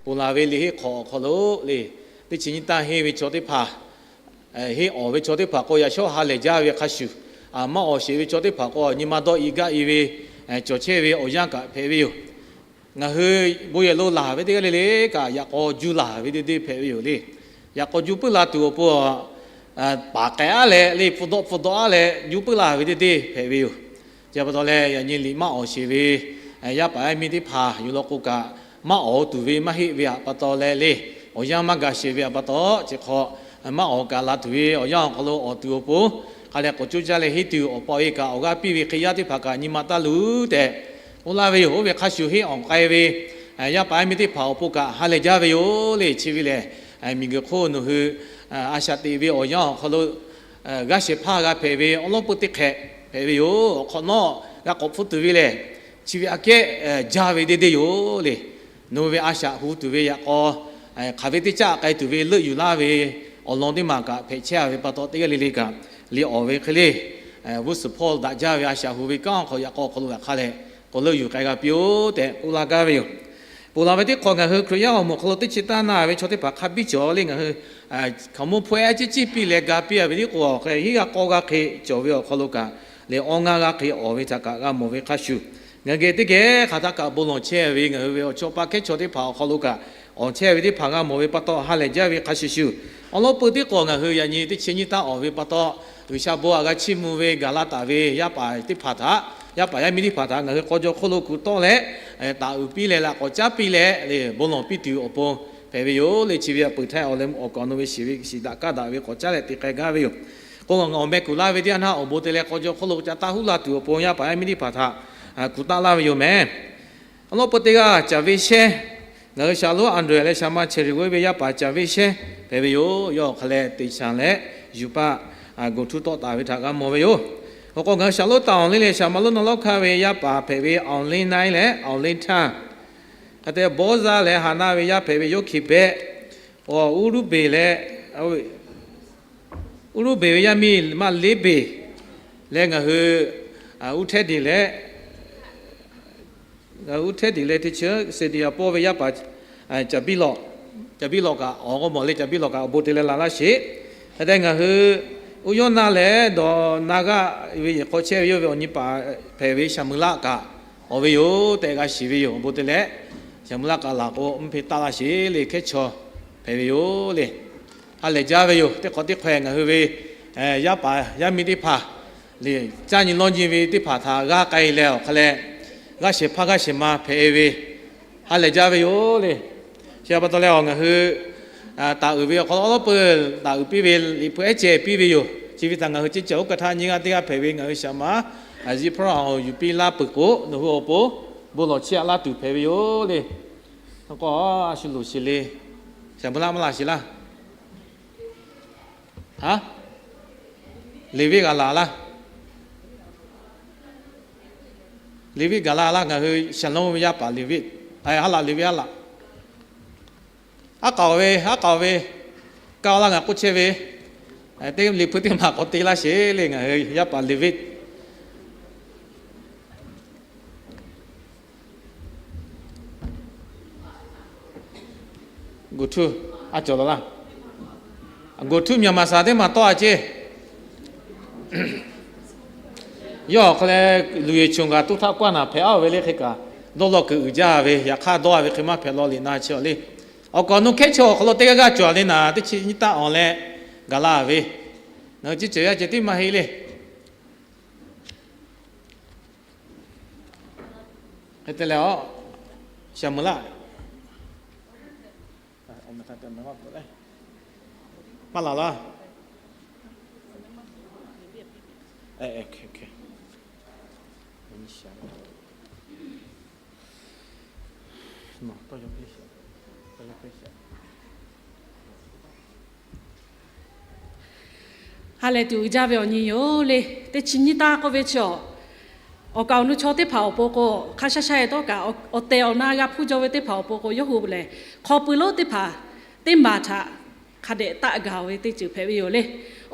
ponˬ laˬ ve liꞈ henˇ hk'awꞈ awˬ hk'aw lo le, teˇ chi nyiˇ taˇ henˇ ve chaw teˇ hpaˍ, henˇ awˬ ve chaw teˇ hpaˍ k'o, yaꞈ shawˉ ha lehˬ jaˇ ve hk'a shuˍ, maˇ awˬ sheˍ ve chaw teˇ hpaˍ k'o, nyi ma dawˇ i gaˇ i ve, cawˬ chehˇ ve awˬ yanˇ kaꞈ hpehꞈ ve yoˬ. Ngaˬ hui bon yehˬ lo laˬ ve teˇ g'aˇ le le kaꞈ, yaꞈ k'aw juˇ laˬ ve deˇ deˇ hpehꞈ ve yoˬ le. Yaꞈ k'aw juˇ puiˉ la tuˬ awˬ pon, paˍ k'ehˍ aˉ leh le, hpu dawˆ hpu dawˆ aˉ leh juˇ puiˉ la ve deˇ deˇ hpehꞈ ve yoˬ. Chi pa taw leh, yaꞈ nyi liꞈ maˇ awˬ sheˍ ve yaˇ paˍ yaˇ miˇ teˇ hpaˍ yuˬ law k'o kaꞈ, maˇ awˬ tuˬ ve maˇ heˆ ve htaꞈ pa taw leh le, awˬ yanˇ maˇ gaˬ sheˍ ve htaꞈ pa taw, chi hk'aw maˇ awˬ kaꞈ la tuˬ ve awˬ yanˇ awˬ hk'aw lo awˬ tuˬ awˬ pon, hk'a leh k'awꞈ coˇ caˇ leh henˇ tuˬ awˬ pa e kaꞈ awˬ g'aˇ piˇ ve hk'e, yaˇ teˇ hpaˍ kaꞈ nyi ma taˇ luˬ tehꞈ k'oˆ laˇ ve yoˬ. Oˇ ve hk'a shuˍ henˇ awˬ k'ai ve yaˇ paˍ yaˇ miˇ teˇ hpaˍ awˬ pon kaꞈ ha lehˬ jaˇ ve yoˬ le. Chi ve lehˬ, miˬguiˬ hk'oˆ nawˬ hui a shaꞈ teꞈ ve awˬ yanˇ awˬ hk'aw lo g'a shehˍ hpaˇ g'a hpehꞈ ve awˉ lawˉ peuˇ teˇ hk'ehꞈ hpehꞈ ve yoˬ. Awˬ hk'awꞈ nawˉ g'a k'awꞈ hpfuhˆ tuˬ ve lehˬ, chi ve aꞈ kehˉ jaˇ ve deˇ deˇ yoˬ le. Nawˬ hui ve a shaꞈ hu tuˬ ve yaꞈ k'aw, hk'aˬ ve teˇ caˆ k'ai tuˬ ve leuˆ yuˬ laˇ ve awˬ lawn teˇ maˬ kaꞈ hpehꞈ chehˇ ve pa taw, teˇ g'aˇ le le kaꞈ liꞈ awˬ ve hk'e le, vuhˇ suhˍ hpawˇ daꞈ jaˇ ve a shaꞈ hu ve kanˉ awˬ hk'aw yaꞈ k'aw awˬ hk'aw lo g'aꞈ hk'a leh k'awꞈ leuˆ yuˬ k'ai g'a piˇ-oˆ tehꞈ k'oˆ laˇ gaˇ ve yoˬ. Ponˬ laˬ ve teˇ hk'awꞈ ngaˬ hui Hkriꞈ yaˇ awˬ moˍ awˬ hk'aw lo teˇ chi taˇ na ve chaw teˇ hpaˍ hk'a biˇ cawˬ le. Ngaˬ hui hkaoˍmonˇ hpawehˇ a ciˉ ciˉ piˇ leh ga piˇ a ve tiˉ k'o, hk'e hiˉ g'a k'awˇ g'a hk'e cawˬ ve awˬ hk'aw lo kaꞈ, leh awˇ ngaˇ g'a hk'e awˬ ve htaꞈ kaꞈ g'a mawˬ ve hk'a shuˍ, ngaˬ hui geh teˇ geh hk'aˬ htaˇ kaꞈ bon lawˬ chehˇ ve ngaˬ hui ve awˬ chawˇ paˇ hkehˉ chaw teˇ hpaˍ awˬ hk'aw lo kaꞈ, awˬ chehˇ ve teˇ hpaˍ g'a mawˬ ve pa taw ha lehˬ jaˇ ve hk'a shuˍ shuˍ, awˉ lawˉ peuˇ tiˉ k'awꞈ ngaˬ hui yaꞈ nyi teˇ chi nyiˇ taˇ awˬ ve pa taw, G'uiˬsha bon htaꞈ g'a chiˇ mvuh ve gaˬ la taˍ ve yaˇ paˍ teˇ hpaˍ htaꞈ, yaˇ paˍ yaˇ miˇ teˇ hpaˍ htaꞈ ngaˬ hui k'aw jaw hk'oˆ lo kuˬ tawˆ leh, taˍ uiˍ piˇ leh laꞈ k'awꞈ caˉ piˇ leh le bon lawˬ piˇ tuˬ awˬ pon hpehꞈ ve yoˬ le. Chi ve htaꞈ peuˬ htaˇ awˬ leh awˬ kaꞈ nawˬ ve shiˍ ve shiˍ daꞈ kaˇ daꞈ ve k'awꞈ caˉ leh te k'ai gaˇ ve yoˬ. K'o, awˬ meh kuˬ laˇ ve teˇ yanˇ awˬ bon te leh k'aw jaw hk'oˆ lo ca taˇ huˉ la tuˬ awˬ pon yaˇ paˍ yaˇ miˇ teˇ hpaˍ htaꞈ kuˬ taˆ laˇ ve yoˬ mehˍ. Awˉ lawˉ peuˇ teˇ g'aˇ caˍ ve shehˇ, ngaˬ hui shaˍ lonˉ Andrew leh shaˍ ma Cheriway ve yaˇ paˍ caˍ ve shehˇ hpehꞈ ve yoˬ. Yawˇ hk'a leh te shaˍ leh yuˬ paˆ go htuˇ tawˆ taˍ ve htaꞈ g'a mawˬ ve yoˬ. Awˬ k'o ngaˬ hui shaˍ lonˉ taˍ awˬ le leh shaˍ ma lonˉ naw lawˉ hkanˇ ve yaˇ paˍ hpehꞈ ve awˬ liˇ naiˉ leh awˬ liˇ htaˇ, hk'a te bawˇ zaˇ leh ha naˆ ve yaˇ hpehꞈ ve yoˇ hkiˬ behˆ, awˬ uˉ ruˉ beˬ leh uˉ ruˉ beˬ ve yaˇ miˇ maˇ leˉ beˬ leh ngaˬ hui uˉ htehˇ deˬ leh, ngaˬ hui uˉ htehˇ deˬ leh teˇ chi se te a pawˇ ve yaˇ paˍ caˍ biˇ lawꞈ, caˍ biˇ lawꞈ kaꞈ awˬ g'aw mawˬ le, caˍ biˇ lawꞈ kaꞈ awˬ bon te leh la laˇ sheˍ. Hk'e te ngaˬ hui uˉ yawˇ naˇ leh dawˬ na g'aˇ ve yehˬ hk'aw chehˇ ve yawˇ ve awˬ nyi paˍ hpehꞈ ve Shaˍmuˍlaˆ kaꞈ awˬ ve yoˬ tehꞈ g'a shiˍ ve yoˬ. Awˬ bon te leh Shaˍmuˍlaˆ kaꞈ laˬ k'o mvuhˇ hpe taˆ laˇ sheˍ le, hkehˉ chaw hpehꞈ ve yoˬ le. Ha lehˬ jaˇ ve yoˬ. Teˇ hk'awꞈ teˇ hk'awꞈ ngaˬ hui ve yaˇ paˍ yaˇ miˇ teˇ hpaˍ le, caˇ nyi lawˇ nyi ve teˇ hpaˍ htaꞈ g'aˇ k'ai leh awˬ hk'a leh, g'aˇ shehˍ hpaˇ g'aˇ shehˍ ma hpehꞈ ve ha lehˬ jaˇ ve yoˬ le. Chi pa taw leh awˬ ngaˬ hui taˍ uiˍ ve awˬ hk'aw lo awˉ lawˉ peuˇ taˍ uiˍ piˇ ve liꞈ hpu ehˉ ceh piˇ ve yoˬ. Chi ve htaꞈ ngaˬ hui ceˇ cawˬ oˇ ka htaˇ nyi g'aˇ teˇ g'aˇ hpehꞈ ve ngaˬ hui shaˍ ma Aziˇ Hpawˇ awˬ yuˬ piˇ laˇ peuˬ k'o, nawˬ hui awˬ pon bon lawˬ chiˇ aꞈ laˇ tuˬ hpehꞈ ve yoˬ le. K'o, a shu loˍ sheˍ le. Shaˍmuˍlaˆ maˇ laˬ sheˍ laˇ. Haˉ, Leˍviˆ g'a laˬ laˇ. Leˍviˆ gaˬ la laˇ. Ngaˬ hui shaˍ lonˉ ve yaˇ paˍ Leˍviˆ, ha laꞈ Leˍviˆ ha laꞈ. Aˉ k'aoˍ ve, aˉ k'aoˍ ve, kaˇ laˇ ngaˬ k'oˆ chehˇ ve, teˇ liꞈ hpu teˇ maˬ k'awꞈ te laˇ sheˍ le ngaˬ hui yaˇ paˍ Leˍviˆ. Go htuˇ, a cawˬ laˬ laˇ. Go htuˇ myaꞈ maˍ saˍ teˇ maˬ tawˆ a ceˇ. Yawˇ awˬ hk'a leh luˬ yeˬ chunˍ kaꞈ tuˇ htaˇ k'awˇ naˬ hpehꞈ aˉ ve le hk'e kaꞈ, dawˇ law kuiˬ uiˍ jaˇ ve, yaꞈ hk'aˇ dawˇ a ve hk'e maˇ hpehꞈ law liꞈ na chi awˬ le. Awˬ kaꞈ awˬ nu hkehˉ chaw awˬ hk'aw lo teˇ g'aˇ g'aˇ cawˬ le naˍ, teˇ chi nyiˇ taˆ awˬ leh gaˬ la ve, ngaˬ hui ciˇ ceuˬ yaˇ ceh tiˉ maˇ heˆ le. Hk'e te leh, Shaˍmuˍlaˆ maˇ laˬ laˇ. Ha lehˬ tuˬ uiˍ jaˇ ve awˬ nyi yoˬ le. Teˇ chi nyiˇ taˇ k'oˆ ve chi awˬ, awˬ kaˍ awˬ nu chaw teˇ hpaˍ awˬ pon k'o, hk'a sha sha e tawˆ kaꞈ awˬ tehˬ awˬ na g'a hpuˇ jaw ve teˇ hpaˍ awˬ pon k'o, yawˇ hui lehˬ hk'aw pui lonˉ teˇ hpaˍ teˇ maˬ htaꞈ hk'a dehꞈ taˆ gaˬ ve teˇ ceuˬ hpehꞈ ve yoˬ le.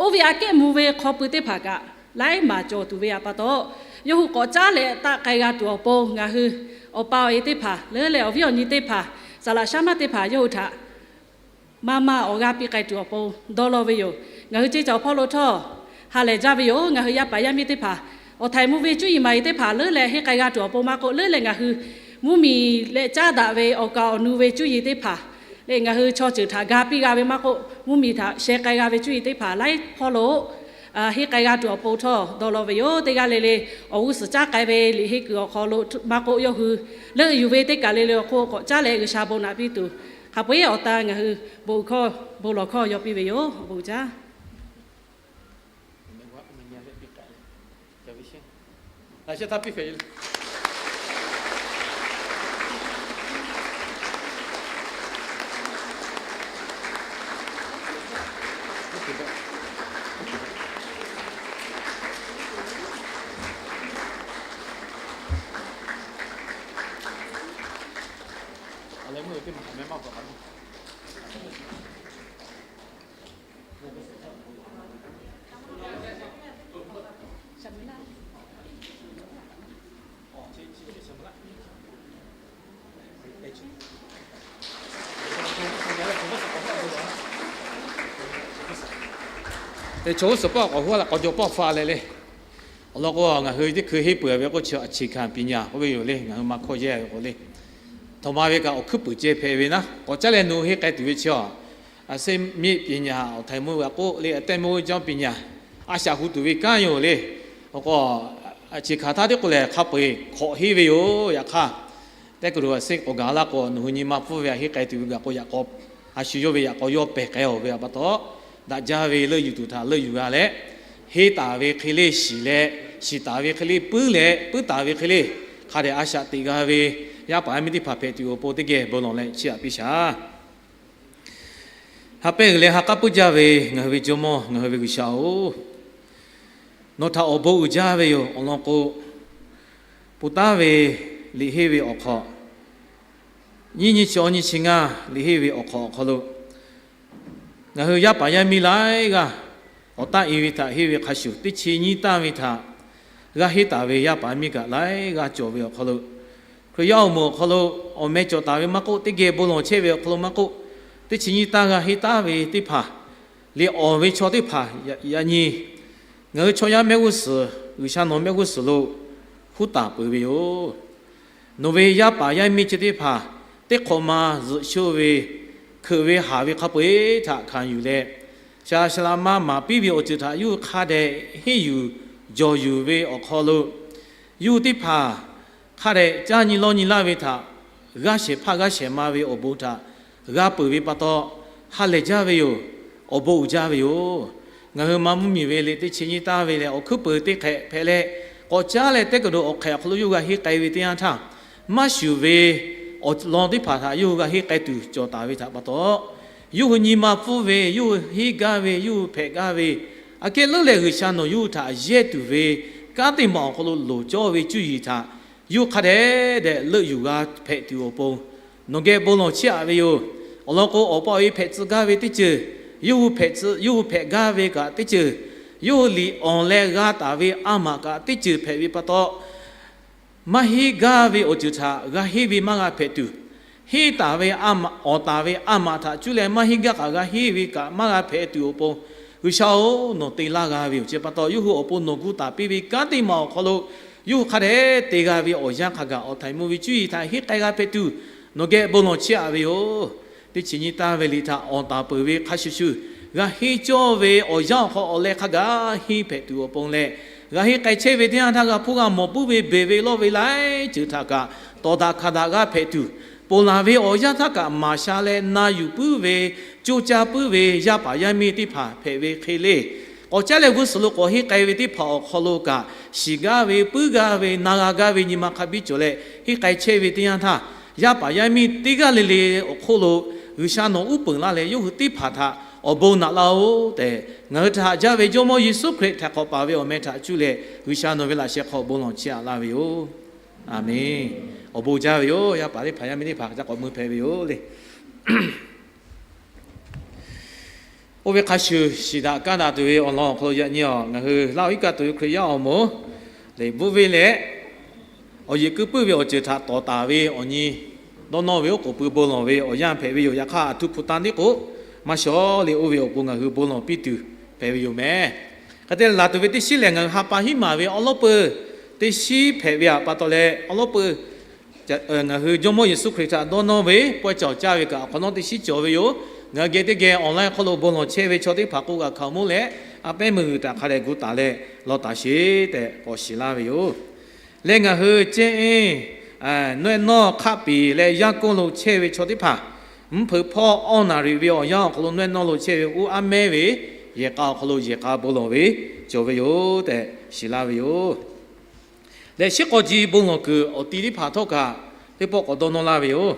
Oˇ ve aꞈ kehˉ mvuh ve hk'aw pui teˇ hpaˍ kaꞈ laiˉ maˬ cawˬ tuˬ ve htaꞈ pa taw, yawˇ hui k'awꞈ caˉ leh taˆ k'ai g'a tuˬ awˬ pon ngaˬ hui awˬ pa awˬ e teˇ hpaˍ lehˬ leh awˬ viˉ awˬ nyi teˇ hpaˍ saˍ laꞈ shaˉ maˇ teˇ hpaˍ yawˇ hui htaꞈ maˇ maˇ awˬ g'aˇ piˇ k'ai tuˬ awˬ pon dawˇ law ve yoˬ. Ngaˬ hui ceˇ caˬ awˬ hpawˇ lo htawˇ ha lehˬ jaˇ ve yoˬ. Ngaˬ hui yaˇ paˍ yaˇ miˇ teˇ hpaˍ awˬ htaiˍ mvuh ve cuˇ yiˍ maˍ yiˍ teˇ hpaˍ leuˉ leh henˇ k'ai g'a tuˬ awˬ pon maˇ k'oˆ, leuˉ leh ngaˬ hui mvuhˇmiˬ leh caˉ daꞈ ve awˬ kaˍ awˬ nu ve cuˇ yiˍ teˇ hpaˍ leh ngaˬ hui chaw ceuˬ htaꞈ ga piˇ g'a ve maˇ k'oˆ, mvuhˇmiˬ htaꞈ sheh k'ai g'a ve cuˇ yiˍ teˇ hpaˍ laiˉ hpawˇ lo henˇ k'ai g'a tuˬ awˬ pon htawˇ dawˇ law ve yoˬ. Teˇ g'aˇ le le awˬ g'uˇ suhˍ caˉ k'ai ve liꞈ henˇ kuiˬ awˬ hk'aw lo maˇ k'oˆ, yawˇ hui leuˆ yuˬ ve teˇ kaˬ le le awˬ hk'oˆ k'awꞈ caˉ leh G'uiˬsha bon naꞈ piˇ tuˬ, hk'a peu-eˬ awˬ tan ngaˬ hui bon hkawˇ bon lawˬ hkawˇ yaw piˇ ve yoˬ. Bon jaˇ. Teˇ chaw g'uˇ suhˍ pawˆ k'awꞈ huˉ la k'aw jaw pawˆ faˍ leh le. Awˬ lawn k'o, ngaˬ hui teˇ hkui henˇ peuˬ ve k'oˆ chi a chi hkanˍ piˇ nyaˇ k'oˆ ve yoˬ le. Ngaˬ hui maˇ hkawˇ yehˇ ve k'o le, htaꞈ ma ve kaꞈ awˬ hkuiˉ puiˍ ceh hpehꞈ ve naˉ, k'awꞈ caˉ leh nawˬ hui henˇ k'ai tuˬ ve chi a, a sehˉ miˆ piˇ nyaˇ, awˬ htaiˍ mvuh ve k'oˆ le, a tehˇ mvuh ve jaˇ piˇ nyaˇ, a shaꞈ hu tuˬ ve kanˉ yoˬ le. Awˬ k'o, a chi hkanˍ htaˇ teˇ k'oˆ lehˬ hk'a peu-eˬ hk'awꞈ henˇ ve yoˬ. Yaꞈ hk'aˇ, teˇ kuˬ lo a sehˉ k'awꞈ gaˬ laˇ k'o, nawˬ hui nyi ma pfuhˇ ve a henˇ k'ai tuˬ ve gaˬ k'o, yaꞈ k'aw a shu yawˇ ve yaꞈ k'aw yawˇ pehˬ k'ai-oˬ ve a pa taw, daꞈ jaˇ ve leuˆ yuˬ tuˬ htaꞈ leuˆ yuˬ g'a leh, henˇ taˍ ve hk'e le shiˍ leh, shiˍ taˍ ve hk'e le puiˉ leh, puiˉ taˍ ve hk'e le hk'a dehꞈ a shaꞈ teꞈ g'a ve yaˇ paˍ yaˇ miˇ teˇ hpaˍ hpehꞈ tuˬ awˬ pon teˇ geh bon lawˬ leh chiˇ aꞈ piˇ shaˍ. Ha pehˇ g'uiˬ leh ha k'aˉ puiˉ jaˇ ve ngaˬ hui ve Jawˇmawˇ, ngaˬ hui ve G'uiˬsha-oˬ, nawˬ htaꞈ awˬ bon uiˍ jaˇ ve yoˬ. Awˬ lawn k'o, pun taˉ ve liꞈ henˇ ve awˬ hk'aw, nyiˇ nyi chi awˇ nyi chi ngaˇ liꞈ henˇ ve awˬ hk'aw awˬ hk'aw lo, ngaˬ hui yaˇ paˍ yaˇ miˇ laiˉ g'aˇ awˬ taˆ i ve htaꞈ henˇ ve hk'a shuˍ, teˇ chi nyiˇ tanˇ ve htaꞈ g'a henˇ taˍ ve yaˇ paˍ yaˇ miˇ kaꞈ laiˉ g'aˇ cawˬ ve awˬ hk'aw lo, Hkriꞈ yaˇ awˬ moˍ awˬ hk'aw lo awˬ meh cawˬ taˍ ve maˇ k'oˆ, teˇ geh bon lawˬ chehˇ ve awˬ hk'aw lo maˇ k'oˆ, teˇ chi nyiˇ tanˇ g'a henˇ taˉ ve teˇ hpaˍ, liꞈ awˍ ve chaw teˇ hpaˍ yaꞈ nyi ngaˬ hui chaw yaˇ mehˆ g'uˇ suhˍ, G'uiˬsha nawˬ mehˆ g'uˇ suhˍ lo huˉ taˍ peuˬ ve yoˬ. Nawˬ ve yaˇ paˍ yaˇ miˇ chi teˇ hpaˍ teˇ hk'awꞈ ma zuhꞈ sho ve, hkeuꞈ ve haˍ ve hk'a peu-eˬ htaꞈ hkanˍ yuˬ leh, shaˍ laꞈ shaˍ laꞈ ma maˍ piˇ ve awˬ ceuˬ htaꞈ yawˇ hui hk'a dehꞈ henˇ yuˬ jawˬ yuˬ ve awˬ hk'aw lo, yawˇ hui teˇ hpaˍ hk'a dehꞈ caˇ nyi lawˇ nyi laˇ ve htaꞈ g'aˇ shehˍ hpaˇ g'aˇ shehˍ ma ve awˬ bon htaꞈ g'a peuˬ ve pa taw, ha lehˬ jaˇ ve yoˬ. Awˬ bon uiˍ jaˇ ve yoˬ. Ngaˬ hui ma mvuhˇmiˬ ve liꞈ teˇ chi nyiˇ tanˇ ve leh awˬ hkuiˉ puiˍ teˇ hk'ehꞈ hpehꞈ leh, k'awꞈ caˉ leh teˇ kaˬ dawˬ awˬ hk'ehꞈ awˬ hk'aw lo yawˇ hui g'a henˇ k'ai ve teˇ yanˇ htaˇ, maˇ shuˍ ve awˬ lawn teˇ hpaˍ htaꞈ yawˇ hui g'a henˇ k'ai tuˬ cawˬ taˍ ve htaꞈ pa taw, yawˇ hui nyi ma pfuhˇ ve, yawˇ hui henˇ gaˇ ve, yawˇ hui hpehꞈ gaˇ ve, aꞈ kehˉ leuˉ leh G'uiˬsha nawˬ yawˇ hui htaꞈ yehˇ tuˬ ve kanˉ teˇ maˬ awˬ hk'aw lo loˍ cawˇ ve cuˇ yiˍ htaꞈ yawˇ hui hk'a dehꞈ dehꞈ leuˆ yuˬ g'a hpehꞈ tuˬ awˬ pon, nawˬ geh bon lawˬ chehˇ aꞈ ve yoˬ. Awˬ lawn k'o, awˬ pa awˬ e hpehꞈ tcuh gaˇ ve teˇ ceuˬ, yawˇ hui hpehꞈ tcuh, yawˇ hui hpehꞈ gaˇ ve kaꞈ teˇ ceuˬ, yawˇ hui liꞈ awˍ leh g'a taˍ ve a maꞈ kaꞈ teˇ ceuˬ hpehꞈ ve pa taw, maˇ henˇ gaˇ ve awˬ ceuˬ htaꞈ g'a henˇ ve maˇ g'a hpehꞈ tuˬ, henˇ taˍ ve a maꞈ, awˍ taˍ ve a maꞈ htaꞈ cuˇ leh maˇ henˇ gaˇ kaꞈ g'a henˇ ve kaꞈ maˇ g'a hpehꞈ tuˬ awˬ pon, G'uiˬsha-oˬ, nawˬ te laˇ g'a ve yoˬ. Chi pa taw, yawˇ hui awˬ pon nawˬ gu taˍ piˇ ve kanˉ teˇ maˬ awˬ hk'aw lo, yawˇ hui hk'a dehꞈ te g'a ve awˬ yanˇ hk'a gaˬ awˬ htaiˍ mvuh ve cuˇ yiˍ htaꞈ henˇ k'ai g'a hpehꞈ tuˬ, nawˬ geh bon lawˬ chehˇ aꞈ ve yoˬ. Teˇ chi nyiˇ tanˇ ve liꞈ htaꞈ awˍ taˍ peuˬ ve hk'a shuˍ shuˍ, g'a henˇ cawˇ ve awˬ yanˇ awˬ hk'aw awˬ leh hk'a gaˬ henˇ hpehꞈ tuˬ awˬ pon leh, g'a henˇ k'ai chehˇ ve teˇ yanˇ htaˇ g'a hpuˇ g'a mawˬ puiˉ ve beˬ ve lawˇ ve laiˉ ceuˬ htaꞈ kaꞈ tawˍ daꞈ hkanˍ daꞈ g'a hpehꞈ tuˬ, ponˬ laˬ ve awˬ yanˇ htaˇ kaꞈ maˍ sha leh na yuˬ puiˉ ve, coˇ caˇ puiˉ ve yaˇ paˍ yaˇ miˇ teˇ hpaˍ hpehꞈ ve hk'e le. K'awꞈ caˉ leh g'uˇ suhˍ lo k'awꞈ henˇ k'ai ve teˇ hpaˍ awˬ hk'aw lo kaꞈ, shiˍ gaˇ ve, puiˉ gaˇ ve, na g'a gaˇ ve nyi ma hk'a biˇ cawˬ leh henˇ k'ai chehˇ ve teˇ yanˇ htaˇ, yaˇ paˍ yaˇ miˇ teˇ g'aˇ le le awˬ hk'oˆ lo G'uiˬsha nawˬ uˉ peunˍ laˇ leh yawˇ hui teˇ hpaˍ htaꞈ awˬ bon naꞈ laˇ-oˬ tehꞈ, ngaˬ hui htaꞈ haꞈ jaˇ ve Jawˇmawˇ Yeˍsuˆ Hkriꞈ htaꞈ hk'awꞈ paˍ ve awˬ meh htaꞈ cuˇ leh G'uiˬsha nawˬ ve laꞈ sheh hk'aw bon lawˬ chehˇ aꞈ laˇ ve yoˬ. Aˬmenˍ. Awˬ bon jaˇ ve yoˬ. Yaˇ paˍ teˇ hpaˍ yaˇ miˇ teˇ hpaˍ ca k'awꞈ mui hpehꞈ ve yoˬ le. Oˇ ve hk'a shuˍ, shiˍ daꞈ kaˇ daꞈ tuˬ ve awˬ lawn awˬ hk'aw lo yaꞈ nyi awˬ, ngaˬ hui laˇ awˬ iˉ kaˆ tuˬ ve Hkriꞈ yaˇ awˬ moˍ lehˬ, bvuhˆ venˇ leh awˬ yeˬ keu puiˉ ve awˬ ceuˬ htaꞈ tawˍ taˍ ve awˬ nyi dawˇ nawˇ ve oˉ k'oˍ pui bon lawˬ ve awˬ yanˇ hpehꞈ ve yoˬ. Yaꞈ hk'aˇ, a htuˇ hpu tanˇ tiˉ k'o maˇ shawˍ le, oˇ ve awˬ pon ngaˬ hui bon lawˬ piˇ tuˬ hpehꞈ ve yoˬ meh. Hk'e te leh, laˬ tuˬ ve teˇ shiˉ lehˬ, ngaˬ hui ha pa hiˉ maˍ ve awˉ lawˉ peuˬ teˇ shiˉ hpehꞈ ve pa taw leh, awˉ lawˉ peuˬ ngaˬ hui Jawˇmawˇ Yeˍsuˆ Hkriꞈ htaꞈ dawˇ nawˇ ve pawehˇ cawˬ caˇ ve kaꞈ awˬ hk'awꞈ nawˉ teˇ shiˉ cawˬ ve yoˬ. Ngaˬ hui geh teˇ geh online hk'aw lo bon lawˬ chehˇ ve chaw teˇ hpaˍ k'oˆ kaꞈ hkaoˍ monˇ leh, a pehˉ meuˇ g'uiˬ htaꞈ hk'a dehꞈ gu taˍ leh law taˍ sheˍ tehꞈ k'awꞈ shiˍ laˇ ve yoˬ. Leh ngaˬ hui cehˇ eˇ nawehˇ nawˇ hk'aˆ piˍ leh yaˇ kawˇ lo chehˇ ve chaw teˇ hpaˍ, mvuhˇ hpeuꞈ hpawˇ awˇ naˍ riˍ ve awˬ yanˇ awˬ hk'aw lo nawehˇ nawˇ lo chehˇ ve uˉ aˉ mehˉ ve yehˬ k'a awˬ hk'aw lo yehˬ k'a bon lawˬ ve cawˬ ve yoˬ tehꞈ shiˍ laˇ ve yoˬ. Leh shiˉ k'aw ji bon lawˬ kuiˬ awˬ ti teˇ hpaˍ htawˇ kaꞈ teˇ pawˆ k'awꞈ dawˇ nawˇ laˇ ve yoˬ.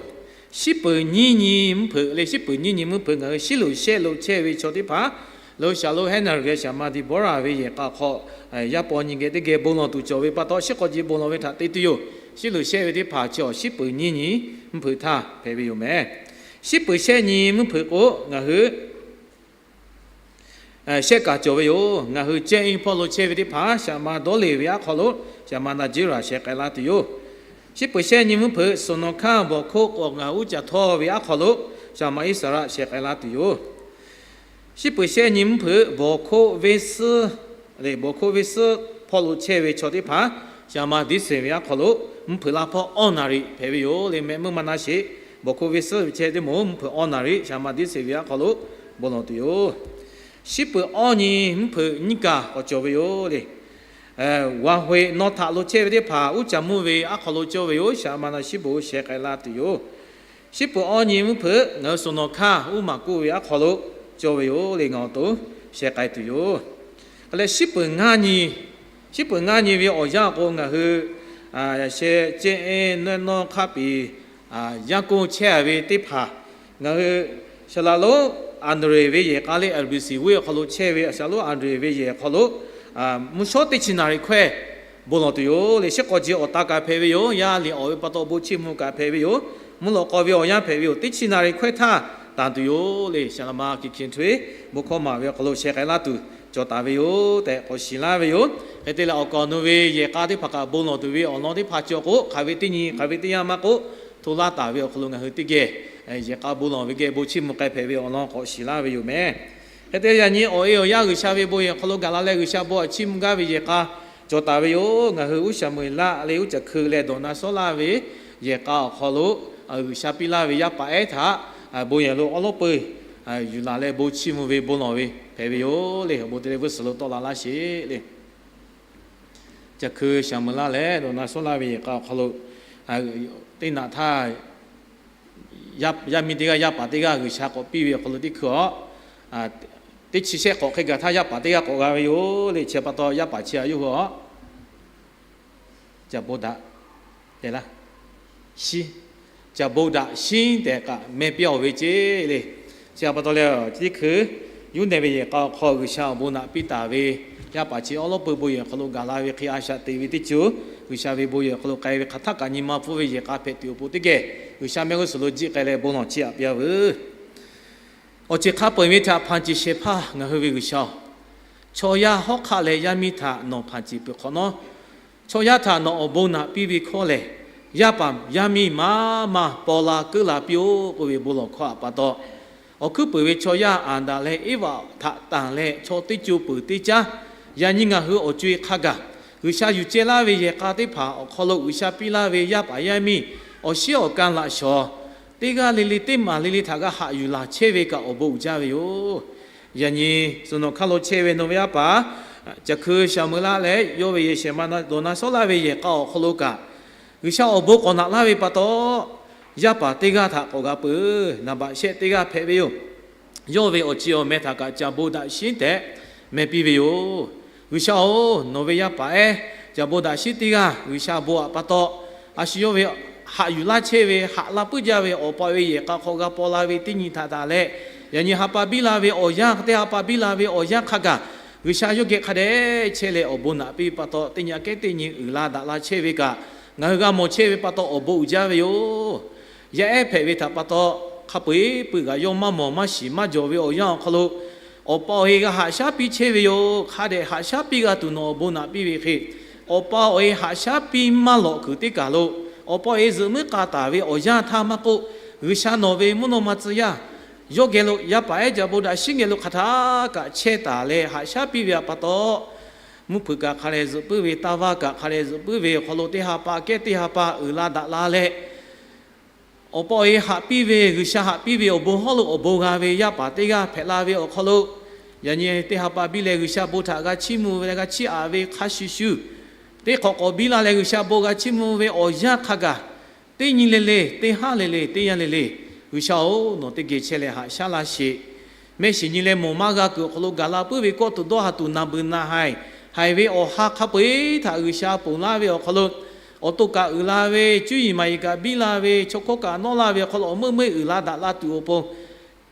Shiˉ peuˍ nyiˇ nyi mvuhˇ hpeuꞈ leh shiˉ peuˍ nyiˇ nyi mvuhˇ hpeuꞈ ngaˬ hui shiˉ loꞈ shehˆ lo chehˇ ve chaw teˇ hpaˍ, Loˇ shaˍ loꞈ Heˇnaˍriˍ leh shaˍ ma Deˍbawˇraˍ ve yehˬ k'a hk'aw, yaˇ paw nyi geh teˇ geh bon lawˬ tuˬ cawˬ ve pa taw, shiˉ k'aw ji bon lawˬ ve htaꞈ te tuˬ yoˬ. Shiˉ loꞈ shehˆ ve teˇ hpaˍ chi awˬ shiˉ peuˍ nyiˇ nyi mvuhˇ hpeuꞈ htaˇ hpehꞈ ve yoˬ meh. Shiˉ peuˍ shehˆ nyi mvuhˇ hpeuꞈ k'o ngaˬ hui shehˆ kaꞈ cawˬ ve yoˬ. Ngaˬ hui cehˇ eˇ hpawˇ lo chehˇ ve teˇ hpaˍ shaˍ ma Dawˇleˍ ve aˉ hk'aw lo shaˍ ma Naˍjiˉraꞈ sheh k'ai laˇ tuˬ yoˬ. Shiˉ peuˍ shehˆ nyi mvuhˇ hpeuꞈ Suˍnaˍhkaˇ bawˬ hkoˆ k'awꞈ ngaˬ hui uˉ caˇ htawˇ ve aˉ hk'aw lo shaˍ ma Iˉsaˍraˆ sheh k'ai laˇ tuˬ yoˬ. Shiˉ peuˍ shehˆ nyi mvuhˇ hpeuꞈ bawˬ hkoˆ venˇ suhˉ, bawˬ hkoˆ venˇ suhˉ hpawˇ lo chehˇ ve chaw teˇ hpaˍ shaˍ ma Diˇseˍ ve aˉ hk'aw lo mvuhˇ hpeuꞈ la hpawˇ awˇ naˍriˍ hpehꞈ ve yoˬ. Leh mehˆ meuˇ maˇ na sheˍ, bawˬ hkoˆ venˇ suhˉ ve chehˇ teˇ moˍ mvuhˇ hpeuꞈ awˇ naˍriˍ shaˍ ma Diˇseˍ ve aˉ hk'aw lo bon lawˬ tuˬ yoˬ. Shiˉ peuˍ awˇ nyi mvuhˇ hpeuꞈ nyiˇ kaꞈ k'awꞈ cawˬ ve yoˬ le. Wa hwe nawˇ htaꞈ lo chehˇ ve teˇ hpaˍ uˉ caˇ mvuhˇ ve aˉ hk'aw lo cawˇ ve yoˬ. Shaˍ ma Naˍshiˉboˍ sheh k'ai laˇ tuˬ yoˬ. Shiˉ peuˍ awˇ nyi mvuhˇ hpeuꞈ ngaˬ hui Suˍnaˍhkaˇ uˉ maˍ kuˇ ve aˉ hk'aw lo cawˇ ve yoˬ le. Ngaˬ awˬ to sheh k'ai tuˬ yoˬ. Hk'e leh shiˉ peuˍ ngaˇ nyi, shiˉ peuˍ ngaˇ nyi ve awˬ yanˇ k'o ngaˬ hui sheh cehˇ eˇ nawehˇ nawˇ hk'aˆ piˍ yaˇ k'oˆ chehˇ ve teˇ hpaˍ, ngaˬ hui Shaˍlaꞈ lonˉ Anˍdrehˍ ve yehˬ k'a leh Aˍbiˍsiˍ venˇ awˬ hk'aw lo chehˇ ve Shaˍlaꞈ lonˉ Anˍdrehˍ ve yehˬ awˬ hk'aw lo mvuhˇ shawˉ teˇ chi naˍ riˍ hkawehˇ bon lawˬ tuˬ yoˬ le. Shiˉ k'aw ji awˬ ta kaꞈ hpehꞈ ve yoˬ. Yaˇ liꞈ awˬ ve pa taw bon chiˇ mvuh kaꞈ hpehꞈ ve yoˬ. Mvuhˇ lawꞈ k'aw ve awˬ yanˇ hpehꞈ ve yoˬ. Teˇ chi naˍ riˍ hkawehˇ htaˇ tanˬ tuˬ yoˬ le. Shaˍlaꞈ ma Hkiˬ Hkiˬ Htuꞈ bon hkawˇ maˍ ve awˬ hk'aw lo sheh k'ai laˇ tuˬ cawˬ taˍ ve yoˬ tehꞈ k'awꞈ shiˍ laˇ ve yoˬ. Hk'e te leh awˬ kaˍ awˬ nu ve yehˬ k'a teˇ hpaˍ kaꞈ bon lawˬ tuˬ ve awˬ lawn teˇ hpaˍ cawˬ k'o, hk'aˬ ve teˇ nyi hk'aˬ ve teˇ yanˇ maˇ k'oˆ, hto laˇ taˍ ve awˬ hk'aw lo ngaˬ hui teˇ geh yehˬ k'a bon lawˬ ve geh bon chiˇ mvuh k'ai hpehꞈ ve awˬ lawn k'awꞈ shiˍ laˇ ve yoˬ meh. Hk'e te yaꞈ nyi awˬ e awˬ yaˇ G'uiˬsha ve bon yehˬ awˬ hk'aw lo gaˬ la leh G'uiˬsha bon htaꞈ chiˇ mvuh gaˇ ve yehˬ k'a cawˬ taˍ ve yoˬ. Ngaˬ hui uˉ Saˍmo-eˍlaˆ leh uˉ Caˬ hkui leh dawˬ na sawˉ laˇ ve yehˬ k'a awˬ hk'aw lo G'uiˬsha piˇ laˇ ve yaˇ paˍ ehˉ htaꞈ bon yehˬ lo awˉ lawˉ peuˬ yuˬ laˬ leh bon chiˇ mvuh ve bon lawˬ ve hpehꞈ ve yoˬ le. Awˬ bon te leh vuiˇ suhˍ lo tawˆ la laˇ sheˍ le. Caˬ hkui Saˍmo-eˍlaˆ leh dawˬ na sawˉ laˇ ve yehˬ k'a awˬ hk'aw lo teˇ naꞈ htaˇ yaˇ miˇ teˇ g'aˇ yaˇ paˍ teˇ g'aˇ G'uiˬsha k'awꞈ piˇ ve awˬ hk'aw lo teˇ hkui a, teˇ chi shehˆ k'awꞈ hk'e gaˬ htaˇ yaˇ paˍ teˇ g'aˇ k'awꞈ g'a ve yoˬ le. Chi pa taw yaˇ paˍ chi a yawˇ hui a Caˬ bon daꞈ, e laˇ, shiˉ, caˬ bon daꞈ shiˉ tehꞈ kaꞈ meh piˇ-oˬ ve ceˇ le. Chi a pa taw leh teˇ hkui Yuˇdehˍ ve yehˬ k'a awˬ hk'aw G'uiˬsha awˬ bon naꞈ piˇ taˍ ve yaˇ paˍ chi awˉ lawˉ peuˬ bon yehˬ awˬ hk'aw lo gaˬ la ve hk'e a shaꞈ teꞈ ve teˇ ceuˬ, G'uiˬsha ve bon yehˬ awˬ hk'aw lo k'ai ve hk'aˬ htaˆ kaꞈ nyi ma hpfuhˇ ve yehˬ k'a hpehꞈ tuˬ awˬ pon teˇ geh G'uiˬsha mehˆ g'uˇ suhˍ lo jiˆ k'ai leh bon lawˬ chiˇ aꞈ piˇ-a veuˬ. Awˬ ceuˬ hk'a peu-eˬ ve htaꞈ hpanˍ ceˬ shehˍ hpaˇ ngaˬ hui ve G'uiˬsha-oˬ, chaw yaˇ hawˉ hk'aˆ leh yaˇ miˇ htaꞈ nawˬ hpanˍ ceˬ peuˬ hk'awꞈ nawˉ, chaw yaˇ htaꞈ nawˬ awˬ bon naꞈ piˇ ve hkawˇ lehˬ, yaˇ paˍ yaˇ miˇ maˇ maˇ paw la keuˆ la piˇ-oˆ k'oˆ ve bon lawˬ hkawˇ a pa taw, awˬ hkuiˉ puiˍ ve chaw yaˇ Aˍdanˍ leh Eˇvaꞈ htaꞈ tanˬ leh chaw teˇ co peuˬ teˇ caˉ, yaꞈ nyi ngaˬ hui awˬ co-e hk'a gaˬ G'uiˬsha yuˬ ceh laˇ ve yehˬ k'a teˇ hpaˍ awˬ hk'aw lo G'uiˬsha piˇ laˇ ve yaˇ paˍ yaˇ miˇ awˬ shiˉ awˬ ka laꞈ shawˍ teˇ g'aˇ le le teˇ maˬ le le htaꞈ g'a haꞈ yuˬ laˬ chehˇ ve kaꞈ awˬ bon uiˍ jaˇ ve yoˬ. Yaꞈ nyi Suˍnaˍhkaˇ lo chehˇ ve nawˬ ve yaˇ paˍ Caˬ hkui Saˍmo-eˍlaˆ leh yawˇ ve yehˬ shehˍ ma dawˬ na sawˉ laˇ ve yehˬ k'a awˬ hk'aw lo kaꞈ G'uiˬsha awˬ bon k'awꞈ naꞈ laˇ ve pa taw, yaˇ paˍ teˇ g'aˇ htaꞈ k'awꞈ g'a peuˬ, naˍ baꞈ shehˆ teˇ g'aˇ hpehꞈ ve yoˬ. Yawˇ ve awˬ chi awˬ meh htaꞈ kaꞈ Caˬ bon daꞈ shiˉ tehꞈ meh piˇ ve yoˬ. G'uiˬsha-oˬ, nawˬ ve yaˇ paˍ ehˉ Caˬ bon daꞈ shiˉ teˇ g'aˇ G'uiˬsha bon aꞈ pa taw, a shu yawˇ ve haꞈ yuˬ laˇ chehˇ ve haꞈ la puiˉ jaˇ ve awˬ pa ve yehˬ k'a hk'aw g'a paw la ve teˇ nyi htaꞈ taˍ leh, yaꞈ nyi ha pa biˇ la ve awˬ yanˇ teˇ ha pa biˇ la ve awˬ yanˇ hk'a gaˬ G'uiˬsha yawˇ geh hk'a dehꞈ chehˇ leh awˬ bon naꞈ piˇ ve pa taw, teˇ nyi aꞈ kehˉ teˇ nyi uiˍ la daꞈ la chehˇ ve kaꞈ ngaˬ hui g'a mawˬ chehˇ ve pa taw awˬ bon uiˍ jaˇ ve yoˬ. Yaˇ ehˉ hpehꞈ ve htaꞈ pa taw, hk'a peu-eˬ peuˬ kaꞈ yawˇ maˇ mawˬ maˇ shiˍ maˇ jawˬ ve awˬ yanˇ awˬ hk'aw lo awˬ pa awˬ e g'a haꞈ shaˉ piˇ chehˇ ve yoˬ. Hk'a dehꞈ haꞈ shaˉ piˇ g'a tuˬ nawˬ awˬ bon naꞈ piˇ ve hk'e, awˬ pa awˬ e haꞈ shaˉ piˇ maˇ lawꞈ kuiˬ teˇ kaˬ lo Awˬ pa awˬ e zuhꞈ muiˉ k'a taˍ ve awˬ yanˇ htaˇ maˇ k'oˆ, G'uiˬsha nawˬ ve mvuhˇ naw ma tcuh yaˇ yawˇ geh lo yaˇ paˍ ehˉ ca bon daꞈ shiˉ geh lo hk'aˬ htaˇ kaꞈ chehˇ taˍ leh haꞈ shaˉ piˇ ve pa taw, mvuhˇ hpeuꞈ kaꞈ hk'a leh zuhꞈ puiˉ ve, taˇ vaˇ kaꞈ hk'a leh zuhꞈ puiˉ ve awˬ hk'aw lo teˇ ha pa kehˉ teˇ ha pa uiˍ la daꞈ la leh, awˬ pa awˬ e haꞈ piˇ ve, G'uiˬsha haꞈ piˇ ve awˬ bon hawˉ lo awˬ bon g'a ve yaˇ paˍ teˇ g'aˇ hpehꞈ la ve awˬ hk'aw lo, yaꞈ nyi teˇ ha pa biˇ leh G'uiˬsha bon htaꞈ g'a chiˇ mvuh ve leh g'a chiˇ aꞈ ve hk'a shuˍ shuˍ, teˇ hk'awꞈ k'awꞈ biˇ la leh G'uiˬsha bon g'a chiˇ mvuh ve awˬ yanˇ hk'a gaˬ, teˇ nyi le le, teˇ haˉ le le, teˇ yanˇ le le, G'uiˬsha-oˬ, nawˬ teˇ geh chehˇ leh haꞈ shaˉ laˇ sheˍ. Mehˆ shiˍ nyi leh mawˬ maˇ g'a kuiˬ awˬ hk'aw lo gaˬ la puiˉ ve kawˆ tuˬ dawˇ ha tuˬ naˬ beuˬ naˬ haiˬ, haiˬ ve awˬ ha hk'a peu-eˬ htaꞈ G'uiˬsha ponˬ laˇ ve awˬ hk'aw lo, awˬ to kaꞈ uiˍ la ve, cuˇ yiˍ maˍ yiˍ kaꞈ biˇ la ve, chaw hkawˇ kaꞈ nawˇ laˇ ve awˬ hk'aw lo awˬ meuˇ meuˇ uiˍ la daꞈ la tuˬ awˬ pon,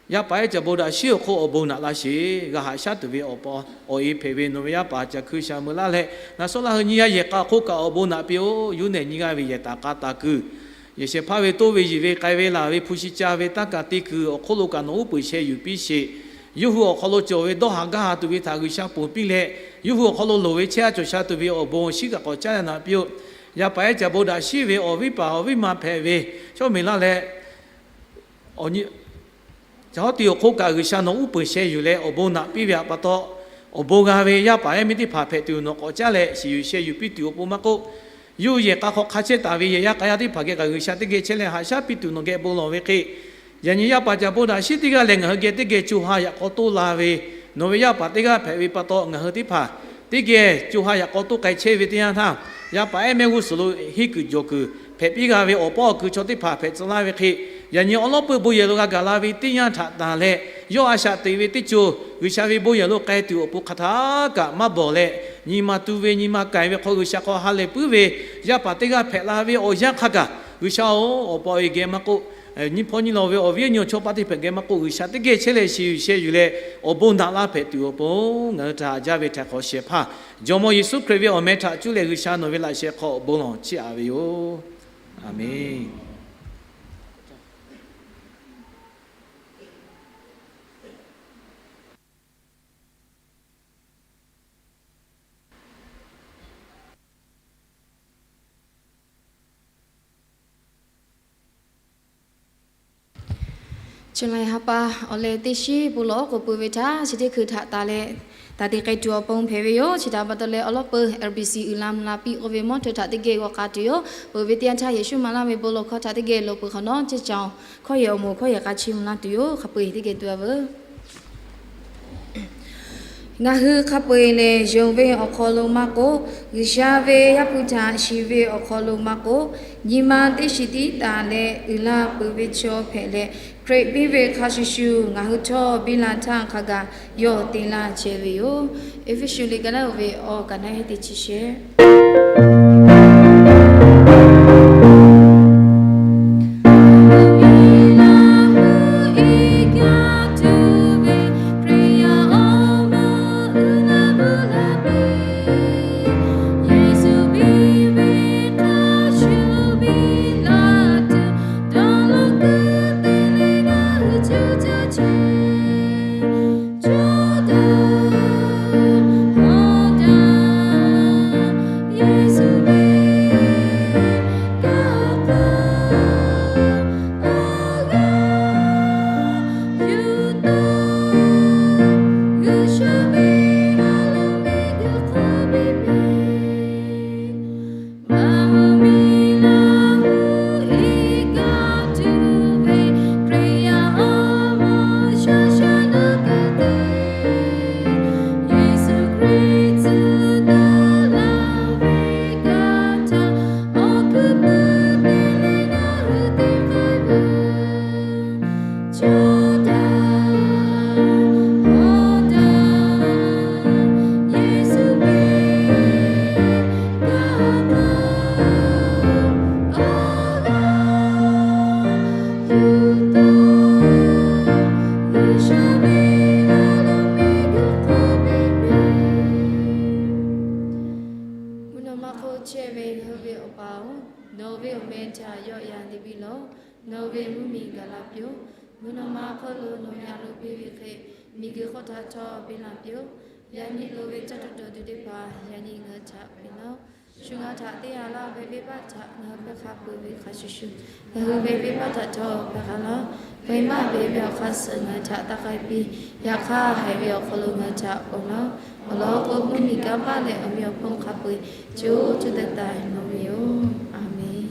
yaˇ paˍ ehˉ ca bon daꞈ shiˉ awˬ hk'oˆ awˬ bon naꞈ laˇ sheˍ. G'a haꞈ shaˉ tuˬ ve awˬ pa awˬ e hpehꞈ ve nawˬ ve yaˇ paˍ ca hkui sha meuˇ laˇ leh, ngaˬ suhˉ laˇ hui nyiˇ g'aˇ yehˬ k'a hk'oˆ kaꞈ awˬ bon naꞈ piˇ-oˬ. Yuˇ nehˬ nyiˇ g'aˇ ve yehˬ taˍ k'a taˍ kuiˬ, yehˬ shehˍ hpaˇ ve toˇ ve yiˬ ve k'ai ve laˬ ve hpu shi ca ve taˇ kaˬ te kuiˬ awˬ hk'oˆ lo kaꞈ nawˬ uˉ peunˍ sheh yuˬ piˇ sheˍ. Yawˇ hui awˬ hk'aw lo cawˬ ve dawˇ ha gaˇ ha tuˬ ve htaꞈ G'uiˬsha ponˬ piˇ leh, yawˇ hui awˬ hk'aw lo loˍ ve chehˇ a cawˬ sha tuˬ ve awˬ bon awˬ shinˉ kaꞈ k'awꞈ caˉ leh naꞈ piˇ-oˬ. Yaˇ paˍ ehˉ ca bon daꞈ shiˉ ve awˬ viˉ paˍ awˬ viˉ ma hpehꞈ ve, chaw meˍ laˇ leh, ca hawˉ te awˬ hk'oˆ kaꞈ G'uiˬsha nawˬ uˉ peunˍ sheh yuˬ leh awˬ bon naꞈ piˇ ve pa taw, awˬ bon g'a ve yaˇ paˍ ehˉ miˇ teˇ hpaˍ hpehꞈ tuˬ nawˬ k'awꞈ caˉ leh shiˍ yuˬ sheh yuˬ piˇ tuˬ awˬ pon maˇ k'oˆ, yawˇ hui yehˬ k'a hk'aw hk'a chehˇ taˍ ve yehˬ yaˇ k'a yaˇ teˇ hpaˍ geh kaꞈ G'uiˬsha teˇ geh chehˇ leh haꞈ shaˉ piˇ tuˬ nawˬ geh bon lawˬ ve hk'e, yaꞈ nyi yaˇ paˍ ca bon daꞈ shiˉ teˇ g'aˇ lehˬ ngaˬ hui geh teˇ geh co ha yaꞈ k'aw toˇ la ve, nawˬ ve yaˇ paˍ teˇ g'aˇ hpehꞈ ve pa taw, ngaˬ hui teˇ hpaˍ teˇ geh co ha yaꞈ k'aw toˇ k'ai chehˇ ve teˇ yanˇ htaˇ, yaˇ paˍ ehˉ mehˆ g'uˇ suhˍ lo henˇ kuiˬ jawˬ kuiˬ hpehꞈ piˇ g'a ve awˬ paw awˬ kuiˬ chaw teˇ hpaˍ hpehꞈ tcuh laˇ ve hk'e, yaꞈ nyi awˬ lawˉ peuˇ bon yehˬ lo g'a gaˬ la ve teˇ yanˇ htaꞈ tanˬ leh, yawˇ a shaꞈ teꞈ ve teˇ co G'uiˬsha ve bon yehˬ lo k'ai tuˬ awˬ pon hk'aˬ htaˇ kaꞈ maˇ bawˬ leh, nyi ma tu ve nyi ma k'ai ve hk'aw G'uiˬsha hk'aw ha lehˬ puiˉ ve yaˇ paˍ teˇ g'aˇ hpehꞈ la ve awˬ yanˇ hk'a gaˬ, G'uiˬsha-oˬ, awˬ pa awˬ e geh maˇ k'oˆ, nyiˇ hpawˇ nyiˇ law ve awˬ viˉ awˬ nyi awˬ chawˇ paˆ teˇ hpaˍ geh maˇ k'oˆ, G'uiˬsha teˇ geh chehˇ leh shiˍ yuˬ sheh yuˬ leh awˬ bon naꞈ laˇ hpehꞈ tuˬ awˬ pon ngaˬ hui htaꞈ haꞈ jaˇ ve htaiˍ hk'awꞈ shehˍ hpaˇ Jawˇmawˇ Yeˍsuˆ Hkriꞈ ve awˬ meh htaꞈ cuˇ leh G'uiˬsha nawˬ ve laꞈ sheh hk'aw awˬ bon lawˬ chiˇ aꞈ ve yoˬ. Aˍmenˍ. July ha pa awˬ leh teˇ shiˉ bon lawˬ k'oˍ pui ve htaꞈ chi teˇ hkui htaꞈ taˍ leh, taˍ te k'ai tuˬ awˬ pon hpehꞈ ve yoˬ. Chi htaꞈ pa taw leh awˬ lawˉ peuˬ L B C uiˍ la mvuh la piˇ k'oˆ ve mawˇ htawˇ htaꞈ teˇ geh g'aw k'a tuˬ yoˬ. Peuˬ ve teˇ yanˇ htaˇ Yeˍsuˆ maˍ laˇ ve bon lawˬ hkawˇ htaꞈ teˇ geh loꞈ peuˬ hk'awꞈ nawˉ, ceˇ caoˬ hkawˇ yehˬ awˬ moˍ hkawˇ yehˬ k'a chiˇ mvuh laˇ tuˬ yoˬ. Hk'a peu-eˬ teˇ geh tuˬ a veuˬ. Ngaˬ hui hk'a peu-eˬ lehˬ, yonˍ ve awˬ hk'aw lo maˇ k'oˆ, G'uiˬsha ve Yaˇ hpu htaꞈ shiˍ ve awˬ hk'aw lo maˇ k'oˆ, nyi ma teˇ shiˍ tiˉ taˍ leh uiˍ la peuˬ ve chaw hpehꞈ leh, Hkriꞈ biˇ ve hk'a shuˍ shuˍ ngaˬ hui htawˇ biˇ la htaˇ hk'a gaˬ yawˇ te laˇ chehˇ ve yoˬ. Eˇfeˇsuꞈ liꞈ ka naˉ oˇ ve awˬ ka naˉ heˆ teˇ chi shehˆ. Mvuhˇ naw ma hk'oˆ chehˇ ve ngaˬ hui ve Awˬ pa-oˬ, nawˬ ve awˬ meh htaꞈ yawˆ yan te piˇ lawˬ. Nawˬ ve mvuhˇ miˬ gaˬ la piˇ-oˆ. Mvuhˇ naw ma hk'oˆ lo nawˬ htaꞈ loꞈ piˇ ve hk'e, miˬguiˬ hk'oˆ htaꞈ htawˇ piˇ la piˇ-oˆ. Yaꞈ nyi loˍ ve caˇ tuˬ dawˬ tuˬ teˇ hpaˍ yaꞈ nyi ngaˬ hui htaꞈ piˇ laˇ-oˆ. Shu ngaˬ hui htaꞈ teˇ g'aˇ laˇ ve venˇbaˆ htaꞈ ngaˬ hui hpehˇ hk'a peuˬ ve hk'a shuˍ shuˍ, ngaˬ hui ve venˇbaˆ htaꞈ cawˬ hpehˇ hk'a laˇ. Venˇbaˆ ve ve awˬ hk'aˇ suh ngaˬ hui htaꞈ taˇ k'ai piˇ. Yaꞈ hk'aˇ, haiˬ ve awˬ hk'aw lo ngaˬ hui htaꞈ ponˬ laˇ. Awˬ lawn k'o, mvuhˇmiˬ kanˇ paˆ leh awˬ meꞈ awˬ hponˇ hk'a peu-eˬ co co taiˍ taiˍ nawˬ ve yoˬ. A menˬ.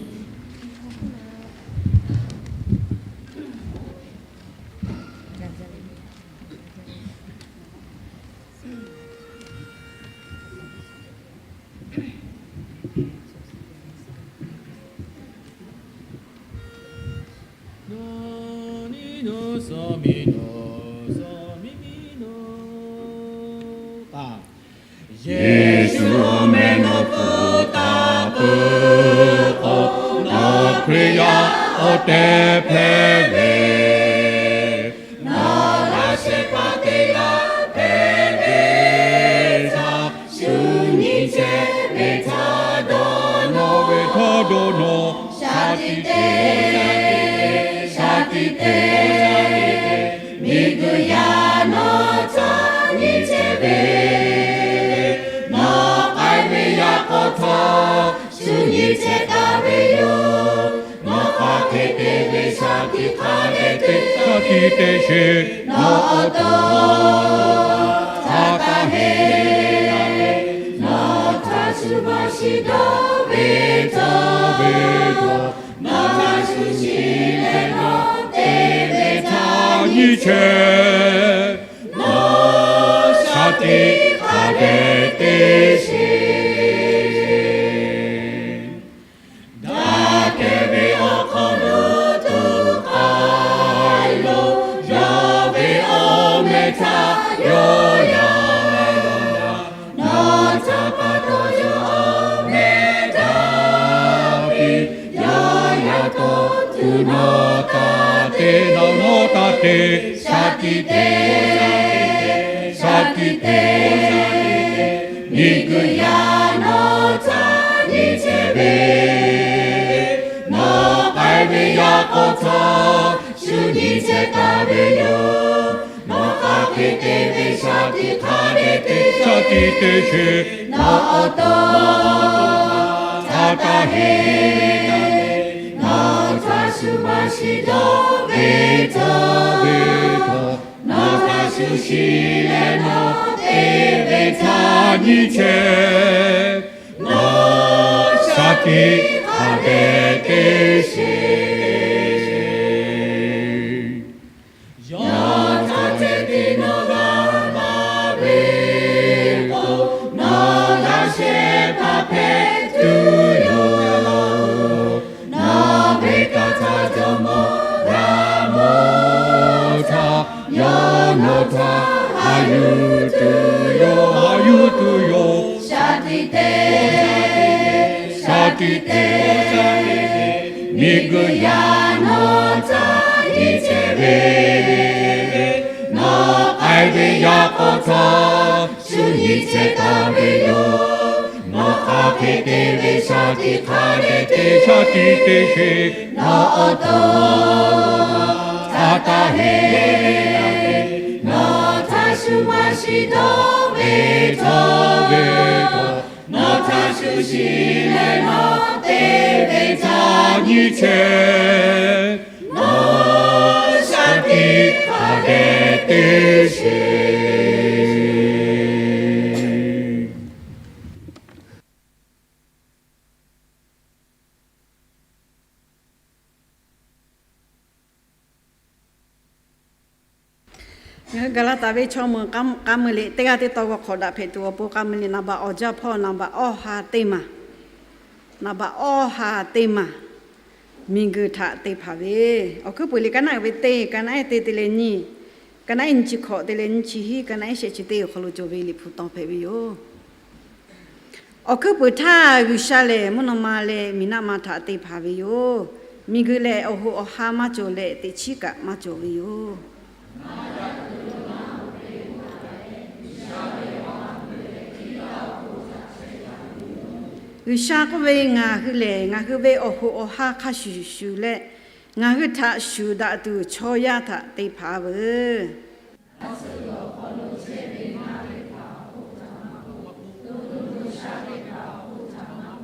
Yeˍsuˆ awˬ meh nawˬ hpfuhˆ taˍ peuˬ k'o, nawˬ Hkriꞈ yaˇ awˬ tehˬ hpehˇ ve, nawˬ laꞈ shehˍ hpaˇ teˇ g'aˇ hpehˇ ve htaꞈ shu nyi chehˇ ve htaꞈ dawˇ nawˇ ve htaꞈ dawˇ nawˇ. Shaˍ tiꞈ te, shaˍ tiꞈ te, miˬguiˬ yaˇ nawˬ htaꞈ nyi chehˇ ve, nawˬ k'ai ve yaꞈ k'aw htaꞈ shu nyi chehˇ taˍ ve yoˬ. Nawˬ hk'aˬ hk'e te ve shaˍ tiꞈ hk'a dehꞈ te, shaˍ tiꞈ te sheˍ. Nawˬ awˬ to htaꞈ taˇ heˆ. Nawˬ htaꞈ shu maˇ shiˍ dawˇ ve htaꞈ, nawˬ htaꞈ shu shiˍ leh nawˬ te ve htaꞈ nyi chehˇ. Nawˬ shaˍ tiꞈ hk'a dehꞈ te sheˍ. Daꞈ kehˬ ve awˬ hk'aw lo tuˬ k'ai lo, yawˇ ve awˬ meh htaꞈ yawˇ yaꞈ. Nawˬ htaꞈ pa taw yawˇ awˬ meh daꞈ piˇ. Yawˇ yaꞈ taw tuˬ nawˬ taˇ te, nawˬ taˇ te. Shaˍ tiꞈ te, shaˍ tiꞈ te, miˬguiˬ yaˇ nawˬ htaꞈ nyi chehˇ ve, nawˬ k'ai ve yaꞈ k'aw htaꞈ shu nyi chehˇ taˍ ve yoˬ. Nawˬ hk'aˬ hk'e te ve shaˍ tiꞈ hk'a dehꞈ te, shaˍ tiꞈ te sheˍ. Nawˬ awˬ to htaꞈ taˇ heˆ. Nawˬ htaꞈ shu maˇ shiˍ dawˇ ve htaꞈ, nawˬ htaꞈ shu shiˍ leh nawˬ te ve htaꞈ nyi chehˇ. Nawˬ shaˍ tiꞈ hk'a dehꞈ te sheˍ. Yawˇ htaꞈ ceh tiˉ nawˬ g'a maˍ ve k'o, nawˬ laꞈ shehˍ hpaˇ hpehꞈ tuˬ yoˬ. Nawˬ ve kaꞈ htaꞈ jawˇmawˇ g'a mawˇ htaˇ, yawˇ nawˬ htaꞈ haꞈ yuˬ tuˬ yoˬ, haꞈ yuˬ tuˬ yoˬ. Shaˍ tiꞈ te, shaˍ tiꞈ te, miˬguiˬ yaˇ nawˬ htaꞈ nyi chehˇ ve, nawˬ k'ai ve yaꞈ k'aw htaꞈ shu nyi chehˇ taˍ ve yoˬ. Nawˬ hk'aˬ hk'e te ve shaˍ tiꞈ hk'a dehꞈ te, shaˍ tiꞈ te sheˍ. Nawˬ awˬ to htaꞈ taˇ heˆ. Nawˬ htaꞈ shu maˇ shiˍ dawˇ ve htaꞈ, nawˬ htaꞈ shu shiˍ leh nawˬ te ve htaꞈ nyi chehˇ. Nawˬ shaˍ tiꞈ hk'a dehꞈ te sheˍ. Ngaˬ hui Gaˍlaˍtaˍ ve chaw meuꞈ k'a meuꞈ liꞈ teˇ g'aˇ teˇ taw g'aw hk'awꞈ daꞈ hpehꞈ tuˬ awˬ pon k'a meuꞈ liꞈ naˍ baꞈ awˬ jaˇ hpawˇ naˍ baꞈ awˇ ha teˇ maˬ, naˍ baꞈ awˇ ha teˇ maˬ, miˬguiˬ htaꞈ te hpanˍ ve. Awˬ hkuiˉ puiˍ liꞈ ka naˆ uiˍ ve teˇ, ka naˆ ehˉ teˇ te leh nyiˇ, ka naˆ ehˉ nyiˇ chi hkawꞈ te leh nyiˇ chi hiˉ, ka naˆ ehˉ shehˆ chi teˇ awˬ hk'aw lo cawˬ ve liꞈ hpu taw hpehꞈ ve yoˬ. Awˬ hkuiˉ puiˍ htaˇ G'uiˬsha lehˬ mvuhˇ naw ma leh miˬ naˆ ma htaꞈ te hpanˍ ve yoˬ. Miˬguiˬ lehˬ awˬ hoꞈ awˬ ha maˇ cawˬ leh teꞈ chiˉ kaꞈ maˇ cawˬ ve yoˬ. G'uiˬsha k'oˆ ve, Ngaˬ hui lehˬ ngaˬ hui ve awˬ hoꞈ awˬ ha hk'a shuˍ shuˍ leh, ngaˬ hui htaꞈ shuˍ daꞈ tuˬ chaw yaˇ htaꞈ te hpanˍ veuˬ. Awˬ hkuiˉ puiˍ htaˇ G'uiˬsha lehˬ mvuhˇ naw ma leh miˬ naˆ ma htaꞈ te hpanˍ ve yoˬ.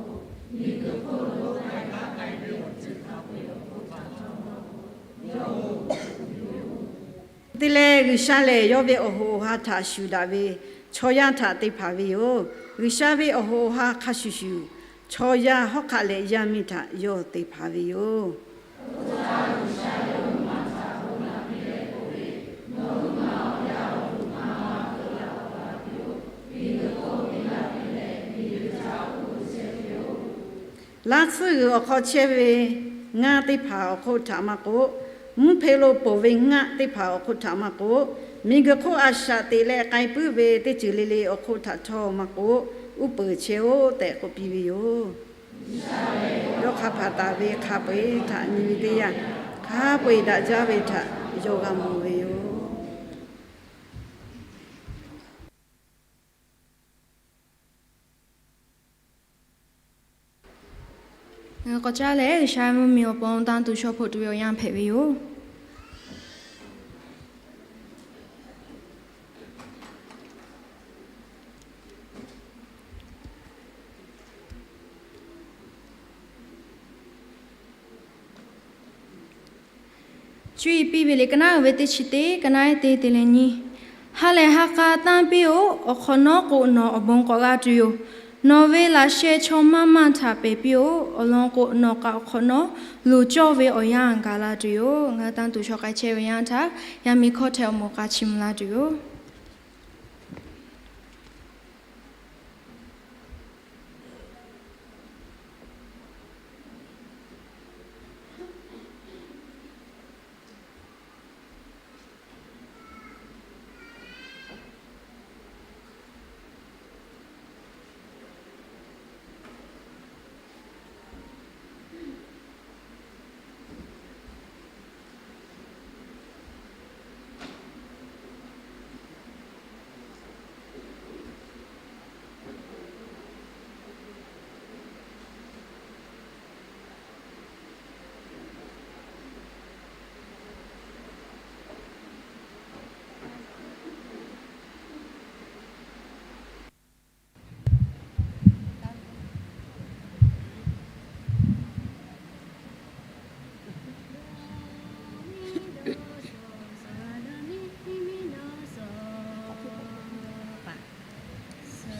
Te leh G'uiˬsha lehˬ yawˇ ve awˬ hoꞈ awˬ ha htaꞈ shuˍ daꞈ ve chaw yaˇ htaꞈ te hpanˍ ve yoˬ. G'uiˬsha ve awˬ hoꞈ awˬ ha hk'a shuˍ shuˍ, chaw yaˇ hawˉ hk'aˆ leh yaˇ miˇ htaꞈ yawˇ te hpanˍ ve yoˬ. Laˇ tsuhˇ g'uiˬ awˬ hk'aw chehˇ ve ngaˇ teˇ hpaˍ awˬ hk'oˆ htaꞈ maˇ k'oˆ, mvuhˇ hpe lo ponˬ ve ngaˆ teˇ hpaˍ awˬ hk'oˆ htaꞈ maˇ k'oˆ, miˬguiˬ hk'oˆ a shaꞈ teꞈ leh k'ai puiˉ ve teˇ ceuˬ le le awˬ hk'oˆ htaꞈ htawˇ maˇ k'oˆ, uˉ peunˍ chehˇ-oˆ tehꞈ k'oˆ piˇ ve yoˬ. Yawˇ hk'a hpaˍ taˍ ve hk'a peu-eˬ htaꞈ nyi ve teˇ yanˇ, hk'a peu-eˬ daꞈ jaˇ ve htaꞈ yawˇ g'a mawˬ ve yoˬ. Ngaˬ hui k'awꞈ caˇ leh G'uiˬsha mvuhˇmiˬ awˬ pon tanˇ tuˬ shaw hpoꞈ tuˬ ve awˬ yanˇ hpehꞈ ve yoˬ. Cuˇ yiˍ piˇ ve liꞈ ka naˉ uiˍ ve teˇ chi teˇ, ka naˉ eˉ teˇ te leh nyiˇ. Ha lehˬ ha k'a tanˇ piˇ-oˆ. Awˬ hk'awꞈ nawˉ k'o, nawˬ awˬ bon k'awꞈ g'a tuˬ yoˬ. Nawˬ ve laꞈ sheh chaw maˇ maˇ htaꞈ pehˬ piˇ-oˆ. Awˬ lawn k'o, nawˬ kaꞈ awˬ hk'awꞈ nawˉ loˍ cawˇ ve awˬ yanˇ gaˬ la tuˬ yoˬ. Ngaˬ hui tanˇ tuˬ shaw k'ai chehˇ ve yanˇ htaˇ, yaˇ miˇ hkawˇ hteh awˬ moˍ k'a chiˇ mvuh la tuˬ yoˬ.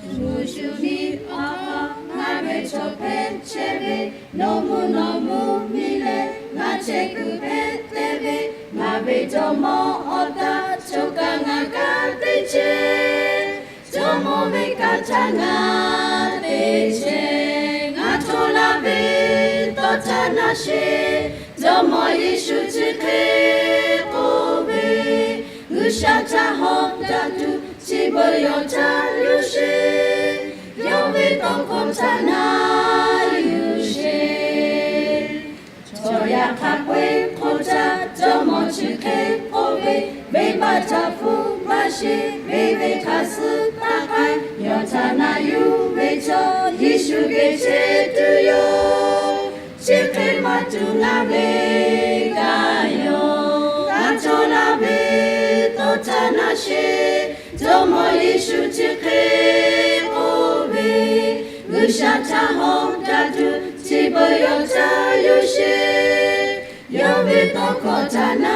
Shu shu ni awˬ hk'aw ngaˬ ve chaw hpehꞈ chehˇ ve, nawˬ mvuhˇ nawˬ mvuhˇ miˬ leh ngaˬ chehˇ kuiˬ hpehꞈ te ve, ngaˬ ve jawˇmawˇ awˬ htaꞈ choˬ kaꞈ ngaˬ kaꞈ teˇ chehˇ. Jawˇmawˇ ve kaˇ htaꞈ ngaˬ teˇ chehˇ. Ngaˬ htawˇ laˇ ve tawˇ htaꞈ na sheˍ. Jawˇmawˇ Yeˍsuˆ chi hk'e k'oˆ ve, G'uiˬsha htaꞈ hawˉ daꞈ tuˬ chi beuꞈ yawˇ htaꞈ yuˬ sheˍ. Yawˇ ve tawˇ hkawˇ htaꞈ na yuˬ sheˍ. Chaw yaˇ hk'a peu-eˬ hk'oˆ htaˇ, jawˇmawˇ chi hk'e k'oˆ ve, venˇbaˆ htaꞈ hpfuhˆ maˇ sheˍ. Venˇ ve hk'a suh taˇ k'ai, yawˇ htaꞈ na yuˬ ve chaw Yeˍsuˆ geh chehˇ tuˬ yoˬ. Chi hk'e maˇ tuˬ ngaˬ ve kaꞈ yoˬ. Ngaˬ htawˇ laˇ ve tawˇ htaꞈ na sheˍ. Jawˇmawˇ Yeˍsuˆ chi hk'e k'oˆ ve, G'uiˬsha htaꞈ hawˉ daꞈ tuˬ chi beuꞈ yawˇ htaꞈ yuˬ sheˍ. Yawˇ ve tawˇ hkawˇ htaꞈ na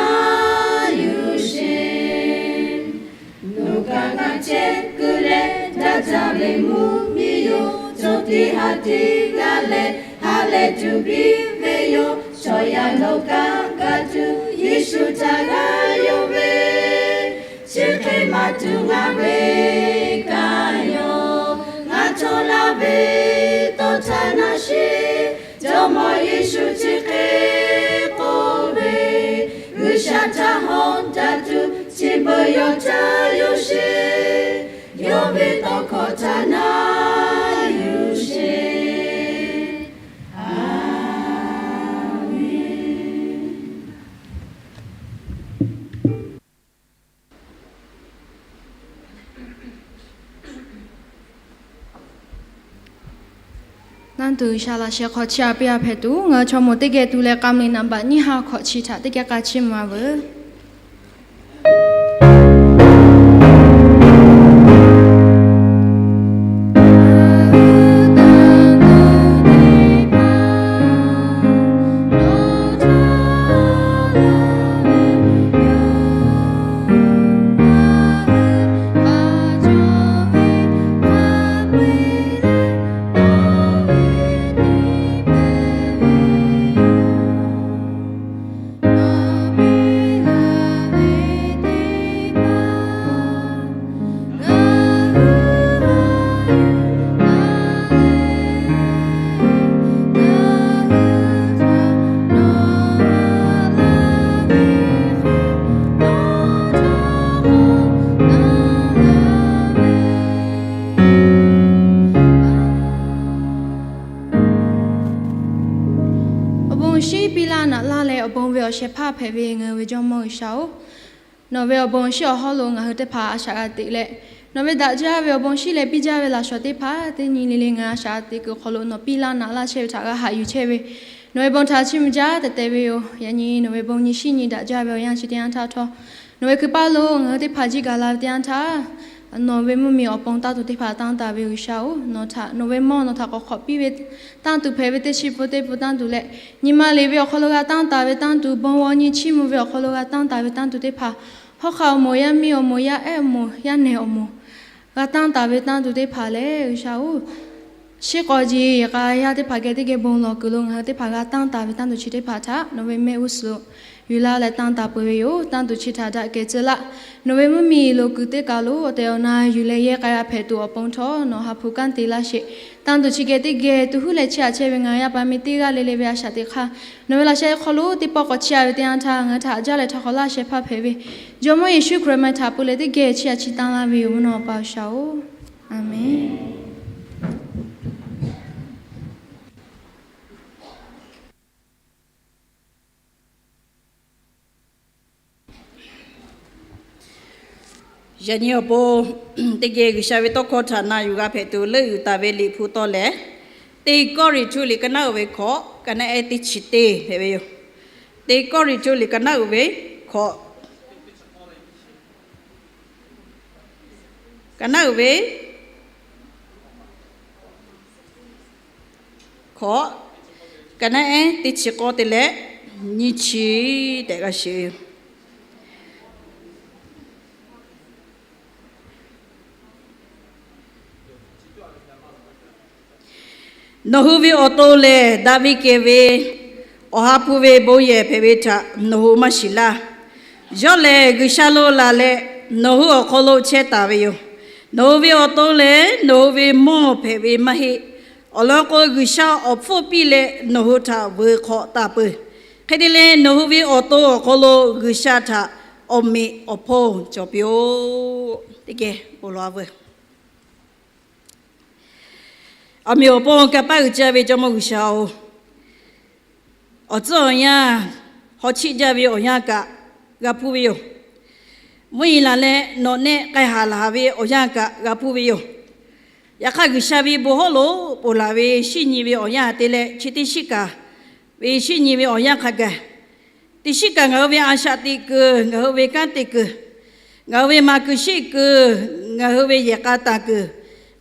yuˬ sheˍ. Nawˬ kaꞈ ngaˬ chehˇ kuiˬ leh daꞈ jaˇ ve mvuhˇmiˬ yoˬ. Chaw teˇ ha teˇ g'aˇ leh ha lehˬ tuˬ piˇ ve yoˬ. Chaw yaˇ nawˬ kaꞈ g'a tuˬ Yeˍsuˆ htaꞈ g'a yonˍ ve, chi hk'e maˇ tuˬ ngaˬ ve kaꞈ yoˬ. Ngaˬ htawˇ laˇ ve tawˇ htaꞈ na sheˍ. Jawˇmawˇ Yeˍsuˆ chi hk'e k'oˆ ve, G'uiˬsha htaꞈ hawˉ daꞈ tuˬ chi beuꞈ yawˇ htaꞈ yuˬ sheˍ. Yawˇ ve tawˇ hkawˇ htaꞈ na yuˬ sheˍ. Aˍmenˍ. Naˆ tuˬ G'uiˬsha laꞈ sheh hk'aw chiˇ aꞈ piˇ aꞈ hpehꞈ tuˬ, ngaˬ hui chaw moˍ teˇ geh tu leh k'a meuꞈ naˍ baꞈ nyiˇ ha hkawꞈ chi htaꞈ teˇ geh k'a chiˇ mvuh-a veuˬ. shinˉ piˇ laˇ naꞈ laˇ leh awˬ bon ve awˬ shehˍ hpaˇ hpehꞈ ve ngaˬ hui ve Jawˇmawˇ G'uiˬsha-oˬ, nawˬ ve awˬ bon shinˉ awˬ hawˉ lo ngaˬ hui teˇ hpaˍ a shaꞈ g'a teꞈ leh, nawˬ ve daꞈ jaˇ ve awˬ bon shinˉ leh biˇ jaˇ ve laꞈ shawˍ teˇ hpaˍ teˇ nyi le le ngaˬ hui a shaꞈ g'a teꞈ kuiˬ awˬ hk'aw lo nawˬ piˇ laˇ naꞈ laˇ chehˇ ve htaꞈ g'a haꞈ yuˬ chehˇ ve, nawˬ ve bon htaꞈ chiˇ mvuh jaˇ tehꞈ tehꞈ ve yoˬ. Yaꞈ nyi nawˬ ve bon nyi shinˉ nyi daꞈ jaˇ ve awˬ yanˇ chi teˇ yanˇ htaˇ htawˇ, nawˬ ve hkui paˇ lo ngaˬ hui teˇ hpaˍ jiˇ gaˬ la ve teˇ yanˇ htaˇ, nawˬ ve mvuhˇmiˬ awˬ pon tanˇ tuˬ teˇ hpaˍ tanˇ taˍ ve G'uiˬsha-oˬ, nawˬ htaꞈ nawˬ ve mawˇ nawˬ htaꞈ k'awꞈ hk'awꞈ piˇ ve tanˇ tuˬ hpehꞈ ve teˇ chi pun teˇ pun tanˇ tuˬ leh, nyi ma liꞈ ve awˬ hk'aw lo g'a tanˇ taˍ ve tanˇ tuˬ, bon g'aw nyi chiˇ mvuh ve awˬ hk'aw lo g'a tanˇ taˍ ve tanˇ tuˬ teˇ hpaˍ, hawˉ hk'aˆ awˬ moˍ, yaˇ miˇ awˬ moˍ, yaˇ ehˉ awˬ moˍ, yaˇ nehˬ awˬ moˍ, g'a tanˇ taˍ ve tanˇ tuˬ teˇ hpaˍ lehˬ G'uiˬsha-oˬ, shiˉ k'aw ji k'a yaˇ teˇ hpaˍ geh teˇ geh bon lawˬ kuiˬ lo ngaˬ hui teˇ hpaˍ g'a tanˇ taˍ ve tanˇ tuˬ chi teˇ hpaˍ htaꞈ nawˬ ve mehˆ g'uˇ suhˍ lo yuˬ laˇ leh tanˇ taˍ peuˬ ve yoˬ. Tanˇ tuˬ chi htaꞈ daꞈ kehˬ tcuh laˇ. Nawˬ ve mvuhˇmiˬ lo kuiˬ teˇ kaˬ lo awˬ tehˬ awˬ na yuˬ leh yehˇ k'ai g'a hpehꞈ tuˬ awˬ pon htawˇ nawˬ ha hpu kanˉ te laˇ sheˍ. Tanˇ tuˬ chi geh teˇ geh tuˬ huˉ leh chehˇ aꞈ chehˇ ve ngaˬ yaˇ paˍ miˇ teˇ g'aˇ le le ve a shaꞈ teꞈ hk'aˇ, nawˬ ve laꞈ sheh hk'aw lo teˇ pawˆ k'awꞈ chehˇ a ve teˇ yanˇ htaˇ ngaˬ hui htaꞈ jaˇ leh htaꞈ hk'awꞈ laˇ shehˍ hpaˇ hpehꞈ ve Jawˇmawˇ Yeˍsuˆ Hkriꞈ awˬ meh htaꞈ pu leh teˇ geh chehˇ aꞈ chiˇ tanˇ laˇ ve yoˬ. Mvuhˇ naw Awˬ pa G'uiˬsha-oˬ, a menˬ. Yaꞈ nyi awˬ pon teˇ geh G'uiˬsha ve tawˇ hkawˇ htaꞈ na yuˬ g'a hpehꞈ tuˬ leuˆ yuˬ taˍ ve Liꞈ hpu tawˇ lehˬ, Teˇ Kawˇrenˍhtuˆ liꞈ ka naˉ uiˍ ve hkawꞈ, ka naˉ ehˉ teˇ chi teˇ hpehꞈ ve yoˬ. Teˇ Kawˇrenˍhtuˆ liꞈ ka naˉ uiˍ ve hkawꞈ, ka naˉ uiˍ ve hkawꞈ, ka naˉ ehˉ teˇ chi k'awˇ te leh nyiˇ chi tehꞈ g'a shiˍ ve yoˬ. Nawˬ hui ve awˬ to lehˬ, daꞈ ve kehˬ ve Awˬ ha hpu ve bon yehˬ hpehꞈ ve htaꞈ nawˬ hui maˇ shiˍ laˇ. Yawˇ lehˬ, G'uiˬsha lo laˬ leh nawˬ hui awˬ hk'aw lo chehˇ taˍ ve yoˬ. Nawˬ hui ve awˬ to lehˬ, nawˬ hui ve mawˇ hpehꞈ ve maˇ heˆ. Awˬ lawn k'o, G'uiˬsha awˬ hpfuhˇ piˇ leh nawˬ hui htaꞈ vuiˬ hk'awꞈ taˍ peuˬ. Hk'e te leh, nawˬ hui ve awˬ to awˬ hk'aw lo G'uiˬsha htaꞈ awˬ meꞈ awˬ hponˇ cawˬ piˇ-oˆ. Teˇ geh bon lawˬ-a veuˬ. Awˬ meꞈ awˬ hponˇ kanˇ paˆ uiˍ jaˇ ve Jawˇmawˇ G'uiˬsha-oˬ, awˬ tcuhˉ awˬ yanˇ hawˉ chiˆ jaˇ ve awˬ yanˇ kaꞈ g'a hpuˇ ve yoˬ. Mvuhˇ yeˬ laˬ leh nawˬ nehˆ k'ai haˍ laˬ ve awˬ yanˇ kaꞈ g'a hpuˇ ve yoˬ. Yaꞈ hk'aˇ, G'uiˬsha ve bon hawˉ lo ponˬ laˬ ve shinˉ nyi ve awˬ yanˇ te leh chi teˇ shinˉ kaꞈ ve shinˉ nyi ve awˬ yanˇ hk'a gaˬ, teˇ shinˉ kaꞈ ngaˬ hui ve a shaꞈ teꞈ kuiˬ, ngaˬ hui ve kanˉ te kuiˬ, ngaˬ hui ve maˍ kuiˬ sheˆ kuiˬ, ngaˬ hui ve yehˬ k'a taˍ kuiˬ,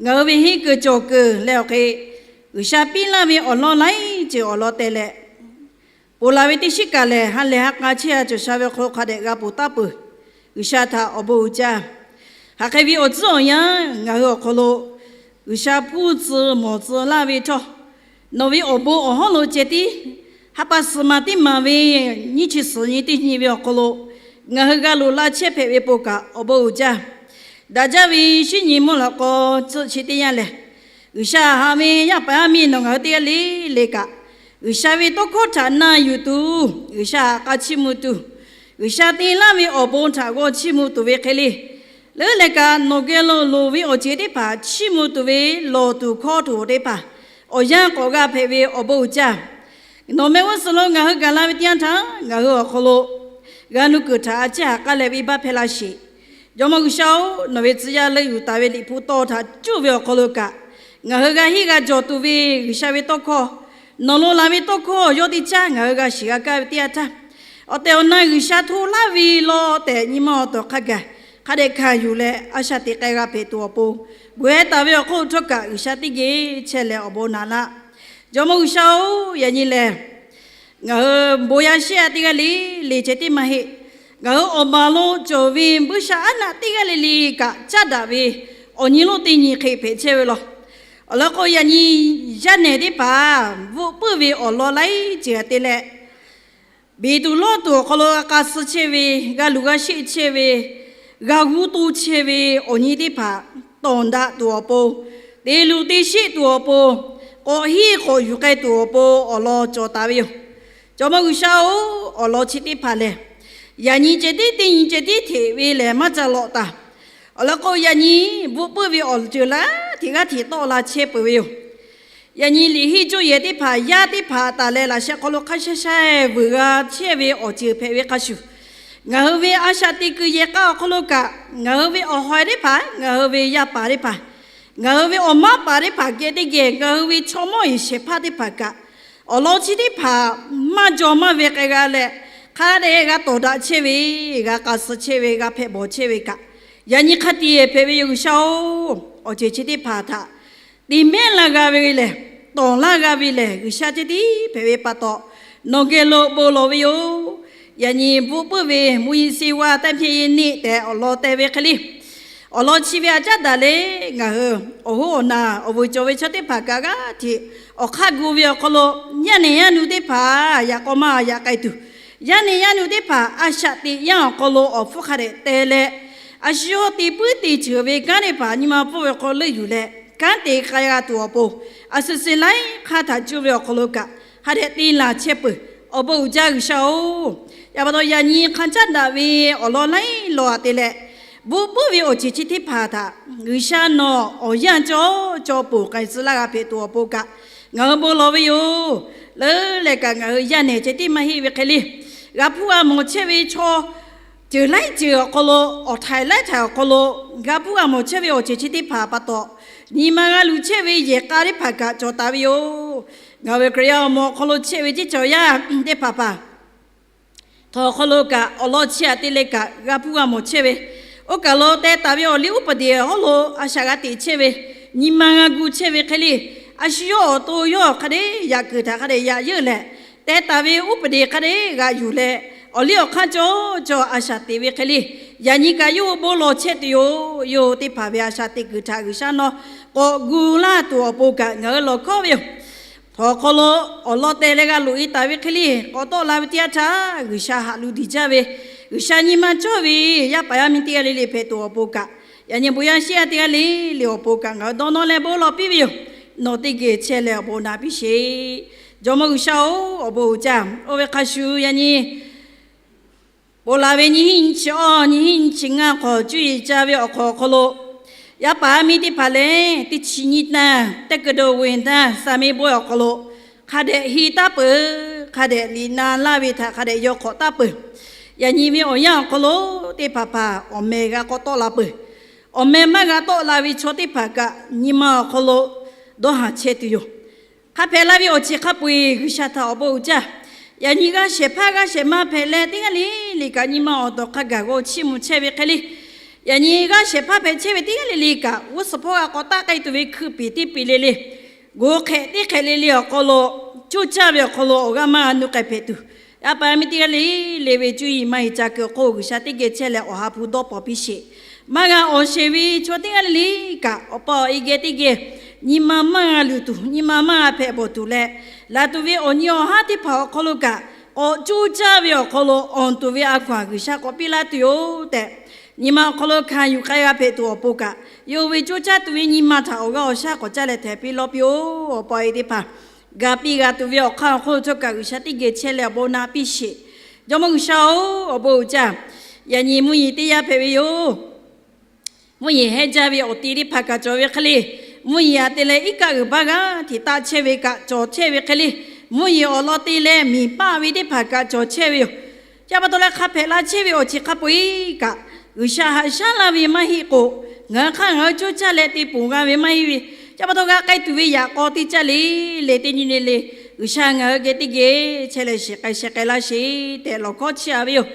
ngaˬ hui ve henˇ kuiˬ cawˬ kuiˬ leh awˬ hk'e, G'uiˬsha piˇ laˇ ve awˬ lawn laiˉ ceuˬ awˬ lawn teh leh, ponˬ laˬ ve teˇ shinˉ kaꞈ lehˬ, ha lehˬ ha k'a chehˇ a cawˬ sha ve awˬ hk'aw lo hk'a dehꞈ g'a ponˬ taˉ peuˬ. G'uiˬsha htaꞈ awˬ bon uiˍ jaˇ. Hk'aˬ hk'e ve awˬ tcuhˉ awˬ yanˇ ngaˬ hui awˬ hk'aw lo G'uiˬsha hpuˇ tcuh mawˬ tcuh laˇ ve htawˇ, nawˬ ve awˬ bon awˬ hawˉ lo ceh tiˉ ha pa suhˍ ma teˇ maˬ ve nyiˇ chi suhˍ nyi teˇ nyi ve awˬ hk'aw lo ngaˬ hui g'a loꞈ la chehˇ hpehꞈ ve pon kaꞈ awˬ bon uiˍ jaˇ. Daꞈ jaˇ ve shinˉ nyi mvuhˇ lawꞈ k'aw tcuhˆ chi teˇ yanˇ lehˬ, G'uiˬsha haꞈ ve yaˇ paˍ yaˇ miˇ nawˬ ngaˬ hui teˇ g'aˇ le le kaꞈ, G'uiˬsha ve tawˇ hkawˇ htaꞈ na yuˬ tuˬ, G'uiˬsha haꞈ k'a chiˇ mvuh tuˬ, G'uiˬsha te laˇ ve awˬ bon htaꞈ g'aw chiˇ mvuh tuˬ ve hk'e le, leuˉ leh kaꞈ nawˬ geh lo loˍ ve awˬ ceuˬ teˇ hpaˍ chiˇ mvuh tuˬ ve lawˬ tuˬ hkawˇ tuˬ teˇ hpaˍ awˬ yanˇ k'awꞈ g'a hpehꞈ ve awˬ bon uiˍ jaˇ. Nawˬ mehˆ g'uˇ suhˍ lo ngaˬ hui gaˬ la ve teˇ yanˇ htaˇ, ngaˬ hui awˬ hk'aw lo g'a nuˇ kuiˬ htaꞈ a ciˉ haꞈ k'aˉ leh venˇbaˆ hpehˇ laˇ sheˍ. Jawˇmawˇ G'uiˬsha-oˬ, nawˬ ve tcuh yaˇ leuˆ yuˬ taˍ ve Liꞈ hpu tawˇ htaꞈ cuˇ ve awˬ hk'aw lo kaꞈ, ngaˬ hui g'a henˇ g'a jawˬ tuˬ ve G'uiˬsha ve tawˇ hkawˇ, nawˬ lo laˬ ve tawˇ hkawˇ yawˇ teˇ caˉ ngaˬ hui g'a shiˍ g'a kaˇ ve teˇ yanˇ htaˇ, awˬ tehˬ awˬ na G'uiˬsha hto laˇ ve law tehꞈ nyi ma awˬ tawˍ hk'a gaˬ hk'a dehꞈ hkanˍ yuˬ leh a shaꞈ teꞈ k'ai g'a hpehꞈ tuˬ awˬ pon, g'uiˬ heh taˍ ve awˬ hk'oˆ htawˇ kaꞈ G'uiˬsha teˇ geh chehˇ leh awˬ bon naꞈ laˇ. Jawˇmawˇ G'uiˬsha-oˬ, yaꞈ nyi lehˬ, ngaˬ hui bon yaˇ shehˆ a teˇ g'aˇ le le ceh tiˉ maˇ heˆ. Ngaˬ hui awˬ baˬ lo cawˬ ve buiˇshaˆaˉnaˆ teˇ g'aˇ le le kaꞈ caˉ daꞈ ve awˬ nyi lonˉ teˇ nyi hk'e hpehꞈ chehˇ ve law. Awˬ lawn k'o, yaꞈ nyi yaˇ nehˬ teˇ hpaˍ bvuhꞈ puiˇ ve awˬ lawn laiˉ ceuˬ te leh, beˬ tuˬ lawˇ tuˬ awˬ hk'aw lo g'a k'a suh chehˇ ve, g'a luˬ g'a sheˆ chehˇ ve, g'a g'uˇ to chehˇ ve awˬ nyi teˇ hpaˍ tawˍ daꞈ tuˬ awˬ pon, te luˬ te sheˆ tuˬ awˬ pon, k'awꞈ henˇ k'awꞈ yuˬ k'ai tuˬ awˬ pon awˬ lawn cawˬ taˍ ve yoˬ. Jawˇmawˇ G'uiˬsha-oˬ, awˬ lawn chi teˇ hpaˍ lehˬ, yaꞈ nyi ceh tiˉ teˇ nyi ceh tiˉ hteꞈ ve lehˬ maˇ ca lawꞈ taˍ. Awˬ lawn k'o, yaꞈ nyi bvuhꞈ puiˇ ve awˬ ceuˬ laiˉ hteꞈ g'aˇ hteꞈ tawˆ la chehˇ peuˬ ve yoˬ. Yaꞈ nyi liꞈ henˇ cawˇ yehˬ teˇ hpaˍ, yaˇ teˇ hpaˍ taˍ leh laꞈ sheh hk'aw lo hk'a sha sha veuꞈ g'a chehˇ ve awˬ ceuˬ hpehꞈ ve hk'a shuˍ, ngaˬ hui ve a shaꞈ teꞈ kuiˬ yehˬ k'a awˬ hk'aw lo kaꞈ, ngaˬ hui ve awˬ haw teˇ hpaˍ, ngaˬ hui ve yaˇ paˍ teˇ hpaˍ, ngaˬ hui ve awˬ maˉ paˍ teˇ hpaˍ geh teˇ geh, ngaˬ hui ve chaw mawˇ yeˬ shehˍ hpaˇ teˇ hpaˍ kaꞈ, awˬ lawn chi teˇ hpaˍ maˇ jaw maˇ ve k'ai g'a leh, hk'a dehꞈ g'a tawˍ daꞈ chehˇ ve, g'a k'a suh chehˇ ve, g'a hpehꞈ bawˬ chehˇ ve kaꞈ, yaꞈ nyi hk'a tiꞈ hpehꞈ ve yoˬ G'uiˬsha-oˬ. Awˬ ceuˬ chi teˇ hpaˍ htaꞈ te mehˉ laˇ g'a ve lehˬ, tawˍ laˇ g'a ve lehˬ, G'uiˬsha ceh tiˉ hpehꞈ ve pa taw, nawˬ geh lo bon lawˬ ve yoˬ. Yaꞈ nyi bvuhˆ puiˉ ve မူရင်းဆေးဝါး တိုက်ဖျက်ရေးနေ့ tehꞈ awˬ lawn teh ve hk'e le, awˬ lawn chi ve a caˉ daꞈ leh, ngaˬ hui awˬ hoˉ awˬ naˬ awˬ vuiˬ cawˬ ve chaw teˇ hpaˍ kaꞈ g'aˇ hteꞈ awˬ hk'aˇ gu ve awˬ hk'aw lo, yaˇ nehˬ yaˇ nu teˇ hpaˍ yaꞈ k'aw maˇ yaꞈ k'ai tuˬ, yaˇ nehˬ yaˇ nu teˇ hpaˍ a shaꞈ teꞈ yanˇ awˬ hk'aw lo awˬ hpfuhˇ hk'a dehꞈ teh leh, a shu yawˇ te puiˉ te ceuˬ ve kanˉ teˇ hpaˍ nyi ma pfuhˇ ve hk'aw leuˆ yuˬ leh, kanˉ te k'ai g'a tuˬ awˬ pon, a shu suh laiˉ hk'aˇ htaꞈ cuˇ ve awˬ hk'aw lo kaꞈ, hk'a dehꞈ te laˬ chehˇ peuˬ. Awˬ bon uiˍ jaˇ G'uiˬsha-oˬ, yaꞈ pa taw yaꞈ nyi hk'a caˉ daꞈ ve awˬ lawn laiˉ law a te leh, bvuhˆ puiˉ ve awˬ ceuˬ chi teˇ hpaˍ htaꞈ G'uiˬsha nawˬ awˬ yanˇ cawˇ cawˇ ponˬ k'ai tcuh laˇ g'a hpehꞈ tuˬ awˬ pon kaꞈ, ngaˬ hui bon lawˬ ve yoˬ. Leuˉ leh kaꞈ ngaˬ hui yaˇ nehˬ ceh tiˉ maˇ heˆ ve hk'e le, g'a hpuˇ g'a mawˬ chehˇ ve chaw ceuˬ laiˉ ceuˬ awˬ hk'aw lo, awˬ htaiˍ laiˉ htaiˍ awˬ hk'aw lo, g'a hpuˇ g'a mawˬ chehˇ ve awˬ ceuˬ chi teˇ hpaˍ pa taw, nyi ma g'a luˬ chehˇ ve yehˬ k'a teˇ hpaˍ kaꞈ cawˬ taˍ ve yoˬ. Ngaˬ hui ve Hkriꞈ yaˇ awˬ moˍ awˬ hk'aw lo chehˇ ve ceˇ cawˬ yaˇ teˇ hpaˍ hpaˍ htawˇ awˬ hk'aw lo kaꞈ awˬ lawn chi aꞈ te leh kaꞈ g'a hpuˇ g'a mawˬ chehˇ ve, oˇ kaˬ lo teh taˍ ve awˬ liˇ uˉ peˍ deˍ awˬ hawˉ lo a shaꞈ g'a teꞈ chehˇ ve, nyi ma g'a gu chehˇ ve hk'e le, a shu yawˇ awˬ to yawˇ hk'a dehꞈ yaꞈ kuiˬ htaꞈ hk'a dehꞈ yaꞈ yeunˇ leh, teh taˍ ve uˉ peˍ deˍ hk'a dehꞈ g'aꞈ yuˬ leh, awˬ liˇ awˬ hk'aˇ cawˇ cawˇ a shaꞈ teꞈ ve hk'e le, yaꞈ nyi kaꞈ yawˇ hui bon lawˬ chehˇ tuˬ yoˬ. Yawˇ hui teˇ hpaˍ ve a shaꞈ teꞈ kuiˬ htaꞈ G'uiˬsha nawˬ k'awꞈ gu laˇ tuˬ awˬ pon kaꞈ ngaˬ hui lawˬ hkawˉ ve yoˬ. Htawˇ awˬ hk'aw lo awˬ lawn teh leh g'a loꞈ e taˍ ve hk'e le, k'awꞈ tawˆ la ve teˇ yanˇ htaˇ G'uiˬsha haꞈ lu diˬ jaˇ ve, G'uiˬsha nyi ma cawˇ ve yaˇ paˍ yaˇ miˇ teˇ g'aˇ le le hpehꞈ tuˬ awˬ pon kaꞈ, yaꞈ nyi bon yaˇ shiˉ yaˇ teˇ g'aˇ le le awˬ pon kaꞈ ngaˬ hui dawˇ nawˇ leh bon lawˬ piˇ ve yoˬ. Nawˬ teˇ geh chehˇ leh awˬ bon na piˇ sheˍ. Jawˇmawˇ G'uiˬsha-oˬ, awˬ bon uiˍ jaˇ. Oˇ ve hk'a shuˍ yaꞈ nyi ponˬ laˬ ve nyiˇ hinˉ nyiˇ chi awˇ, nyiˇ hinˉ nyiˇ chi ngaˇ hk'awꞈ cuˇ yiˍ ca ve awˬ hk'awꞈ awˬ hk'aw lo, yaˇ paˍ yaˇ miˇ teˇ hpaˍ lehˬ, teˇ chi nyiˇ tanˇ, တက္ကသိုလ်ဝင်တန်း စာမေးပွဲ awˬ hk'aw lo hk'a dehꞈ henˇ taˉ peuˬ, hk'a dehꞈ liꞈ na laˇ ve htaꞈ hk'a dehꞈ yaw hk'awꞈ taˉ peuˬ. Yaꞈ nyi ve awˬ yanˇ awˬ hk'aw lo teˇ hpaˍ hpaˍ awˬ meh g'a k'awꞈ tawˆ la peuˬ. Awˬ meh maˇ g'a tawˆ la ve chaw teˇ hpaˍ kaꞈ nyi ma awˬ hk'aw lo dawˇ haˍ chehˇ tuˬ yoˬ. Hk'a hpehꞈ la ve awˬ ceuˬ hk'a peu-eˬ G'uiˬsha htaꞈ awˬ bon uiˍ jaˇ. Yaꞈ nyi g'aˇ shehˍ hpaˇ g'aˇ shehˍ ma hpehꞈ leh teˇ g'aˇ le le kaꞈ nyi ma awˬ dawˬ hk'a gaˬ g'aw chiˇ mvuh chehˇ ve hk'e le, yaꞈ nyi g'aˇ shehˍ hpaˇ hpehꞈ chehˇ ve teˇ g'aˇ le le kaꞈ g'uˇ suhˍ hpawˇ g'a k'awꞈ taˆ k'ai tuˬ ve hkui peˍ teˇ peˍ le le, g'oˬ hk'ehꞈ teˇ hk'ehꞈ le le awˬ hk'aw lo, coˇ caˇ ve awˬ hk'aw lo awˬ g'aˇ maˇ g'a nuˇ k'ai hpehꞈ tuˬ, yaˇ paˍ yaˇ miˇ teˇ g'aˇ le le ve cuˇ yiˍ maˇ heˆ ca kuiˬ awˬ hk'oˆ G'uiˬsha teˇ geh chehˇ leh awˬ ha hpu dawˇ paw piˇ sheˍ. Maˇ g'a awˬ sheˍ ve chaw teˇ g'aˇ le le kaꞈ awˬ pa awˬ e geh teˇ geh nyi ma maˇ g'a luˬ tuˬ, nyi ma maˇ g'a hpehꞈ bawˬ tuˬ leh, laˬ tuˬ ve awˬ nyi awˬ haˉ teˇ hpaˍ awˬ hk'aw lo kaꞈ k'awꞈ coˇ caˇ ve awˬ hk'aw lo awˬ tuˬ ve a hkaw-anˬ G'uiˬsha k'awꞈ piˇ laˇ tuˬ yoˬ tehꞈ, nyi ma awˬ hk'aw lo hkanˍ yuˬ k'ai g'a hpehꞈ tuˬ awˬ pon kaꞈ, yawˇ hui ve coˇ caˇ tuˬ ve nyi ma htaꞈ awˬ g'aˇ awˬ shaˉ k'awꞈ caˇ leh htehˍ piˇ lawˇ piˇ-oˬ. Awˬ pa awˬ e teˇ hpaˍ ga piˇ g'a tuˬ ve awˬ hk'aˇ awˬ hk'oˆ lo htawˇ kaꞈ G'uiˬsha teˇ geh chehˇ leh awˬ bon na piˇ sheˍ. Jawˇmawˇ G'uiˬsha-oˬ, awˬ bon uiˍ jaˇ. Yaꞈ nyi mvuhˇ yeˬ teˇ yanˇ hpehꞈ ve yoˬ. Mvuhˇ yeˬ hehnˇ jaˇ ve awˬ te teˇ hpaˍ kaꞈ cawˬ ve hk'e le, mvuhˇ yeˬ aꞈ te leh iˉ kaˆ g'uiˬ baˆ g'aˇ hteꞈ taˆ chehˇ ve kaꞈ cawˬ chehˇ ve hk'e le, mvuhˇ yeˬ awˬ lawn te leh miˬ paˆ ve teˇ hpaˍ kaꞈ cawˬ chehˇ ve yoˬ. Chi pa taw leh hk'a hpehꞈ la chehˇ ve awˬ ceuˬ hk'a peu-eˬ kaꞈ, G'uiˬsha haꞈ shaˉ laˇ ve maˇ heˆ k'o, ngaˬ hui hk'aˇ ngaˬ hui coˇ caˇ leh te ponˬ g'a ve maˇ heˆ ve, chi pa taw g'a k'ai tuˬ ve yaꞈ k'aw teˇ caˇ le le teˇ nyi le le, G'uiˬsha ngaˬ hui geh teˇ geh chehˇ leh shiˍ k'ai sheh k'ai laˇ sheˍ tehꞈ lawˬ hkawˉ chiˇ a ve yoˬ.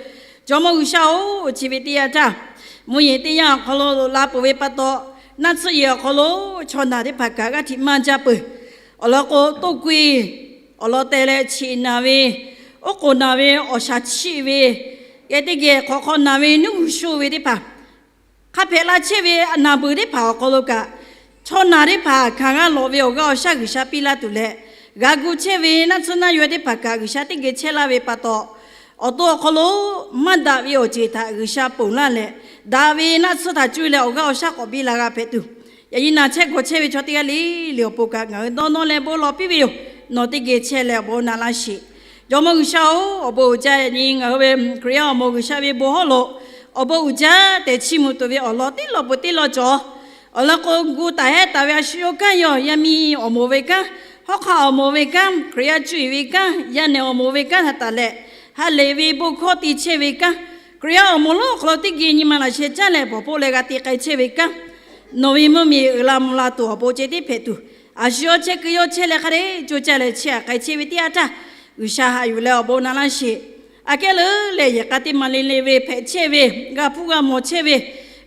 Jawˇmawˇ G'uiˬsha-oˬ, chi ve teˇ yanˇ htaˇ mvuhˇ yeˬ teˇ yanˇ awˬ hk'aw lo loꞈ la peuˬ ve pa taw, naˆ tsuhˇ yehˬ awˬ hk'aw lo chaw naˬ teˇ hpaˍ kaꞈ g'aˇ hteꞈ maˇ jaˇ peuˬ. Awˬ lawn k'o, toˇ kawˇ awˬ lawn teh leh cheꞈ naˬ ve, oˉ k'oˍ naˬ ve, awˬ shaˍ chiˆ ve, geh teˇ geh hk'awꞈ hk'aw naˬ ve, nuˇ g'uˬ sho ve teˇ hpaˍ, hk'a hpehꞈ la chehˇ ve naˬ beuˬ teˇ hpaˍ awˬ hk'aw lo kaꞈ, chaw naˬ teˇ hpaˍ hkanˍ g'a lawꞈ ve awˬ g'aˇ awˬ shaˉ G'uiˬsha piˇ laˇ tuˬ leh, g'a gu chehˇ ve naˆ tsuhˇ naˆ yaw teˇ hpaˍ kaꞈ G'uiˬsha teˇ geh chehˇ laˇ ve pa taw, awˬ to awˬ hk'aw lo maˇ daꞈ ve awˬ ceuˬ htaꞈ G'uiˬsha ponˬ laˇ leh, daꞈ ve naˆ tsuhˇ htaꞈ cuˇ leh awˬ g'aˇ awˬ shaˉ k'awꞈ biˇ la g'a hpehꞈ tuˬ, yaꞈ nyi naˬ chehˇ gawˬ chehˇ ve chaw teˇ g'aˇ le le awˬ pon kaꞈ ngaˬ hui dawˇ nawˇ leh bon lawˬ piˇ ve yoˬ. Nawˬ teˇ geh chehˇ leh awˬ bon naˬ laˇ sheˍ. Jawˇmawˇ G'uiˬsha-oˬ, awˬ bon uiˍ jaˇ. Yaꞈ nyi ngaˬ hui ve Hkriꞈ yaˇ awˬ moˍ G'uiˬsha ve bon hawˉ lo awˬ bon uiˍ jaˇ tehꞈ chiˇ mvuh tuˬ ve awˬ lawn teˇ lawn peuˬ teˇ lawn cawˬ. Awˬ lawn k'o, gu taˍ hehˉ taˍ ve a shu yawˇ kanˉ yawˬ yaˇ miˇ awˬ moˍ ve kanˉ hawˉ hk'aˆ awˬ moˍ ve kanˉ, Hkriꞈ yaˇ cuˇ yiˍ ve kanˉ, yaˇ nehˬ awˬ moˍ ve kanˉ htaꞈ taˍ leh, ha lehˬ ve bon hkawˇ te chehˇ ve kanˉ, Hkriꞈ yaˇ awˬ moˍ lonˉ awˬ hk'aw lo teˇ geh nyi ma laꞈ sheh caˉ leh bawˬ hpoˆ leh g'a te k'ai chehˇ ve kanˉ, nawˬ ve mvuhˇ miˬ uiˍ la mvuh la tuˬ awˬ pon ceh tiˉ hpehꞈ tuˬ, a shu yawˇ chehˇ kuiˬ yawˇ chehˇ leh hk'a dehꞈ co caˇ leh chehˇ a k'ai chehˇ ve teˇ yanˇ htaˇ, G'uiˬsha haꞈ yuˬ leh awˬ bon na laˇ sheˍ. Aꞈ kehˉ leuˉ leh yehˬ k'a teˇ ma le le ve hpehꞈ chehˇ ve, g'a hpuˇ g'a mawˬ chehˇ ve,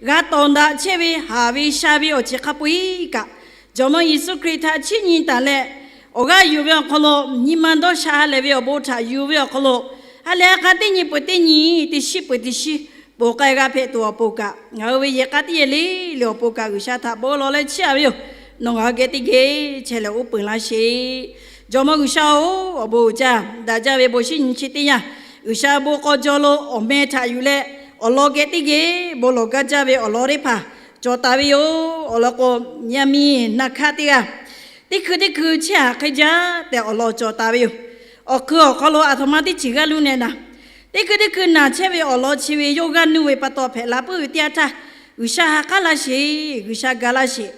g'a tawˍ daꞈ chehˇ ve, haˍ ve sha ve awˬ ceuˬ hk'a peu-eˬ kaꞈ, Jawˇmawˇ Yeˍsuˆ Hkriꞈ htaꞈ chiˇ nyi taˍ leh, awˬ g'aˇ yuˬ ve awˬ hk'aw lo nyi ma dawˇ sha ha lehˬ ve awˬ bon htaꞈ yuˬ ve awˬ hk'aw lo, ha lehˬ ha k'a teˇ nyi peuˬ teˇ nyi, teˇ shiˉ peuˬ teˇ shiˉ, ponˬ k'ai g'a hpehꞈ tuˬ awˬ pon kaꞈ, ngaˬ hui ve yehˬ k'a teˇ yehˬ le le awˬ pon kaꞈ G'uiˬsha htaꞈ bon lawˬ leh chiˇ aꞈ ve yoˬ. Nawˬ ngaˬ hui geh teˇ geh chehˇ leh uˉ peunˍ laˇ sheˍ. Jawˇmawˇ G'uiˬsha-oˬ, awˬ bon uiˍ jaˇ daꞈ jaˇ ve bon shinˉ nyi chi teˇ yanˇ, G'uiˬsha bon k'aw jaw lo awˬ meh htaꞈ yuˬ leh, awˬ lawn geh teˇ geh bon lawˬ gaˇ jaˇ ve awˬ lawn teˇ hpaˍ cawˬ taˍ ve yoˬ. Awˬ lawn k'o, yaˇ miˇ naˬ hkaˇ teˇ g'aˇ, teˇ hkui teˇ hkui chehˇ haˍ hk'e jaˇ tehꞈ awˬ lawn cawˬ taˍ ve yoˬ. Awˬ hkui awˬ hk'aw lo aˬ htoꞈ ma teˇ ceuˬ g'aˇ luˇ nehˬ naˍ, teˇ hkui teˇ hkui naˬ chehˇ ve awˬ lawn chi ve yawˇ g'aˇ nuˇ ve pa taw hpehꞈ la puiˉ ve teˇ yanˇ htaˇ, G'uiˬsha ha k'aˉ laˇ sheˍ, G'uiˬsha ga laˇ sheˍ.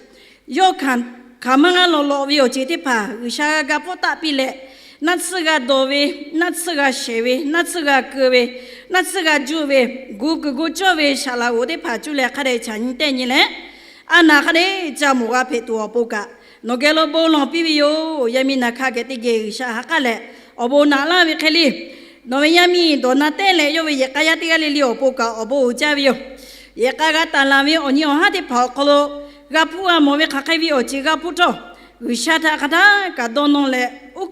Yawˇ hkanˍ maˇ g'a lawꞈ lawꞈ ve awˬ ceuˬ teˇ hpaˍ G'uiˬsha g'a ga pfuhˇ taˆ piˇ leh, naˆ tsuhˇ g'a dawˬ ve, naˆ tsuhˇ g'a shehˍ ve, naˆ tsuhˇ g'a keu ve, naˆ tsuhˇ g'a juˇ ve, gu kuiˬ gu cawˇ ve shaˍ laꞈ g'oˍ teˇ hpaˍ cuˇ leh hk'a dehꞈ chaꞈ nyi tehˆ nyi leh, a naˍ hk'a dehꞈ ca mawˬ g'a hpehꞈ tuˬ awˬ pon kaꞈ, nawˬ geh lo bon lawˬ piˇ ve yoˬ. Yaˇ miˇ naˬ hkaˇ geh teˇ geh G'uiˬsha ha k'aˉ leh awˬ bon naꞈ laˇ ve hk'e le, nawˬ ve yaˇ miˇ dawˬ na tehˆ leh yawˇ ve yehˬ k'a yaˇ teˇ g'aˇ le le awˬ pon kaꞈ awˬ bon uiˍ jaˇ ve yoˬ. Yehˬ k'a g'a taˍ laˬ ve awˬ nyi awˬ haˉ teˇ hpaˍ awˬ hk'aw lo g'a hpuˇ g'a mawˬ ve hk'aˬ hk'e ve awˬ ceuˬ g'a hpuˇ htawˇ, G'uiˬsha htaꞈ hk'a htaˇ kaꞈ dawˇ nawˇ leh, awˬ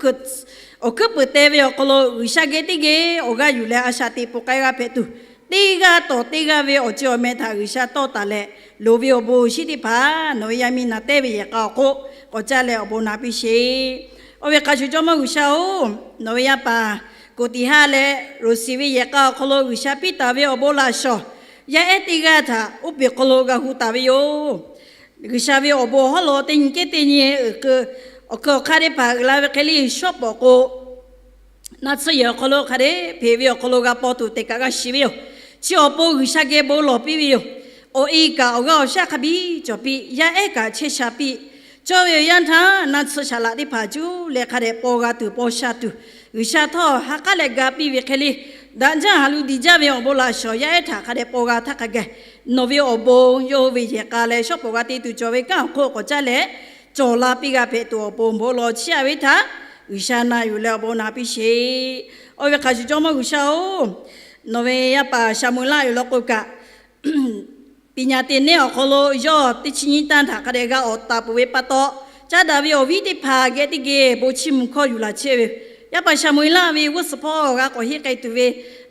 hkuiˉ puiˍ teh ve awˬ hk'aw lo G'uiˬsha geh teˇ geh awˬ g'aˇ yuˬ leh a shaꞈ teꞈ pon k'ai g'a hpehꞈ tuˬ, teˇ g'aˇ tawˍ teˇ g'aˇ ve awˬ ceuˬ awˬ meh htaꞈ G'uiˬsha tawˇ taˍ leh, loˍ ve awˬ bon shinˉ teˇ hpaˍ nawˬ ve yaˇ miˇ naˬ tehˆ ve yehˬ k'a awˬ hk'oˆ k'awꞈ caˇ leh awˬ bon naꞈ piˇ sheˍ. Oˇ ve hk'a shuˍ Jawˇmawˇ G'uiˬsha-oˬ, nawˬ ve yaˇ paˍ Koˍtiˍhaˆ leh Roˍsiˍ ve yehˬ k'a awˬ hk'aw lo G'uiˬsha piˇ taˍ ve awˬ bon laꞈ shawˍ, yaˇ ehˉ teˇ g'aˇ htaꞈ uˉ peˬ hk'aw lo g'a hu taˍ ve yoˬ. G'uiˬsha ve awˬ bon awˬ hawˉ lo teˇ nyi kehˉ teˇ nyi, awˬ hkui awˬ hk'aˇ teˇ hpaˍ uiˍ la ve hk'e le shawˉ pawˍ k'o, naˆ tsuhˇ yehˬ awˬ hk'aw lo hk'a dehꞈ hpeꞈ ve awˬ hk'aw lo g'a paw tuˬ teꞈ kaꞈ g'a shiˍ ve yoˬ. Chi awˬ pon G'uiˬsha geh bon lawˬ piˇ ve yoˬ. Awˬ e kaꞈ awˬ g'aˇ awˬ shaˉ hk'a biˇ cawˬ piˇ, yaˇ ehˉ kaꞈ chehˇ sha piˇ. Cawˇ ve awˬ yanˇ htaˇ naˆ tsuhˇ shaˍ laꞈ teˇ hpaˍ cuˇ leh hk'a dehꞈ paw g'a tuˬ paw sha tuˬ, G'uiˬsha htawˇ ha k'aˉ leh ga piˇ ve hk'e le, daꞈ jaˇ haˍ lu diˬ jaˇ ve awˬ bon laꞈ shawˍ yaˇ ehˉ htaꞈ hk'a dehꞈ paw g'a htaˇ hk'a gaˬ, nawˬ ve awˬ bon yawˇ hui ve yehˬ k'a leh shawˉ pawˍ g'a te tuˬ cawˬ ve kanˉ awˬ hk'oˆ k'awꞈ caˇ leh, cawˬ la piˇ g'a hpehꞈ tuˬ awˬ pon bon lawˬ chiˇ aꞈ ve htaꞈ G'uiˬsha na yuˬ leh awˬ bon naꞈ piˇ sheˍ. Oˇ ve hk'a shuˍ Jawˇmawˇ G'uiˬsha-oˬ, nawˬ ve yaˇ paˍ Saˍmo-eˍlaˆ yoˬ law k'o kaꞈ, ပညာသင်နှစ် awˬ hk'aw lo yawˇ teˇ chi nyiˇ tanˇ htaꞈ hk'a dehꞈ g'a awˬ taˍ peuˬ ve pa taw, caˇ daꞈ ve awˬ viˉ teˇ hpaˍ geh teˇ geh bon chiˇ mvuh hkawˇ yuˬ laˬ chehˇ ve, yaˇ paˍ Saˍmo-eˍlaˆ ve g'uˇ suhˍ hpawˇ g'a k'awꞈ henˇ k'ai tuˬ ve,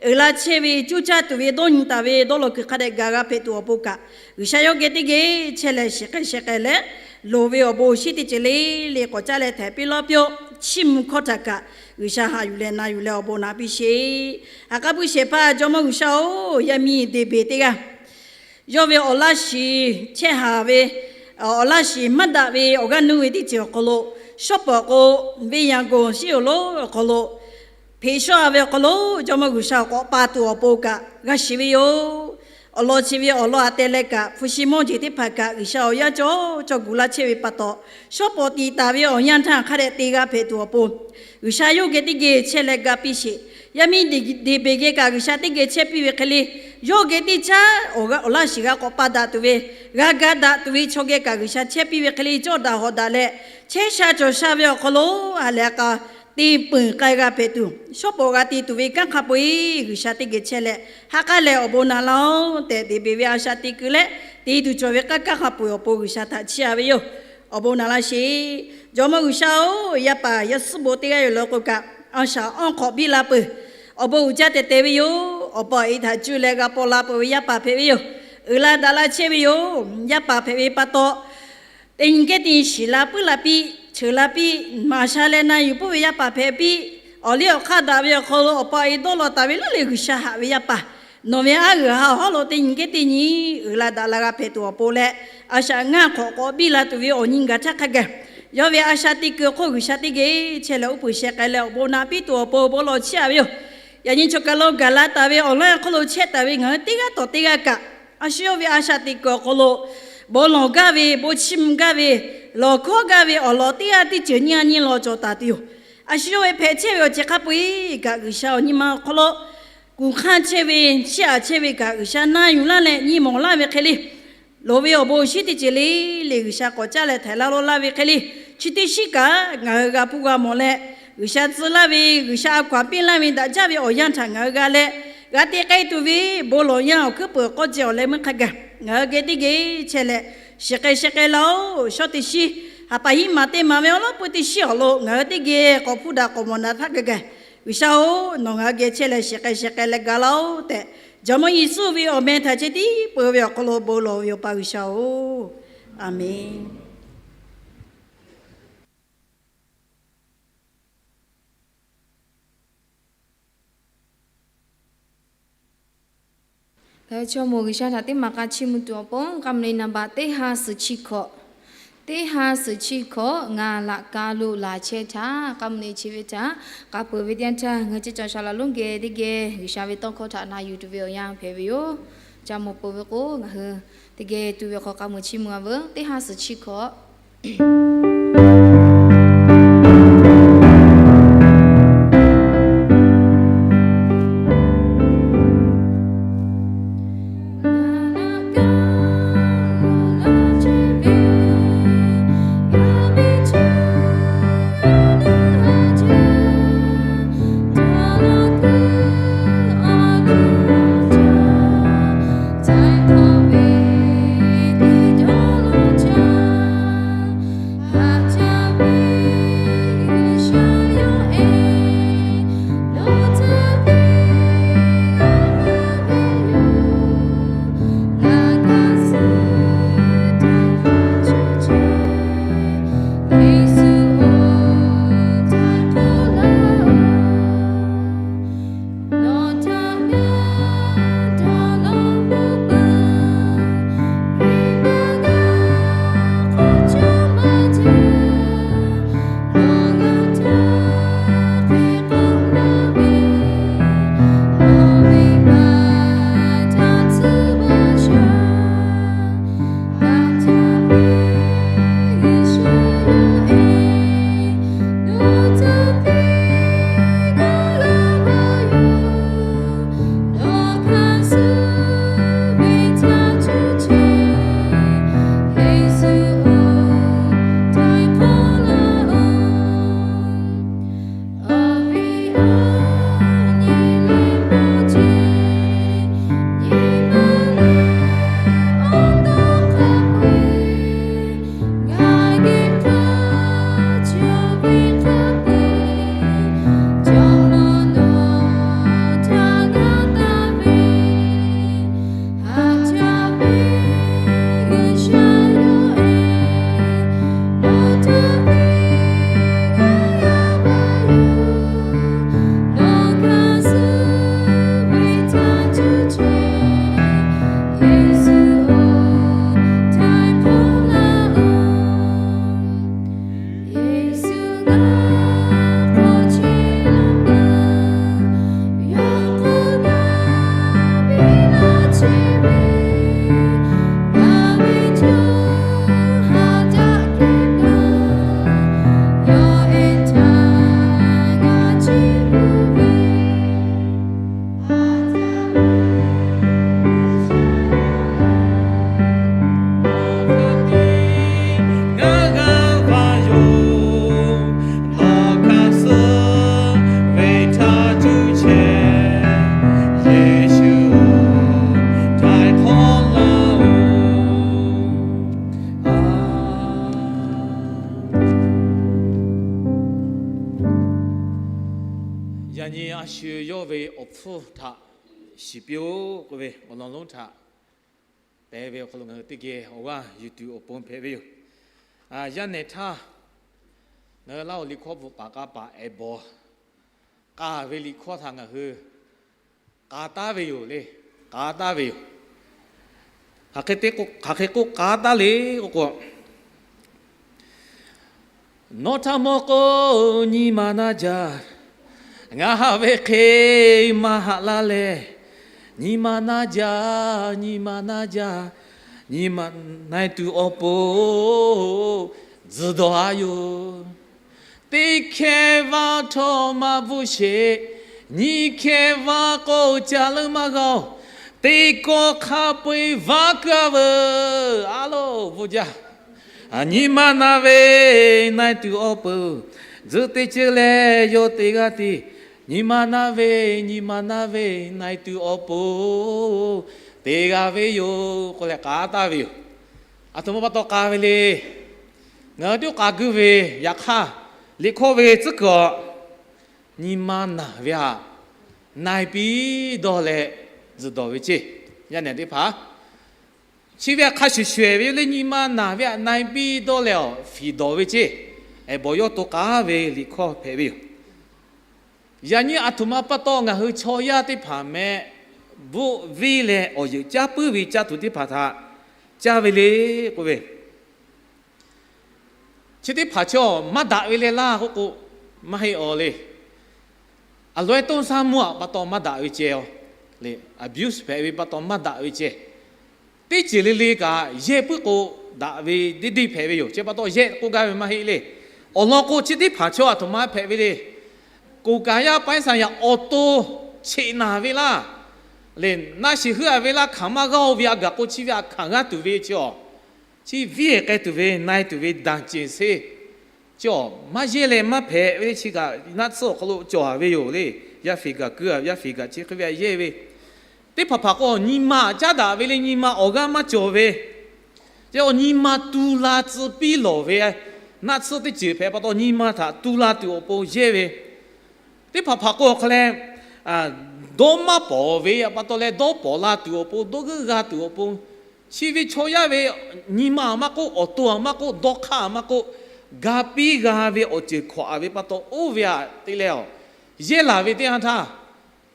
uiˍ la chehˇ ve, cuˇ caˇ tuˬ ve, dawˇ nyi taˍ ve dawˇ law kuiˬ hk'a dehꞈ gaˬ g'a hpehꞈ tuˬ awˬ pon kaꞈ, G'uiˬsha yawˇ geh teˇ geh chehˇ leh shiˍ k'ai sheh k'ai leh, loˍ ve awˬ bon awˬ shinˉ teˇ ceuˬ le le k'awꞈ caˇ leh htaiˍ piˇ lawˉ piˇ-oˆ. Chiˇ mvuh hkawˇ htaꞈ kaꞈ G'uiˬsha haꞈ yuˬ leh na yuˬ leh awˬ bon naꞈ piˇ sheˍ. Ha k'aˉ puiˇ shehˍ hpaˇ Jawˇmawˇ G'uiˬsha-oˬ, yaˇ miˇ Deˍbeˍ teˇ g'aˇ, yawˇ ve awˬ laˇ shiˍ chehˇ haˍ ve, awˬ laˇ shiˍ maˇ daꞈ ve awˬ g'aˇ nuˇ ve teˇ ceuˬ awˬ hk'aw lo, shawˉ pawˍ k'o, venˇ yaˇ gonˍ shiˉ yoˬ lonˉ awˬ hk'aw lo hpeꞈ shawˉ a ve awˬ hk'aw lo Jawˇmawˇ G'uiˬsha awˬ k'awꞈ pa tuˬ awˬ pon kaꞈ g'a shiˍ ve yoˬ. Awˬ lawn chi ve awˬ lawn aꞈ teh leh kaꞈ, hpu shi mawˇ jeˬ teˇ hpaˍ kaꞈ G'uiˬsha awˬ yanˇ cawˬ cawˬ gu laˇ chehˇ ve pa taw, shawˉ pawˍ tiꞈ taˍ ve awˬ yanˇ htaˇ hk'a dehꞈ te g'a hpehꞈ tuˬ awˬ pon, G'uiˬsha yawˇ geh teˇ geh chehˇ leh ga piˇ sheˍ. Yaˇ miˇ Deˍbeˍ geh kaꞈ G'uiˬsha teˇ geh chehˇ piˇ ve hk'e le, yawˇ geh teˇ caˉ awˬ laˇ shiˍ g'a k'awꞈ pa daꞈ tuˬ ve, g'a ga daꞈ tuˬ ve chaw geh kaꞈ G'uiˬsha chehˇ piˇ ve hk'e le, cawˇ daꞈ hawꞈ daꞈ leh, chehˇ sha cawˬ sha ve awˬ hk'aw lo ha lehˬ a k'a te peuˬ k'ai g'a hpehꞈ tuˬ, shawˉ pawˍ g'a te tuˬ ve kanˉ hk'a peu-eˬ G'uiˬsha teˇ geh chehˇ leh, ha k'aˉ leh awˬ bon naꞈ laˇ-oˆ tehꞈ, Deˍbeˍ ve a shaꞈ teꞈ keu leh te tuˬ cawˬ ve kanˉ kanˉ hk'a peu-eˬ awˬ pon G'uiˬsha htaꞈ chiˇ a ve yoˬ. Awˬ bon naꞈ laˇ sheˍ. Jawˇmawˇ G'uiˬsha-oˬ, yaˇ paˍ yaˇ suhˉ bon teˇ g'aˇ yoˬ law k'o kaꞈ, a shaꞈ awˇ hk'awꞈ biˇ la peuˬ. Awˬ bon uiˍ jaˇ tehꞈ te ve yoˬ. Awˬ pa awˬ e htaꞈ cuˇ leh g'a paw la peuˬ ve yaˇ paˍ hpehꞈ ve yoˬ. Uiˍ la daꞈ la chehˇ ve yoˬ. Yaˇ paˍ hpehꞈ ve pa taw, teˇ nyi kehˉ teˇ nyi shiˍ la puiˉ la piˇ, cheuˬ la piˇ, maˍ sha leh na yuˬ puiˉ ve yaˇ paˍ hpehꞈ piˇ. Awˬ liˇ awˬ hk'aˇ daꞈ ve awˬ hk'aw lo awˬ pa awˬ e dawˇ law taˍ ve leuˉ leh G'uiˬsha haꞈ ve yaˇ paˍ, nawˬ ve aˉ g'uiˬ ha awˬ hawˉ lo teˇ nyi kehˉ teˇ nyi uiˍ la daꞈ la g'a hpehꞈ tuˬ awˬ pon leh, a shaꞈ ngaˇ hk'awꞈ k'awꞈ biˇ la tuˬ ve awˬ nyi gaˬ htaˇ hk'a gaˬ, yawˇ ve a shaꞈ teꞈ keu hk'oˆ G'uiˬsha teˇ geh chehˇ leh uˉ peunˍ sheh k'ai leh awˬ bon naꞈ piˇ tuˬ awˬ pon bon lawˬ chiˇ a ve yoˬ. Yaꞈ nyi chaw kaˬ lo gaˬ la taˍ ve awˬ lawn awˬ hk'aw lo chehˇ taˍ ve ngaˬ hui teˇ g'aˇ tawˬ teˇ g'aˇ kaꞈ, a shu yawˇ ve a shaꞈ teꞈ keu awˬ hk'aw lo bon lawˬ gaˇ ve, bon chiˇ mvuh gaˇ ve, lawˬ hkawˉ gaˇ ve awˬ lawn teˇ g'aˇ teˇ ceuˬ nyiˇ g'aˇ nyiˇ law cawˬ taˍ tuˬ yoˬ. A shu yawˇ ve hpehꞈ chehˇ ve awˬ ceuˬ hk'a peu-eˬ kaꞈ G'uiˬsha awˬ nyi ma awˬ hk'aw lo kuˬ hk'anˇ chehˇ ve, chiˇ aꞈ chehˇ ve kaꞈ G'uiˬsha na yuˬ laˇ leh nyi mawˬ laˇ ve hk'e le, loˍ ve awˬ bon awˬ shinˉ teˇ ceuˬ le le G'uiˬsha k'awꞈ caˇ leh htaiˍ laˇ lawˇ laˇ ve hk'e le, chi teˇ shinˉ kaꞈ ngaˬ hui g'a hpuˇ g'a mawˬ leh, G'uiˬsha tcuh laˇ ve, G'uiˬsha a hkaw-anˬ piˇ laˇ ve daꞈ jaˇ ve awˬ yanˇ htaꞈ ngaˬ hui g'a leh, g'a te k'ai tuˬ ve bon lawˬ yanˇ awˬ hkuiˉ peuˬ k'awˇ ceh awˬ leh meuˇ hk'a gaˬ ngaˬ hui geh teˇ geh chehˇ leh, shiˍ k'ai sheh k'ai laˇ-oˆ. Shawˉ teˇ shinˉ, haˍ paˍ hiˉ maˬ teˇ maˬ ve awˬ lawˉ peu teˇ shinˉ awˬ lo ngaˬ hui teˇ geh k'awꞈ hpuˇ daꞈ k'awꞈ mawˬ naˍ htaˇ gaˬ gaˬ, G'uiˬsha-oˬ, nawˬ ngaˬ hui geh chehˇ leh shiˍ k'ai sheh k'ai leh ga laˇ-oˆ tehꞈ, Jawˇmawˇ Yeˍsuˆ ve awˬ meh htaꞈ ceh tiˉ peuˬ ve awˬ hk'aw lo bon lawˬ ve yoˬ, pa G'uiˬsha-oˬ, Aˍmenˍ. Ngaˬ hui chaw moˍ G'uiˬsha htaꞈ teˇ maˬ k'a chiˇ mvuh tuˬ awˬ pon k'a mvuh le naˍ baꞈ teˇ ha suhˍ chi hkawꞈ, teˇ ha suhˍ chi hkawꞈ ngaˬ laꞈ ka lo laˬ chehˇ htaˇ, k'a mvuh le chi ve htaꞈ k'a peuˬ ve teˇ yanˇ htaˇ, ngaˬ hui ceˇ cawˬ shaˍ laꞈ lonˉ geh teˇ geh G'uiˬsha ve tawˇ hkawˇ htaꞈ na yuˬ tuˬ ve awˬ yanˇ hpehꞈ ve yoˬ. Ca mawˬ peuˬ ve k'o, ngaˬ hui teˇ geh tuˬ ve hk'aw k'a mvuh chiˇ mvuh-a veuˬ. Teˇ ha suhˍ chi hkawꞈ. Yaꞈ nyi a shu yawˇ ve awˬ hpfuhˇ htaꞈ shiˍ piˇ-oˆ k'oˆ ve awˬ lawn lonˉ htaꞈ pehˍ ve awˬ hk'aw lo ngaˬ hui teˇ geh awˬ g'aˇ yuˬ tuˬ awˬ pon hpehꞈ ve yoˬ. Yaˇ nehˬ htaˇ ngaˬ hui Laˇ huˍ liꞈ hkawˇ bvuhꞈ paˍ k'a paˍ ehˍ bawˬ k'a ve liꞈ hkawˇ htaꞈ ngaˬ hui k'a taˉ ve yoˬ le. K'a taˉ ve yoˬ. Hk'aˬ hk'e k'oˆ k'a taˉ le k'oˆ k'o, Nawˬ htaꞈ mawˬ k'o, nyi ma naˇ jaˇ. Ngaˬ haꞈ ve hk'e maˇ haꞈ laˇ leh, nyi ma naˇ jaˇ, nyi ma naˇ jaˇ. Nyi ma na-e tuˬ awˬ pon tzuhˬ dawˬ-a yoˬ. Teˇ hkehˇ vaˇ htawˇ maˇ bvuhˆ sheˍ. Nyiˇ hkehˇ vaˇ k'o ca leuˉ maˇ g'a-oˬ. Teˇ kawˆ hk'a peu-eˬ vaˇ keu-a veuˬ. A loˬ, bvuhˆ jaˇ. Nyi ma na ve na-e tuˬ awˬ pon tzuhˬ teˇ ceuˬ leh yawˇ teˇ g'aˇ tiˉ. Nyi ma na ve, nyi ma na ve na-e tuˬ awˬ pon teˇ g'aˇ ve yoˬ k'oˆ leh k'aˉ taˍ ve yoˬ. Aˬ htoꞈ ma pa taw k'a ve le. Ngaˬ hui tiˉ k'a guˇ ve, yaꞈ hk'aˇ liꞈ hkawˇ ve tcuhˉ kuiˬ awˬ, nyi ma naˬ ve htaꞈ na-e piˇ dawˇ leh tzuhˬ dawˬ ve ceˇ. Yaˇ nehˬ teˇ hpaˍ, chi ve hk'a shuˍ shuˍ-ehˍ ve le, nyi ma naˬ ve htaꞈ na-e piˇ dawˇ leh awˬ fiˍ dawˬ ve ceˇ. Ehˍ, bawˬ yawˇ to k'aˉ ve liꞈ hkawˇ hpehꞈ ve yoˬ. Yaꞈ nyi aˬ htoꞈ ma pa taw ngaˬ hui chaw yaˇ teˇ hpaˍ meh bvuhˆ viˇ leh awˬ yeuˬ caˉ puiˉ ve caˇ tuˬ teˇ hpaˍ htaꞈ caˇ ve le k'oˆ ve, chi teˇ hpaˍ chaw maˇ daꞈ ve leh laˇ k'oˆ k'o, maˇ heˆ awˬ le. Aˬ loꞈ-ehˉ toˇ saˇ mvuhˇ aꞈ pa taw maˇ daꞈ ve ceh-oˬ. Abuse hpehꞈ ve pa taw maˇ daꞈ ve ceh. Teˇ ceuˬ le le kaꞈ yehˇ puiˉ k'o, daꞈ ve deˇ deˇ hpehꞈ ve yoˬ. Chi pa taw yehˇ k'oˆ gaˇ ve maˇ heˆ le. Awˬ lawn k'o, chi teˇ hpaˍ chaw aˬ htoꞈ ma hpehꞈ ve le. Koˍ kaˍ yaˇ paiˉ saˍ yaꞈ awˬ to cheꞈ naˬ ve laˇ, le, naˆ shiˍ heuˆ-a ve laˇ, hkanˍ maˇ g'aˇ-oˬ ve a gaˬ k'o, chi ve htaꞈ hkanˍ g'aˇ tuˬ ve chi-awˬ, chi viˉ-ehˍ k'ai tuˬ ve na-e tuˬ ve daˍ ceˬ seˇ, chi-awˬ maˇ yehˇ leh maˇ hpehꞈ ve le. Chi kaꞈ naˆ tsuhˇ awˬ hk'aw lo cawˬ-a ve yoˬ le. Yaˇ fiˍ kaꞈ kuiˉ-a, yaˇ fiˍ kaꞈ chi hk'e ve htaꞈ yehˇ ve. Teˇ hpaˍ hpaˍ k'o, nyi ma caˉ daꞈ ve le, nyi ma awˬ g'aˇ maˇ cawˬ ve, chi-awˬ nyi ma tu la tcuh piˇ lawˬ ve, naˆ tsuhˇ teˇ ceuˬ hpehꞈ pa taw nyi ma htaꞈ tu la tuˬ awˬ pon yehˇ ve. Teˇ hpaˍ hpaˍ k'o, awˬ hk'aw leh dawˇ maˇ pawˍ ve pa taw leh dawˇ pawˍ la tuˬ awˬ pon, dawˇ g'euˆ g'a tuˬ awˬ pon, chi ve chaw yaˇ ve nyi ma maˇ k'oˆ, awˬ to maˇ k'oˆ, dawˇ hk'aˇ maˇ k'oˆ, ga piˇ g'a ve awˬ ceuˬ hkawꞈ-a ve pa taw oˇ ve htaꞈ te leh-awˬ, yehˇ laˬ ve teˇ yanˇ htaˇ,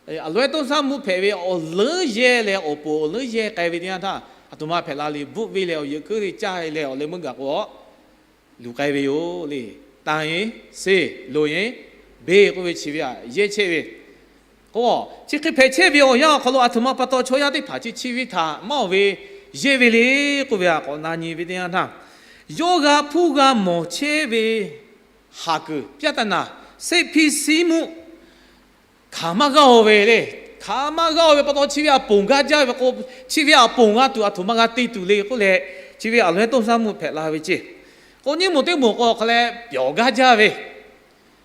aˬ loꞈ-ehˉ toˇ saˇ mvuhˇ hpehꞈ ve awˬ leuˉ yehˇ leh awˬ poˍ awˬ leuˉ yehˇ k'ai ve teˇ yanˇ htaˇ, aˬ htoꞈ ma hpehꞈ la le, bvuhˆ viˇ leh awˬ yeuˬ keuˉ le caˇ leh awˬ leh meuˇ gaˬ k'o, luˬ k'ai ve yoˬ le. Tanˇ-e seˇ, loˍ-e beˬ k'oˆ ve chi ve htaꞈ yehˇ chehˇ ve k'o, chi hk'e hpehꞈ chehˇ ve awˬ yanˇ awˬ hk'aw lo aˬ htoꞈ ma pa taw chaw yaˇ teˇ hpaˍ chi chi ve htaꞈ maˇ oˬ ve yehˇ ve le k'oˆ ve htaꞈ k'awꞈ na nyi ve teˇ yanˇ htaˇ, yawˇ g'a hpuˇ g'a mawˬ chehˇ ve haˍ kuiˬ ပြဿနာ, စိတ်ဖိစီးမှု hkanˍ maˇ g'aˇ-oˬ ve le. Hkanˍ maˇ g'aˇ-oˬ ve pa taw chi ve htaꞈ ponˬ gaˇ jaˇ ve k'o, chi ve htaꞈ ponˬ g'a tuˬ aˬ htoꞈ ma g'a te tuˬ le k'oˆ leh, chi ve aˬ loꞈ-ehˉ toˇ saˇ mvuhˇ hpehꞈ la ve ceˇ. K'o, nyiˇ moˍ teˇ moˍ k'o, awˬ hk'aw leh pyawˬ gaˇ jaˇ ve,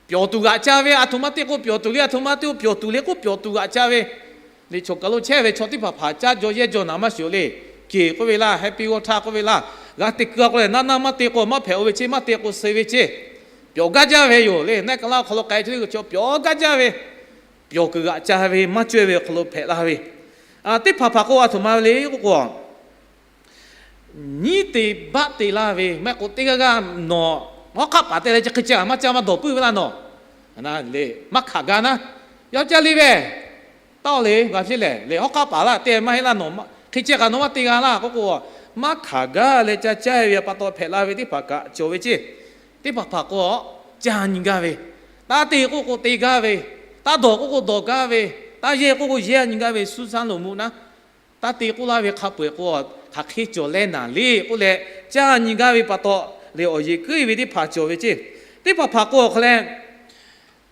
pyawˬ tuˬ g'aꞈ ca ve, aˬ htoꞈ ma te k'o pyawˬ tuˬ le, aˬ htoꞈ ma te k'o pyawˬ tuˬ le k'oˆ, pyawˬ tuˬ g'aꞈ ca ve. Liꞈ choˬ kaˬ lo chehˇ ve chaw teˇ hpaˍ hpaˍ caˇ jaw yehˇ jaw naˍ maˇ shiˍ-oˬ le. Keˍ k'oˆ ve laˇ, happy g'awˇ htaˇ k'oˆ ve laˇ, g'a te keu-a k'o leh, naˆ naˆ maˇ te k'o maˇ hpehꞈ-oˬ ve ceˇ, maˇ te k'o suh ve ceˇ. Pyawˬ gaˇ jaˇ ve yoˬ le. Naˆ kaˬ laˇ awˬ hk'aw lo k'ai chehˇ ve chaw pyawˬ gaˇ jaˇ ve, pyawˬ kuiˬ g'aꞈ ca ve, maˇ cawehˇ ve awˬ hk'aw lo hpehꞈ la ve. Teˇ hpaˍ hpaˍ k'o, aˬ htoꞈ ma le k'oˆ k'o, nyiˉ te baˆ te laˇ ve maˇ heˆ k'o, teˇ g'aˇ g'aˇ nawˬ hawˉ hk'aˆ paˍ te leh chi hk'e ceh kaꞈ maˇ caˇ maˇ dawˬ puiˉ ve laˇ nawˬ, le, maˇ hkanˍ gaˇ naˉ, yaˇ caˇ le ve, taˇ-oˬ le, g'a hpiˇ lehˬ le, hawˉ hk'aˆ paˍ laˇ te maˇ heˆ laˇ nawˬ, hk'e ceh kaꞈ nawˬ maˇ te g'a laˇ k'oˆ k'o, maˇ hkanˍ gaˇ leh ca caˇ ve pa taw hpehꞈ la ve teˇ hpaˍ kaꞈ cawˬ ve ceˇ. Teˇ hpaˍ hpaˍ k'o, caˇ nyi gaˇ ve, taˇ te k'oˆ k'o te gaˇ ve, taˇ dawˬ k'oˆ k'o dawˬ gaˇ ve, taˇ yehˇ k'oˆ k'o yehˇ nyi gaˇ ve, suˉ saˉ loˍ mvuh naˉ, taˇ te k'oˆ laˇ ve hk'a peu-eˬ k'o, hk'aˬ hk'e cawˬ leh naˍ le k'oˆ leh, caˇ nyi gaˇ ve pa taw, le awˬ yeˬ kuiˉ ve teˇ hpaˍ cawˬ ve ceˇ. Teˇ hpaˍ hpaˍ k'o awˬ hk'aw leh,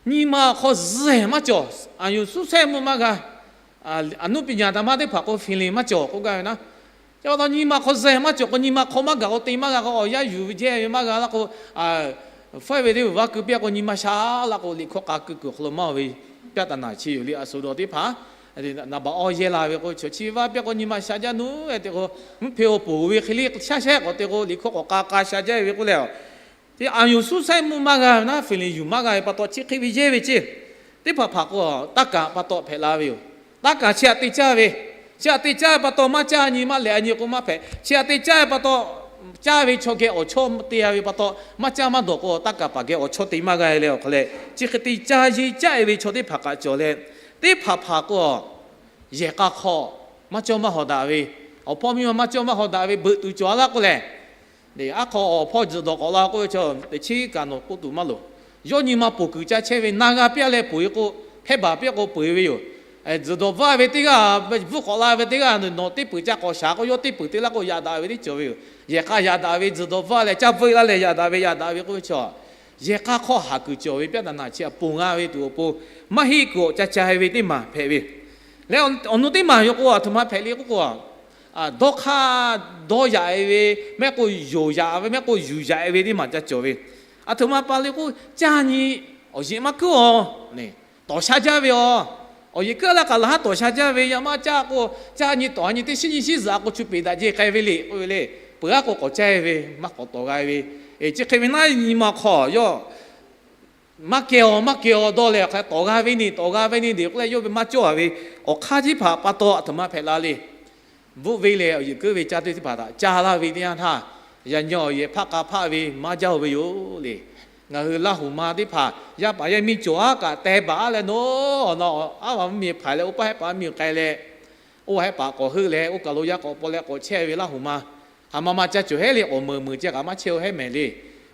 nyi ma awˬ hk'aw zuhˆ-ehˍ maˇ cawˬ, aˬ yuˬ suˉ sehˆ mvuhˇ maˇ g'a, aˬ nuˇ piˍ nyaˍ htaꞈ maˇ teˇ hpaˍ k'o feeling maˇ cawˬ k'oˆ gaˇ ve naˉ. Chi pa taw nyi ma hk'aw zuhˆ-ehˍ maˇ cawˬ k'o, nyi ma hk'aw maˇ gaˬ k'o te maˇ g'a k'o, awˬ yaˇ yuˬ ve jehˇ ve maˇ g'a laˇ k'o, faiˉ ve teˇ ve vaˇ keu piˇ k'o nyi ma sha laˇ k'o, liꞈ hkawˇ k'a keu kuiˬ awˬ hk'aw lo maˇ oˬ ve ပြဿနာ chi yoˬ le. Aˬ shuˍ dawˬ teˇ hpaˍ naˍ baꞈ awˇ yehˇ la ve k'o, chaw chi ve vaˇ piˇ k'o nyi ma sha jaˇ nuˇ-e te k'o, mvuhˇ hpe awˬ poˍ ve hk'e le shaˉ shaˉ k'awꞈ te k'o, liꞈ hkawˇ k'awꞈ k'a k'a sha jaˇ ve k'oˆ leh, aˬ yuˬ suˉ sehˆ mvuhˇ maˇ g'a ve naˉ, feeling yuˬ maˇ g'a ve pa taw chi hk'e ve yehˇ ve ceˇ. Teˇ hpaˍ hpaˍ k'o, taˇ kaˍ pa taw hpehꞈ la ve yoˬ. Taˇ kaˍ chi htaꞈ te caˇ ve, chi htaꞈ te caˇ ve pa taw maˇ caˇ nyi maˇ lehꞈ nyi k'o maˇ hpehꞈ. Chi htaꞈ te caˇ ve pa taw, caˇ ve chaw geh awˬ chawˇ te-a ve pa taw, maˇ caˇ maˇ dawˬ k'o, taˇ kaˍ paˍ geh awˬ chawˇ te maˇ g'a leh awˬ hk'aw leh, chi hk'e te caˇ yeˇ caˇ-e ve chaw teˇ hpaˍ kaꞈ cawˬ leh, teˇ hpaˍ hpaˍ k'o, yehˬ k'a hk'aw maˇ cawˇ maˇ hawˍ daꞈ ve, awˬ hpawˇ miˇ ma maˇ cawˇ maˇ hawˍ daꞈ ve beuꞈ tuˬ cawˬ-a laˇ k'oˆ lehˬ, aˉ hk'aw awˬ hpawˇ tzuhꞈ dawˬ k'awꞈ la k'oˆ ve chaw teꞈ chiˉ kaꞈ nawˬ k'oˆ tuˬ maˇ loˍ. Yawˇ nyi ma poˬ kuiˬ ca chehˇ ve, na g'a piˇ-a leh poˬ-e k'o, hpehˇ baˬ piˇ k'o peu-e ve yoˬ. Tzuhˬ dawˬ bvuhˆ ve teˇ g'aˇ, bvuhˆ k'awꞈ la ve teˇ g'aˇ, nawˬ teˇ peuˬ ca k'awꞈ shaˍ k'o, yawˇ teˇ peuˬ te laˇ k'o, yaꞈ daꞈ ve teˇ cawˬ ve yoˬ. Yehˬ k'a yaꞈ daꞈ ve, tzuhˬ dawˬ bvuhˆ leh caˇ bvuhˆ laˇ leh yaꞈ daꞈ ve, yaꞈ daꞈ ve k'oˆ ve chaw, yehˬ k'a hk'aw haˍ kuiˬ cawˬ ve pyaˇ daꞈ naꞈ chi aꞈ ponˬ g'a ve tuˬ awˬ pon, maˇ heˆ kuiˬ awˬ ca ca ve teˇ maˬ hpehꞈ ve. Leh awˬ nuˬ teˇ maˬ yaw k'o, aˬ htoꞈ ma hpehꞈ le k'oˆ k'o, dawˇ hk'aˇ dawˇ yaꞈ ve, mehˆ k'o yonˍ yaꞈ ve, mehˆ k'o yuˬ yaꞈ ve teˇ maˬ ca cawˬ ve. Aˬ htoꞈ ma pa le k'o, caˇ nyi awˬ yeꞈ maˇ kuiˉ a, tawˍ sha jaˇ ve a. Awˬ yeꞈ kuiˉ a laˇ kaꞈ laˬ haˉ tawˍ sha jaˇ ve, yaꞈ maˇ caˇ k'o, caˇ nyi tawˍ nyi teˇ shinˉ nyi shinˉ zuhꞈ a k'o, chu peꞈ daꞈ jeˇ k'ai ve le k'oˆ ve le. Peuˬ g'aˇ k'o k'awꞈ caˇ ve, maˇ k'awꞈ tawˍ g'a ve. Chi hk'e ve naˉ nyi ma hk'aw yawˇ maˇ keh aw, maˇ keh aw dawˇ leh, awˬ hk'a tawˍ g'a ve ni, tawˍ g'a ve ni deꞈ k'oˆ leh, yawˇ ve maˇ cawˇ a ve awˬ hk'aˇ teˇ hpaˍ pa taw aˬ htoꞈ ma hpehꞈ la le. Bvuhˆ venˇ leh awˬ yeꞈ kuiˉ ve caˇ tuˬ teˇ hpaˍ htaꞈ caˇ laˇ ve teˇ yanˇ htaˇ, yaꞈ nyi awˬ yehˬ hpaˆ k'a hpaˆ ve maˇ jaˇ ve yoˬ le. Ngaˬ hui Laˇ huˍ ma teˇ hpaˍ yaˇ paˍ yaˇ miˇ cawˬ aˉ kaꞈ teh baˬ aˉ leh, nawˬ awˬ na aˉ vaꞈ mvuhˇ miˬ hpaiˍ leh, oˇ paˆ hehˉ paˍ miˬ k'ai leh, oˇ hehˉ paˍ k'awꞈ heuˆ leh, oˇ kaˬ lo yaˇ k'awꞈ paw leh k'awꞈ chehˇ ve Laˇ huˍ ma, haˍ ma ma caˇ cawˬ hehˉ le, k'awꞈ meuˍ meuˍ ceh kaꞈ maˇ chehˇ o hehˉ mehˍ le.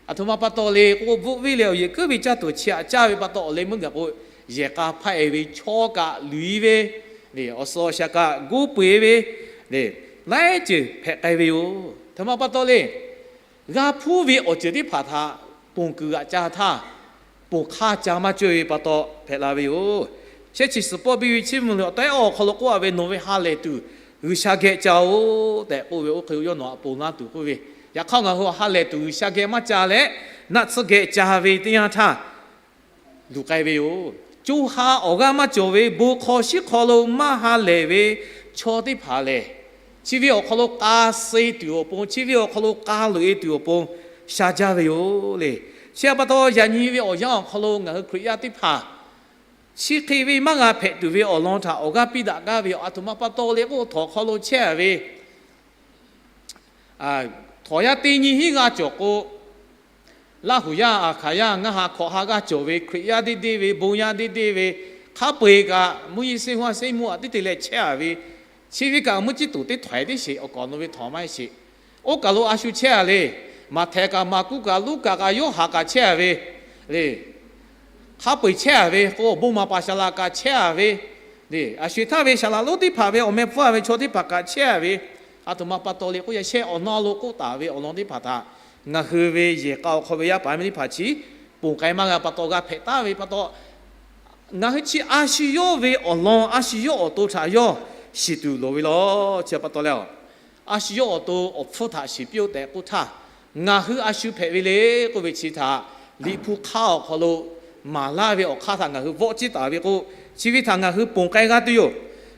Aˬ htoꞈ ma pa taw le k'o, bvuhˆ venˇ leh awˬ yeꞈ kuiˉ ve caˇ tuˬ chi aꞈ caˇ ve pa taw, awˬ leh meuˇ gaˬ k'o, yehˬ k'a hpaˆ e ve, chaw kaꞈ luˬ e ve, awˬ suhˍ awˬ shaˍ kaꞈ goˇ peu e ve, laiˉ ceuˬ hpehꞈ k'ai ve yoˬ. Aˬ htoꞈ ma pa taw le, g'a hpuˇ ve awˬ ceuˬ teˇ hpaˍ htaꞈ ponˬ kuiˬ g'aꞈ ca htaˇ, ponˬ hk'aˇ ca maˇ cawˇ ve pa taw hpehꞈ la ve yoˬ. Shehˆ chi suhˍ pawˆ biˇ ve chiˇ mvuh leh awˬ taw ehˉ awˬ hk'aw lo k'oˆ a ve, Nawˬ ve ha lehˬ tuˬ G'uiˬsha geh ca-oˬ tehꞈ k'oˆ ve, oˇ hk'e yawˇ nawˬ aꞈ ponˬ laˇ tuˬ k'oˆ ve. Yaꞈ hk'aˇ ngaˬ hui awˬ ha lehˬ tuˬ G'uiˬsha geh maˇ ca leh, naˆ tsuhˇ geh ca ve teˇ yanˇ htaˇ, luˬ k'ai ve yoˬ. Co ha awˬ g'aˇ maˇ cawˬ ve bon hk'aw shiˉ hk'aw lo maˇ ha lehˬ ve chaw teˇ hpaˍ lehˬ, chi ve awˬ hk'aw lo k'a suh tuˬ awˬ pon, chi ve awˬ hk'aw lo k'a loꞈ e tuˬ awˬ pon sha jaˇ ve yoˬ le. Chi htaꞈ pa taw, yaꞈ nyi ve awˬ yanˇ awˬ hk'aw lo ngaˬ hui Hkriꞈ yaˇ teˇ hpaˍ chi hk'e ve maˇ g'a hpehꞈ tuˬ ve awˬ lawn htaꞈ awˬ g'aˇ piˇ daꞈ gaˇ ve yoˬ. Aˬ htoꞈ ma pa taw le k'o, htawnˍ hk'aw lo chehˇ a ve, htawnˍ yaˇ teˇ nyi hinˉ g'aˇ cawˬ k'o, Laˇ huˍ yaˇ, Aˬ hkaˍ yaˇ, ngaˇ ha hkawꞈ ha g'aˇ cawˬ ve Hkriꞈ yaˇ deˇ deˇ ve, bon yaˇ deˇ deˇ ve, hk'a peu-eˬ kaꞈ mvuhˇ yeˇ seˇ huaˇ seˇ mvuhˇ aꞈ teˇ te leh chehˇ a ve, chi ve kaꞈ mvuhˇ ciˉ tuˬ teˇ htawˍ e teˇ sheˍ, awˬ kaˍ awˬ nu ve htawnˍ maˇ heˆ sheˍ. Oˇ kaˬ lo a shu chehˇ a le. Maꞈhtehˍ kaꞈ Maˍkuˆ kaꞈ Luˉkaꞈ kaꞈ Yoˇhanˬ kaꞈ chehˇ a ve le. Hk'a peu-eˬ chehˇ a ve k'o, awˬ bon maˍ paˍ saˍ laꞈ kaꞈ chehˇ a ve le. A sho-eˬ htaˇ ve saˍ laꞈ lonˉ teˇ hpaˍ ve awˬ meh hpfuhˇ a ve chaw teˇ hpaˍ kaꞈ chehˇ a ve, aˬ htoꞈ ma pa taw le k'o, yaꞈ shehˆ awˬ na lo k'oˆ taˍ ve awˬ lawn teˇ hpaˍ htaꞈ ngaˬ hui ve yehˬ k'a awˬ hk'aw ve yaˇ paˍ yaˇ miˇ teˇ hpaˍ chi ponˬ k'ai maˇ g'a pa taw, g'a hpehꞈ taˍ ve pa taw, ngaˬ hui chi a shu yawˇ ve awˬ lawn, a shu yawˇ awˬ to htaꞈ yawˇ shiˍ tuˬ loˍ ve law. Chi pa taw leh, a shu yawˇ awˬ to awˬ hpfuhˇ htaꞈ shiˍ piˇ-oˆ tehꞈ k'oˆ htaˇ, ngaˬ hui a shu hpehꞈ ve le k'oˆ ve chi htaꞈ Liꞈ hpu hk'aˇ awˬ hk'aw lo maˍ laˇ ve awˬ hk'aˇ htaꞈ ngaˬ hui vawˆ ciˇ taˍ ve k'o, chi ve htaꞈ ngaˬ hui ponˬ k'ai g'a tuˬ yoˬ.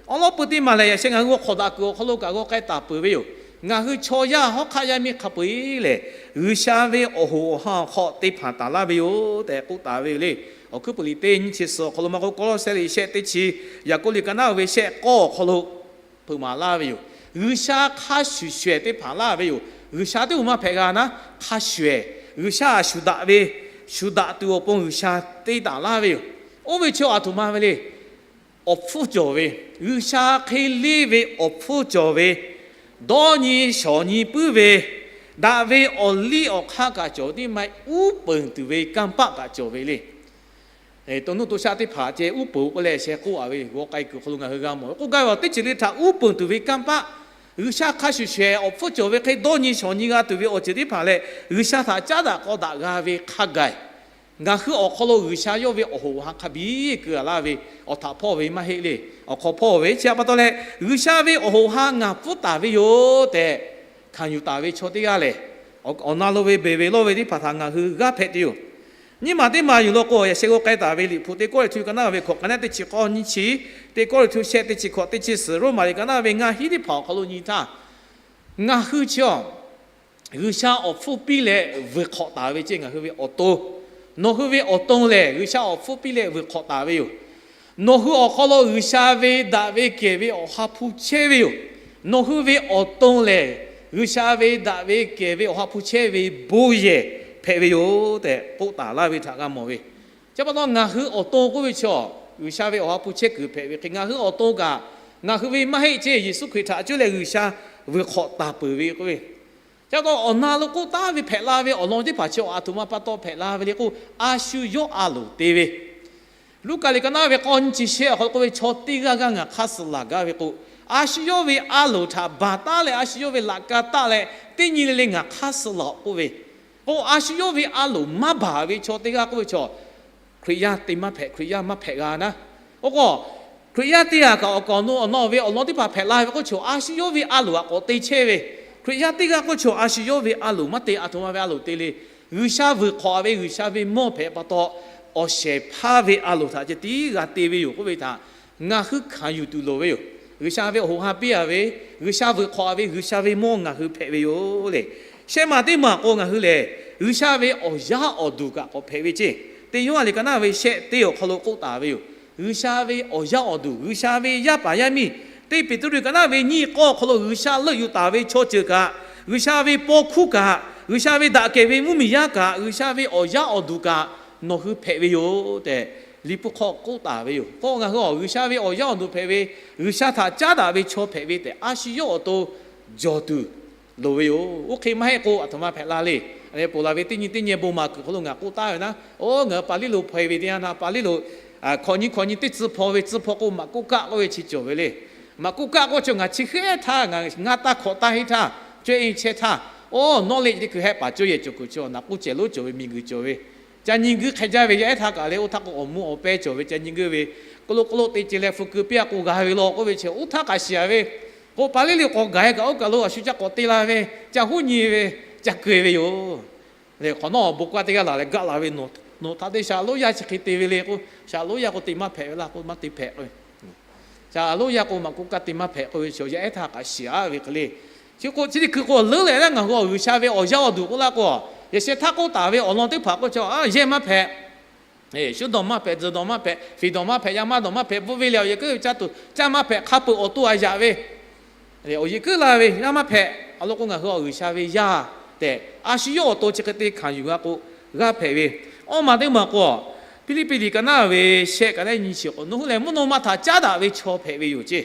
Awˬ lawn pui teˇ maˬ lehˬ, yaꞈ sheh ngaˬ hui g'aw hk'awꞈ daꞈ kuiˬ awˬ hk'aw lo kaꞈ g'aw k'ai taˍ peuˬ ve yoˬ. Ngaˬ hui chaw yaˇ hawˉ hk'aˆ yaˇ miˇ hk'a peu-eˬ lehˬ, G'uiˬsha ve awˬ hoꞈ awˬ ha awˬ hk'aw te hpanˍ taˍ laˇ ve yoˬ tehꞈ k'oˆ taˍ ve yoˬ le. Awˬ hkuiˉ puiˍ liꞈ teˇ nyiˇ chi suhˍ awˬ hk'aw lo maˇ k'oˆ, Kawˇlawˇsehˇ liꞈ shehˆ teˇ chi, Yaˍkoˆ liꞈ ka naˉ ve shehˆ k'awˇ awˬ hk'aw lo hpeuꞈ maˍ laˇ ve yoˬ. G'uiˬsha hk'a shuˍ shawehˍ teˇ hpaˍ laˇ ve yoˬ. G'uiˬsha teˇ oˇ maˇ hpehꞈ g'a naˉ, hk'a shuˍ shawehˍ, G'uiˬsha a shu daꞈ ve, shu daꞈ tuˬ awˬ pon G'uiˬsha te taˍ laˇ ve yoˬ. Oˇ ve chi aˬ htoꞈ ma ve le. Awˬ hpfuhˇ cawˬ ve, G'uiˬsha hk'e leˇ ve awˬ hpfuhˇ cawˬ ve, dawˇ nyi shawˍ nyi puiˉ ve, daꞈ ve awˬ liˇ awˬ hk'aˇ kaꞈ cawˬ ve teˇ maˇ heˆ, uˉ peunˍ tuˬ ve kanˇ paˆ kaꞈ cawˬ ve le. To nuˇ to shaˆ teˇ hpaˍ ceh uˉ peunˍ k'oˆ leh sheh k'oˆ a ve, g'aw k'ai kuiˬ hk'aw lo ngaˬ hui g'a mawˬ ve k'oˆ gaˇ ve, teˇ ceuˬ le htaꞈ uˉ peunˍ tuˬ ve kanˇ paˆ, G'uiˬsha hk'a shuˍ shawehˍ awˬ hpfuhˇ cawˬ ve hk'e dawˇ nyi shawˍ nyi g'a tuˬ ve awˬ ceuˬ teˇ hpaˍ lehˬ, G'uiˬsha htaꞈ caˉ daꞈ k'aw daꞈ g'a ve hk'a gaˬ, ngaˬ hui awˬ hk'aw lo G'uiˬsha yawˇ ve awˬ hoꞈ awˬ ha hk'a biˇ keu a laˇ ve, awˬ htaꞈ hpawˇ ve maˇ heˆ le. Awˬ hk'aw hpawˇ ve chi htaꞈ pa taw leh, G'uiˬsha ve awˬ hoꞈ awˬ ha ngaˬ pfuhˇ taˍ ve yoˬ tehꞈ hkanˍ yuˬ taˍ ve chaw teˇ g'aˇ lehˬ, awˬ na lo ve beˬ ve lawˇ ve teˇ hpaˍ htaꞈ ngaˬ hui g'aˇ hpehꞈ tuˬ yoˬ. Nyiˇ maˬ teˇ maˬ yuˬ law k'o, yaꞈ sheh g'aw k'ai taˍ ve Liꞈ hpu teˇ Kawˇrenˍhtuˆ ka naˉ ve hkawꞈ ka naˉ teˇ chi k'awˇ nyiˇ chi, teˇ Kawˇrenˍhtuˆ shehˆ teˇ chi hkawꞈ teˇ chi suhˍ, Roˉmaꞈ liꞈ ka naˉ ve ngaˇ hinˉ teˇ hpaˍ awˬ hk'aw lo nyi htaˇ, ngaˬ hui chi a G'uiˬsha awˬ hpfuhˇ piˇ leh vuiˬ hk'awꞈ taˍ ve ceh ngaˬ hui ve awˬ to, nawˬ hui ve awˬ to lehˬ G'uiˬsha awˬ hpfuhˇ piˇ leh vuiˬ hk'awꞈ taˍ ve yoˬ. Nawˬ hui awˬ hk'aw lo G'uiˬsha ve daꞈ ve kehˬ ve awˬ ha hpu chehˇ ve yoˬ. Nawˬ hui ve awˬ to lehˬ, G'uiˬsha ve daꞈ ve kehˬ ve awˬ ha hpu chehˇ ve bon yehˬ hpehꞈ ve yoˬ tehꞈ k'oˆ taˍ laˇ ve htaꞈ g'a mawˬ ve. Chi pa taw ngaˬ hui awˬ to k'oˆ ve chaw, G'uiˬsha ve awˬ ha hpu chehˇ kuiˬ hpehꞈ ve hk'e, ngaˬ hui awˬ to kaꞈ ngaˬ hui ve maˇ heˆ ceh, Yeˍsuˆ Hkriꞈ htaꞈ cuˇ leh G'uiˬsha vuiˬ hk'awꞈ taˍ peuˬ ve k'oˆ ve. Chi pa taw awˬ na lo k'oˆ taˍ ve hpehꞈ la ve awˬ lawn teˇ hpaˍ chi a htoꞈ ma pa taw hpehꞈ la ve le k'o, a shu yawˇ a loˍ te ve Luˉkaꞈ liꞈ ka naˉ ve k'awˇ nyiˇ chi shehˆ awˬ hk'aw lo k'oˆ ve, chaw teˇ g'aˇ g'aˇ ngaˬ hk'aˇ suh laˬ gaˇ ve k'o, a shu yawˇ ve a loˍ htaꞈ baˬ taˉ leh a shu yawˇ ve laꞈ ka taˆ leh teˇ nyi le le ngaˬ hk'aˇ suh laˬ-oꞈ k'oˆ ve k'o, a shu yawˇ ve a loˍ maˇ baˬ ve chaw teˇ g'aˇ k'oˆ ve chaw, Hkriꞈ yaˇ te maˇ hpehꞈ, Hkriꞈ yaˇ maˇ hpehꞈ g'a naˉ. Oˇ k'o, Hkriꞈ yaˇ teˇ g'aˇ kaꞈ awˬ kaˍ awˬ nu awˬ nawˬ ve awˬ lawn teˇ hpaˍ hpehꞈ la ve k'oˆ chaw, a shu yawˇ ve a loˍ htaꞈ k'awꞈ te chehˇ ve. Hkriꞈ yaˇ teˇ g'aˇ k'oˆ chaw, a shu yawˇ ve a loˍ maˇ te, aˬ htoꞈ ma ve a loˍ te le. G'uiˬsha vuiˬ hk'awꞈ ve G'uiˬsha ve mawˇ hpehꞈ pa taw, awˬ shehˍ hpaˇ ve a loˍ htaꞈ ceh tiˉ g'a te ve yoˬ k'oˆ ve htaꞈ ngaˬ hui hkanˍ yuˬ tuˬ loˍ ve yoˬ. G'uiˬsha ve awˬ hoꞈ ha piˇ a ve, G'uiˬsha vuiˬ hk'awꞈ ve G'uiˬsha ve mawˇ ngaˬ hui hpehꞈ ve yoˬ le. Shehˆ maˬ teˇ maˬ k'o, ngaˬ hui lehˬ G'uiˬsha ve awˬ yaˇ awˬ duˬ kaꞈ k'awꞈ hpehꞈ ve ceˇ. Teˇ Yoˇhanˬ liꞈ ka naˉ ve shehˆ teˇ awˬ hk'aw lo k'oˆ taˍ ve yoˬ. G'uiˬsha ve awˬ yaˇ awˬ duˬ, G'uiˬsha ve yaˇ paˍ yaˇ miˇ, teˇ Peˍtruˆ ka naˉ ve nyiˇ k'awˇ awˬ hk'aw lo G'uiˬsha leuˆ yuˬ taˍ ve chaw ceuˬ kaꞈ, G'uiˬsha ve paw hkuˇ kaꞈ, G'uiˬsha ve daꞈ kehˬ ve mvuhˇmiˬ yaˇ kaꞈ, G'uiˬsha ve awˬ yaˇ awˬ duˬ kaꞈ nawˬ hui hpehꞈ ve yoˬ tehꞈ, Liꞈ hpu hk'aw k'oˆ taˍ ve yoˬ. K'o, ngaˬ hui a G'uiˬsha ve awˬ yaˇ awˬ duˬ hpehꞈ ve, G'uiˬsha htaꞈ caˉ daꞈ ve chaw hpehꞈ ve tehꞈ a shu yawˇ awˬ to jawˬ tuˬ loˍ ve yoˬ. Oˇ hk'e maˇ heˆ k'o, aˬ htoꞈ ma hpehꞈ la le. Ponˬ laˬ ve teˇ nyi teˇ nyi bon maˍ kuiˬ hk'aw lo ngaˬ k'oˆ taˉ ve naˉ, oˇ ngaˬ hui paˍ liˇ lo hpaw e ve teˇ yanˇ htaˇ, paˍ liˇ lo hkawꞈ nyi hkawꞈ nyi teˇ tcuh hpaw ve, tcuh hpaw k'o maꞈ k'oˆ kaˆ k'oˆ ve chi cawˬ ve le. Maꞈ k'oˆ kaˆ k'oˆ chi ngaˬ chi hk'e htaˇ, ngaˬ ngaˇ taˇ hkawꞈ taˇ henˇ htaˇ, cawehˇ e chehˇ htaˇ, oˇ nawˉ le teˇ hkui hehˆ paˍ cawˇ yehˬ cawˬ kuiˬ chi awˬ naꞈ k'oˆ cehˬ lonˉ cawˬ ve miˬguiˬ cawˬ ve, ca nyi guiˇ hk'e jaˇ ve yaˇ ehˉ htaˇ kaꞈ leh oˇ htaˇ k'o awˬ mvuh awˬ pehˇ cawˬ ve ca nyi guiˇ ve, k'oˆ lo k'oˆ lo te ce leh hpu keu piˇ a k'o g'a ve law k'oˆ ve chi oˇ htaˇ kaꞈ shiˍ a ve, k'o paˍ liˇ liꞈ k'awꞈ gaˬ e kaꞈ oˇ kaˬ lo a shu ca k'awꞈ te la ve, ca huˉ nyi ve, ca keu e ve yoˬ. Hk'awꞈ nawˉ awˬ bon k'oˆ a teˇ g'aˇ laˬ leh gaˆ la ve, nawˬ htaꞈ te shaˍ lonˉ yaˇ chi hk'e te ve le k'o, shaˍ lonˉ yaˇ k'o te maˇ hpehꞈ ve laˇ k'o maˇ te hpehꞈ k'o ve, shaˍ lonˉ yaˇ k'o maꞈ k'oˆ kaˆ te maˇ hpehꞈ k'oˆ ve chi yaˇ ehˉ htaˇ kaꞈ shiˍ a ve hk'e le. Chi k'o chi teˇ hkui k'o leuˉ leh laˇ ngaˬ hui a G'uiˬsha ve awˬ yaˇ awˬ duˬ k'oˆ laˇ k'o, yaꞈ sheh htaˇ k'oˆ taˍ ve awˬ lawn teˇ hpaˍ k'oˆ chi, yehˇ maˇ hpehꞈ, shuˉ dawˬ maˇ hpehꞈ, tzuhˬ dawˬ maˇ hpehꞈ, fiˍ dawˬ maˇ hpehꞈ, yaˇ maˇ dawˬ maˇ hpehꞈ, bvuhˆ ve leh awˬ yehˬ kuiˉ caˇ tuˬ caˇ maˇ hpehꞈ, hk'a peuˬ awˬ to a yaꞈ ve awˬ yehˬ kuiˉ la ve yaˇ maˇ hpehꞈ. Awˬ lawn k'o ngaˬ hui a G'uiˬsha ve yaˇ tehꞈ a shu yawˇ awˬ to chi hk'e te hkanˍ yuˬ g'a k'o, g'a hpehꞈ ve. Awˇ maˬ teˇ maˬ k'o, Hpiˇliˇpiˆ liꞈ ka naˉ ve shehˆ ka leh nyi chi k'o, nawˬ hui lehˬ mvuhˇ naw ma htaꞈ caˉ daꞈ ve chaw hpehꞈ ve yoˬ ceˇ.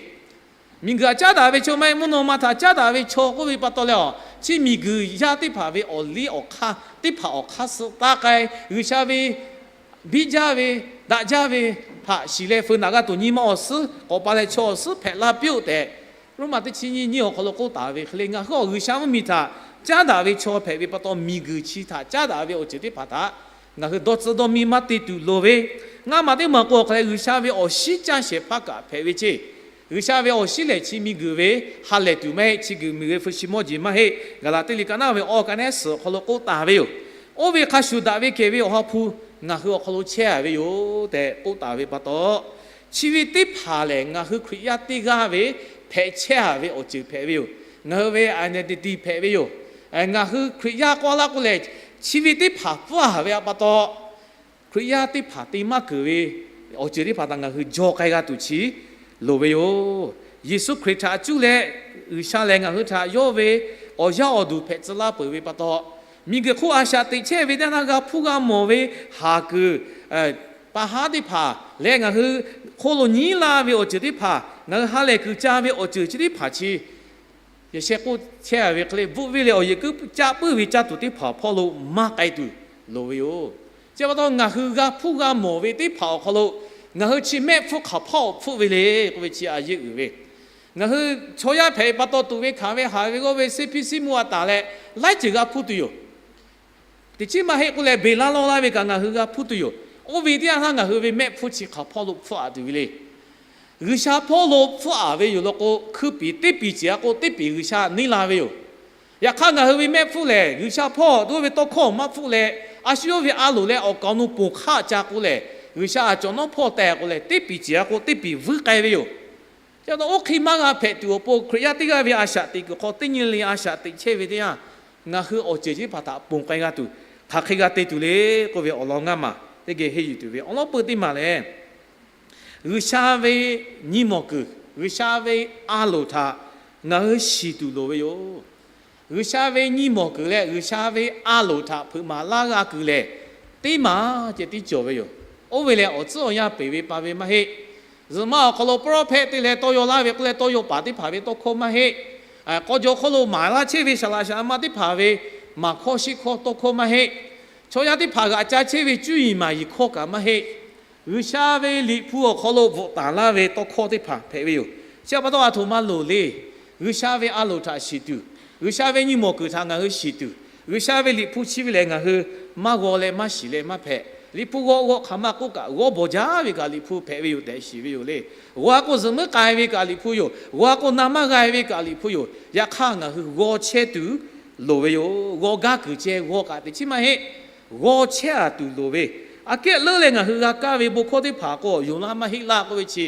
Miˬguiˬ htaꞈ caˉ daꞈ ve chaw maˇ heˆ, mvuhˇ naw ma htaꞈ caˉ daꞈ ve chaw k'oˆ ve pa taw leh a, chi miˬguiˬ yaˇ teˇ hpaˍ ve awˬ liˇ awˬ hk'aˇ teˇ hpaˍ awˬ hk'aˇ suh taˇ k'ai, G'uiˬsha ve biˇ jaˇ ve, daꞈ jaˇ ve htaꞈ shiˍ leh feu naꞈ g'a tuˬ nyi ma awˬ suhˉ k'awꞈ pa leh chaw awˬ suhˉ hpehꞈ la piˇ-oˆ tehꞈ, Roˉmaꞈ teˇ chi nyiˇ nyiˇ awˬ hk'aw lo k'oˆ taˍ ve hk'e le, ngaˬ hui awˬ G'uiˬsha mvuhˇmiˬ htaꞈ caˉ daꞈ ve chaw hpehꞈ ve pa taw, miˬguiˬ chi htaꞈ caˉ daꞈ ve awˬ ceuˬ teˇ hpaˍ htaꞈ ngaˬ hui dawˇ tcuh dawˇ miˇ maˇ te tuˬ loˍ ve. Ngaˇ maˬ teˇ maˬ k'o, awˬ hk'aˬ lehˬ G'uiˬsha ve awˬ shinˉ caˇ shehˍ hpaˇ kaꞈ hpehꞈ ve ceˇ. G'uiˬsha ve awˬ shinˉ lehˬ chi miˬguiˬ ve ha lehˬ tuˬ maˇ heˆ, chi guiˬ miˬguiˬ ve hpu shi mawˇ jeˬ maˇ heˆ. Gaˍlaˍtiˆ liꞈ ka naˉ ve awˇ ka nehˉ suhˍ awˬ hk'aw lo k'oˆ taˍ ve yoˬ. Oˇ ve hk'a shuˍ daꞈ ve kehˬ ve awˬ ha hpu ngaˬ hui awˬ hk'aw lo chehˇ a ve yoˬ tehꞈ k'oˆ taˍ ve pa taw, chi ve teˇ hpaˍ lehˬ ngaˬ hui Hkriꞈ yaˇ teˇ g'aˇ ve hpehꞈ chehˇ a ve awˬ ceuˬ hpehꞈ ve yoˬ. Ngaˬ hui ve identity hpehꞈ ve yoˬ. Ngaˬ hui Hkriꞈ yaˇ k'oˆ laˇ k'oˆ leh, chi ve teˇ hpaˍ pfuhˇ a ve pa taw, Hkriꞈ yaˇ teˇ hpaˍ te maˇ keunˍ ve awˬ ceuˬ teˇ hpaˍ htaꞈ ngaˬ hui jaw k'ai g'a tuˬ chi loˍ ve yoˬ. Yeˍsuˆ Hkriꞈ htaꞈ cuˇ leh, G'uiˬsha lehˬ ngaˬ hui htaꞈ yawˇ ve awˬ yaˇ awˬ duˬ hpehꞈ tcuh laˇ peuˬ ve pa taw, miˬguiˬ hk'oˆ a shaꞈ teꞈ chehˇ ve teˇ yanˇ g'aˇ hpuˇ g'a mawˬ ve haˍ kuiˬ, pa haˉ teˇ hpaˍ leh ngaˬ hui hk'oˆ lo nyi laˇ ve awˬ ceuˬ teˇ hpaˍ, ngaˬ hui ha lehˬ kuiˬ ca ve awˬ ceuˬ chi teˇ hpaˍ chi yaꞈ sheh k'oˆ chehˇ a ve hk'e le, bvuhˆ ve leh awˬ yehˬ kuiˉ caˆ puiˉ ve caˇ tuˬ teˇ hpaˍ hpawˇ lo maˇ k'ai tuˬ loˍ ve yoˬ. Chi pa taw ngaˬ hui g'a hpuˇ g'a mawˬ ve teˇ hpaˍ awˬ hk'aw lo ngaˬ hui chi mehˆ hpfuhˇ hk'aˬ hpawˇ awˬ hpfuhˆ ve le k'oˆ ve chi a yeˇ uiˍ ve, ngaˬ hui chaw yaˇ hpehꞈ pa taw tuꞈ ve hkanˍ ve haˍ ve g'awˇ ve seˇ hpiˇ siˉ mvuhˇ a taˍ leh laiˉ ceuˬ g'a hpuˇ tuˬ yoˬ. Teˇ chiˉ maˇ heˆ k'oˆ leh beˬ laˇ lawˇ laˇ ve kaꞈ ngaˬ hui g'a hpuˇ tuˬ yoˬ. Oˇ ve teˇ yanˇ htaˇ ngaˬ hui ve mehˆ hpfuhˇ chi hk'aˬ hpawˇ lo hpfuhˆ a tuˬ ve le. G'uiˬsha hpawˇ lo hpfuhˆ a ve yoˬ law k'o, hkui piˍ teˇ piˍ ciˍ a k'o teˇ piˍ G'uiˬsha neˇ la ve yoˬ. Yaꞈ hk'aˇ ngaˬ hui ve mehˆ hpfuhˇ lehˬ, G'uiˬsha hpawˇ dawˇ ve tawˇ hkawˇ maˇ hpfuhˆ leh, a shu yawˇ ve a loˍ leh awˬ kaˍ awˬ nu ponˬ hk'aˆ ca k'o lehˬ, G'uiˬsha a cawˬ nawˉ hpawˇ teh k'o lehˬ, teˇ piˍ ciˍ a k'o teˇ piˍ vuiˇ k'ai ve yoˬ. Chi pa taw oˇ hk'e maˇ g'a hpehꞈ tuˬ awˬ pon, Hkriꞈ yaˇ teˇ g'aˇ ve a shaꞈ teꞈ kuiˬ hk'aw teˇ nyi le a shaꞈ teꞈ chehˇ ve teˇ yanˇ, ngaˬ hui awˬ ceuˬ chi teˇ hpaˍ htaꞈ ponˬ k'ai g'a tuˬ hk'aˬ hk'e g'a te tuˬ le k'oˆ ve awˬ lawn ngaˇ maˬ teˇ geh henˇ yuˬ tuˬ ve awˬ lawn peuˇ teˇ maˬ lehˬ, G'uiˬsha ve nyi mawˬ kuiˬ, G'uiˬsha ve a loˍ htaꞈ ngaˬ hui shiˍ tuˬ loˍ ve yoˬ. G'uiˬsha ve nyi mawˬ kuiˬ leh G'uiˬsha ve a loˍ htaꞈ hpeuꞈ maˍ laˇ g'a kuiˬ lehˬ, teˇ maˬ ceh tiˉ cawˬ ve yoˬ. Oˇ ve lehˬ, awˬ tcuhˉ awˬ yanˇ peˬ ve pa ve maˇ heˆ. Zuhꞈ ma awˬ hk'aw lo prophet te leh tawˇ yaw laˇ ve k'oˆ leh tawˇ yaw paˍ teˇ hpaˍ ve tawˇ hkawˇ maˇ heˆ. K'aw jaw hk'oˆ lo maˍ laˇ chehˇ ve saˍ laꞈ saˍ laꞈ ma teˇ hpaˍ ve maˍ hkawˇ shiˆ hkawˇ tawˇ hkawˇ maˇ heˆ. Chaw yaˇ teˇ hpaˍ g'aꞈ ca chehˇ ve cuˇ yiˍ maˍ yiˍ hkawˇ kaꞈ maˇ heˆ. G'uiˬsha ve Liꞈ hpu awˬ hk'aw lo bvuhꞈ taˍ laˇ ve tawˇ hkawˇ teˇ hpaˍ hpehꞈ ve yoˬ. Chi pa taw, aˬ htoꞈ ma loˍ le. G'uiˬsha ve a loˍ htaꞈ shiˍ tuˬ, G'uiˬsha ve nyi mawˬ kuiˬ htaꞈ ngaˬ hui shiˍ tuˬ, G'uiˬsha ve Liꞈ hpu chi ve lehˬ ngaˬ hui maˇ g'aw leh maˇ shiˍ leh maˇ hpehꞈ. Liꞈ hpu g'aw g'aw hk'aˬ ma k'oˆ kaꞈ, g'aw bawˬ jaˇ ve kaꞈ Liꞈ hpu hpehꞈ ve yoˬ tehꞈ shiˍ ve yoˬ le. G'aw a k'o zuhꞈ muiˉ k'ai ve kaꞈ Liꞈ hpu yoˬ. G'aw a k'o na maˇ g'a ve kaꞈ Liꞈ hpu yoˬ. Yaꞈ hk'aˇ, ngaˬ hui g'aw chehˇ tuˬ loˍ ve yoˬ. G'aw gaˇ kuiˬ ceh g'aw kaꞈ teꞈ chiˉ maˇ heˆ. G'aw chehˇ a tuˬ loˍ ve, aꞈ kehˉ leuˉ leh ngaˬ hui g'a kaˇ ve bon hkawˇ teˇ hpaˍ k'o, yonˍ laˇ maˇ heˆ laˇ k'oˆ ve chi,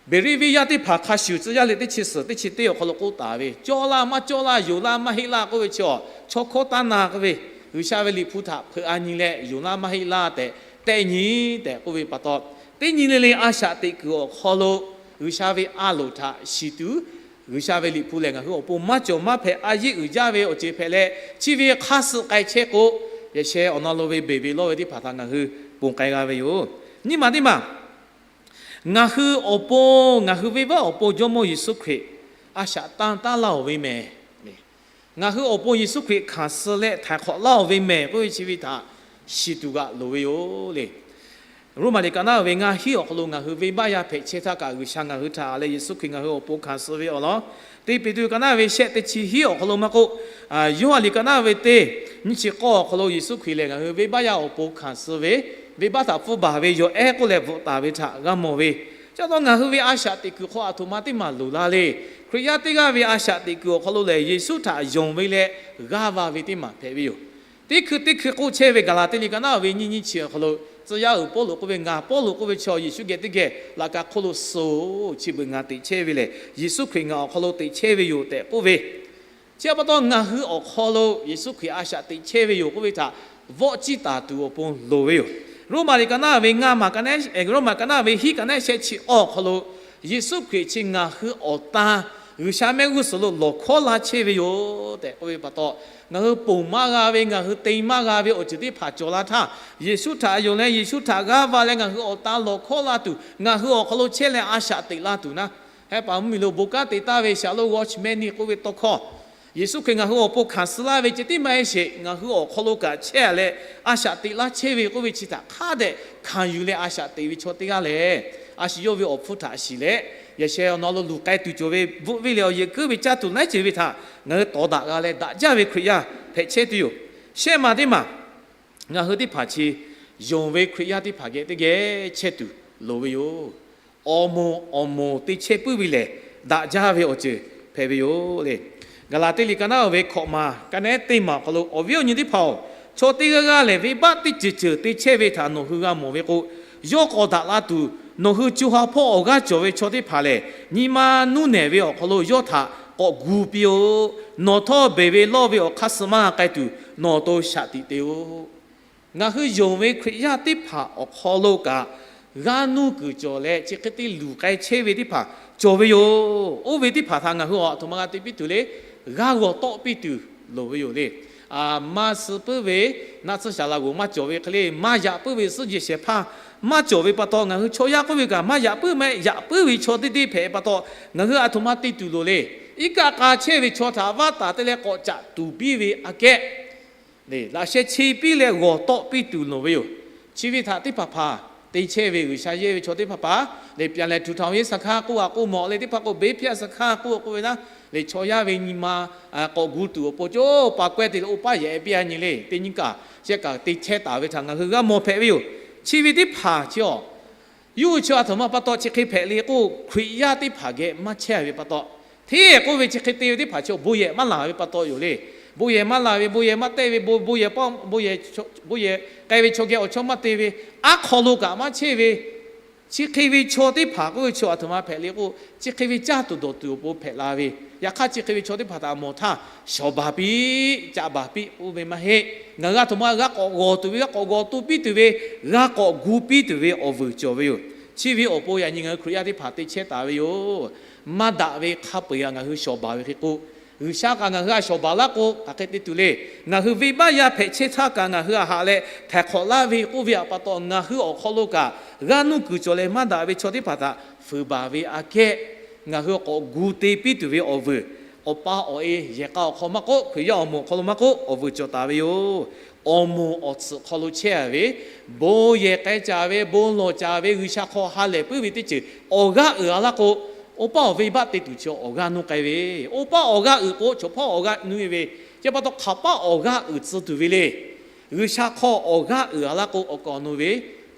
Beˍriˆ venˇ yaˇ teˇ hpaˍ hk'a shuˍ tcuh yaˇ leh teˇ chi suhˍ teˇ chi teˇ awˬ hk'aw lo k'oˆ taˍ ve, cawˇ laˇ maˇ cawˇ laˇ, yonˍ laˇ maˇ heˆ laˇ k'oˆ ve chi, chaw hkawˇ taˇ na k'oˆ ve, G'uiˬsha ve Liꞈ hpu htaꞈ hpeuꞈ a nyi leh yonˍ laˇ maˇ heˆ laˇ tehꞈ tehˆ nyi tehꞈ k'oˆ ve pa taw, teˇ nyi le le a shaꞈ teꞈ kuiˬ awˬ hk'aw lo G'uiˬsha ve a loˍ htaꞈ shiˍ tuˬ, G'uiˬsha ve Liꞈ hpu lehˬ ngaˬ hui awˬ pon maˇ cawˬ maˇ hpehꞈ, a yeˆ uiˍ jaˇ ve awˬ ceuˬ hpehꞈ leh, chi ve hk'aˇ suh k'ai chehˇ k'o, yaꞈ sheh awˬ na lo ve beˬ ve lawˇ ve teˇ hpaˍ htaꞈ ngaˬ hui ponˬ k'ai g'a ve yoˬ. Nyiˇ maˬ teˇ maˬ, ngaˬ hui awˬ pon, ngaˬ hui venˇbaˆ awˬ pon Jawˇmawˇ Yeˍsuˆ Hkriꞈ a shaꞈ tanˇ taˉ laˇ-oˬ ve mehˍ. Ngaˬ hui awˬ pon Yeˍsuˆ Hkriꞈ hkanˍ suh leh htaiˍ hk'awꞈ laˇ-oˬ ve mehˍ k'oˆ ve chi ve htaꞈ shiˍ tuˬ g'aꞈ loˍ ve yoˬ le. Roˉmaꞈ liꞈ kaꞈ naˉ ve ngaˇ hinˉ awˬ hk'aw lo ngaˬ hui venˇbaˆ yaˇ hpehꞈ chehˇ htaˇ kaꞈ, G'uiˬsha ngaˬ hui htaꞈ leh Yeˍsuˆ Hkriꞈ ngaˬ hui awˬ pon hkanˍ suh ve awˬ lawn, Teˇ Peˍtruˆ kaꞈ naˉ ve shehˆ teˇ chi hinˉ awˬ hk'aw lo maˇ k'oˆ, Yoˇhanˬ liꞈ kaꞈ naˉ ve teˇ nyiˇ chi k'awˇ awˬ hk'aw lo Yeˍsuˆ Hkriꞈ lehˬ ngaˬ hui venˇbaˆ yaˇ awˬ pon hkanˍ suh ve, venˇbaˆ htaꞈ pfuhˇ baˬ ve yawˬ ehˉ k'oˆ leh bvuhꞈ taˍ ve htaꞈ g'a mawˬ ve. Chi pa taw ngaˬ hui ve a shaꞈ teꞈ kuiˬ hk'aw aˬ htoꞈ ma teˇ maˬ loˍ la le. Hkriꞈ yaˇ teˇ g'aˇ ve a shaꞈ teꞈ kuiˬ awˬ hk'aw lo lehˬ, Yeˍsuˆ htaꞈ yonˍ ve leh g'aˇ va ve teˇ maˬ hpehꞈ ve yoˬ. Teˇ hkui teˇ hkui k'oˆ chehˇ ve Gaˍlaˍtiˆ liꞈ kaꞈ naˉ ve nyiˇ nyiˇ chi awˬ hk'aw lo, tcuh yaˇ uiˍ Pawˇluꞈ k'oˆ ve, Ngaˬ Pawˇluꞈ k'oˆ ve chaw Yeˍsuˆ geh teˇ geh laꞈ ka hk'oˆ lo suh-oˬ, chi beuꞈ ngaˬ teꞈ chehˇ ve lehˬ, Yeˍsuˆ Hkriꞈ ngaˬ awˬ hk'aw lo teꞈ chehˇ ve yoˬ tehꞈ k'oˆ ve. Chi pa taw ngaˬ hui awˬ hk'aw lo Yeˍsuˆ Hkriꞈ a shaꞈ teꞈ chehˇ ve yoˬ k'oˆ ve htaꞈ vawˆ ciˇ taˍ tuˬ awˬ pon loˍ ve yoˬ. Roˉmaꞈ liꞈ kaꞈ naˉ ve ngaˇ maˬ kaꞈ naˉ, Roˉmaꞈ kaꞈ naˉ ve hiˉ kaꞈ naˉ shehˆ chi awˬ hk'aw lo, Yeˍsuˆ Hkriꞈ chi ngaˬ hui awˬ tan G'uiˬsha mehˆ g'uˇ suhˍ lo lawˬ hkawˉ laˇ chehˇ ve yoˬ tehꞈ k'oˆ ve pa taw, ngaˬ hui ponˬ maˇ g'a ve, ngaˬ hui te maˇ g'a ve awˬ ceuˬ teˇ hpaˍ cawˬ la htaˇ, Yeˍsuˆ htaꞈ yonˍ leh Yeˍsuˆ htaꞈ g'aˇ va leh ngaˬ hui awˬ tan lawˬ hkawˉ la tuˬ, ngaˬ hui awˬ hk'aw lo chehˇ leh a shaꞈ teꞈ laˇ tuˬ naˉ, heh paˍ mvuhˇmiˬ lo bon kanˉ te taˍ ve shaˍlonˍ Watchman Nee k'oˆ ve tawˇ hkawˇ, Yeˍsuˆ Hkriꞈ ngaˬ hui awˬ pon hkanˍ suh laˇ ve ceh tiˉ maˇ heˆ sheˍ, ngaˬ hui awˬ hk'aw lo kaꞈ chehˇ leh a shaꞈ teꞈ laˇ chehˇ ve k'oˆ ve chi htaꞈ hk'a dehꞈ hkanˍ yuˬ leh a shaꞈ teꞈ ve chaw teˇ g'aˇ lehˬ, a shu yawˇ ve awˬ hpfuhˇ htaꞈ shiˍ leh, yaꞈ sheh awˬ na lo luˬ k'ai tuˬ cawˬ ve bvuhꞈ ve leh awˬ yehˬ kuiˉ ve caˇ tuˬ laiˉ ceuˬ ve htaꞈ ngaˬ hui tawˍ daꞈ g'a leh daꞈ jaˇ ve Hkriꞈ yaˇ hpehꞈ chehˇ tuˬ yoˬ. Shehˆ maˬ teˇ maˬ, ngaˬ hui teˇ hpaˍ chi yonˍ ve Hkriꞈ yaˇ teˇ hpaˍ geh teˇ geh chehˇ tuˬ loˍ ve yoˬ. Awˬ moˍ awˬ moˍ te chehˇ puiˉ ve lehˬ, daꞈ jaˇ ve awˬ ceuˬ hpehꞈ ve yoˬ le. Gaˍlaˍtiˆ liꞈ kaꞈ naˉ ve hkawꞈ maˬ kaꞈ naˉ teˇ maˬ awˬ hk'aw lo, Awˬ viˉ awˬ nyi teˇ hpaˍ-oˬ, chaw teˇ g'aˇ g'aˇ lehˬ venˇbaˆ teˇ ceuˬ ceuˬ te chehˇ ve htaꞈ nawˬ hui g'a mawˬ ve k'o, yawˇ k'awꞈ daꞈ la tuˬ, nawˬ hui co ha hpawˇ awˬ g'aˇ cawˬ ve chaw teˇ hpaˍ lehˬ, nyi ma nuˇ nehˬ ve awˬ hk'aw lo yawˇ htaꞈ k'awꞈ gu piˇ-oˬ. Nawˬ htawˇ beˬ ve lawˇ ve awˬ hk'aˇ suh maˇ k'ai tuˬ, nawˬ awˬ to shaꞈ tiꞈ te-oˬ. Ngaˬ hui yonˍ ve Hkriꞈ yaˇ teˇ hpaˍ awˬ hk'aw lo kaꞈ, g'aˇ nuˇ kuiˬ cawˬ leh chi hk'e te luˬ k'ai chehˇ ve teˇ hpaˍ cawˬ ve yoˬ. Oˇ ve teˇ hpaˍ htaꞈ ngaˬ hui awˬ aˬ htoꞈ ma g'a te piˇ tuˬ le, g'aˇ g'awˬ tawˆ piˇ tuˬ loˍ ve yoˬ le. Maˇ suh puiˉ ve naˆ tsuhˇ shaˍ laꞈ g'oˍ maˇ cawˬ ve hk'e le, maˇ yaꞈ puiˉ ve suhˉ jehˬ shehˍ hpaˇ maˇ cawˬ ve pa taw, ngaˬ hui chaw yaˇ k'oˆ ve kaꞈ maˇ yaꞈ puiˉ maˇ heˆ, yaꞈ puiˉ ve chaw teˇ deˇ hpehꞈ pa taw, ngaˬ hui aˬ htoꞈ ma te tuˬ loˍ le. Iˉ kaˆ k'a chehˇ ve chaw htaꞈ vaˇ taˍ te leh k'awꞈ caꞈ tuˍ piˇ ve aꞈ kehˉ le, laꞈ sheh che piˇ leh g'awˬ tawˆ piˇ tuˬ loˍ ve yoˬ. Chi ve htaꞈ teˇ hpaˍ hpaˍ te chehˇ ve G'uiˬsha yehˇ ve chaw teˇ hpaˍ hpaˍ le, ပြန်လည်ထူထောင်ရေးစခန်း k'oˆ a k'oˆ mawˬ le, teˇ hpaˍ k'o ပေးဖြတ်စခန်း k'oˆ a k'oˆ ve naˉ le, chaw yaˇ ve nyi ma k'awꞈ gu tuˬ awˬ pon coˇ pa kawehˇ te leh oˇ paˆ yehˬ e piˇ a nyi le, teˇ nyiˇ kaꞈ shehˆ kaꞈ te chehˇ taˍ ve htaꞈ ngaˬ hui g'a mawˬ hpehꞈ ve yoˬ. Chi ve teˇ hpaˍ chi a Yawˇ hui chi aˬ htoꞈ ma pa taw chi hk'e hpehꞈ le k'o, Hkriꞈ yaˇ teˇ hpaˍ geh maˇ chehˇ ve pa taw, hteˇ k'oˆ ve chi hk'e te ve teˇ hpaˍ chi bon yehˬ maˇ laˬ ve pa taw yoˬ le. Bon yehˬ maˇ laˬ ve, bon yehˬ maˇ tehˆ ve, bon yehˬ, bon yehˬ k'ai ve chaw geh awˬ chawˇ maˇ te ve, aˉ hk'aw lo kaꞈ maˇ chehˇ ve, chi hk'e ve chaw teˇ hpaˍ k'oˆ ve chi aˬ htoꞈ ma hpehꞈ le k'o, chi hk'e ve caˇ tuˬ dawˬ tuˬ awˬ pon hpehꞈ la ve, yaꞈ hk'aˇ chi hk'e ve chaw teˇ hpaˍ htaꞈ mawˬ htaˇ, shawˍ baˬ piˇ, caꞈ baˬ piˇ k'oˆ ve maˇ heˆ. Ngaˬ hui aˬ htoꞈ ma g'a k'awꞈ g'awˬ tuˬ ve, g'a k'awꞈ g'awˬ tuˬ piˇ tuˬ ve, g'a k'awꞈ gu piˇ tuˬ ve awˬ vuiˬ cawˬ ve yoˬ. Chi ve awˬ pon yaꞈ nyi ngaˬ hui Hkriꞈ yaˇ teˇ hpaˍ te chehˇ taˍ ve yoˬ. Maˇ daꞈ ve hk'a peu-eˬ htaꞈ ngaˬ hui shawˍ baˬ ve hk'e k'o, G'uiˬsha kaꞈ ngaˬ hui a shawˍ baˬ laˇ k'o, hk'aˬ hk'e te tuˬ le. Ngaˬ hui venˇbaˆ yaˇ hpehꞈ chehˇ htaˇ kaꞈ ngaˬ hui a haꞈ leh htaiˍ hk'awꞈ laˇ ve k'oˆ ve pa taw, ngaˬ hui awˬ hk'aw lo kaꞈ g'aˇ nuˇ kuiˬ cawˬ leh maˇ daꞈ ve chaw teˇ hpaˍ htaꞈ fuiˍ baˬ ve aꞈ kehˉ, ngaˬ hui k'awꞈ gu te piˇ tuˬ ve awˬ vuiˬ, awˬ pa awˬ e yehˬ k'a awˬ hk'aw maˇ k'oˆ, Hkriꞈ yaˇ awˬ moˍ awˬ hk'aw lo maˇ k'oˆ, awˬ vuiˬ cawˬ taˍ ve yoˬ. Awˬ moˍ awˬ tsuhꞈ hk'aw lo chehˇ a ve, bon yehˬ k'ai ca ve, bon lawˬ ca ve, G'uiˬsha hk'aw ha lehˬ puiˉ ve teˇ ceuˬ awˬ g'aˇ uiˍ a laˇ k'o, oˇ paˆ awˬ venˇbaˆ te tuˬ chi awˬ g'aˇ nuˇ k'ai ve, oˇ paˆ awˬ g'aˇ uiˍ k'o chaw hpawˇ awˬ g'aˇ nuˇ e ve, chi pa taw hk'aˬ paˆ awˬ g'aˇ uiˍ tcuh tuˬ ve le. G'uiˬsha hk'aw awˬ g'aˇ uiˍ a laˇ k'o, awˬ kaˍ awˬ nu ve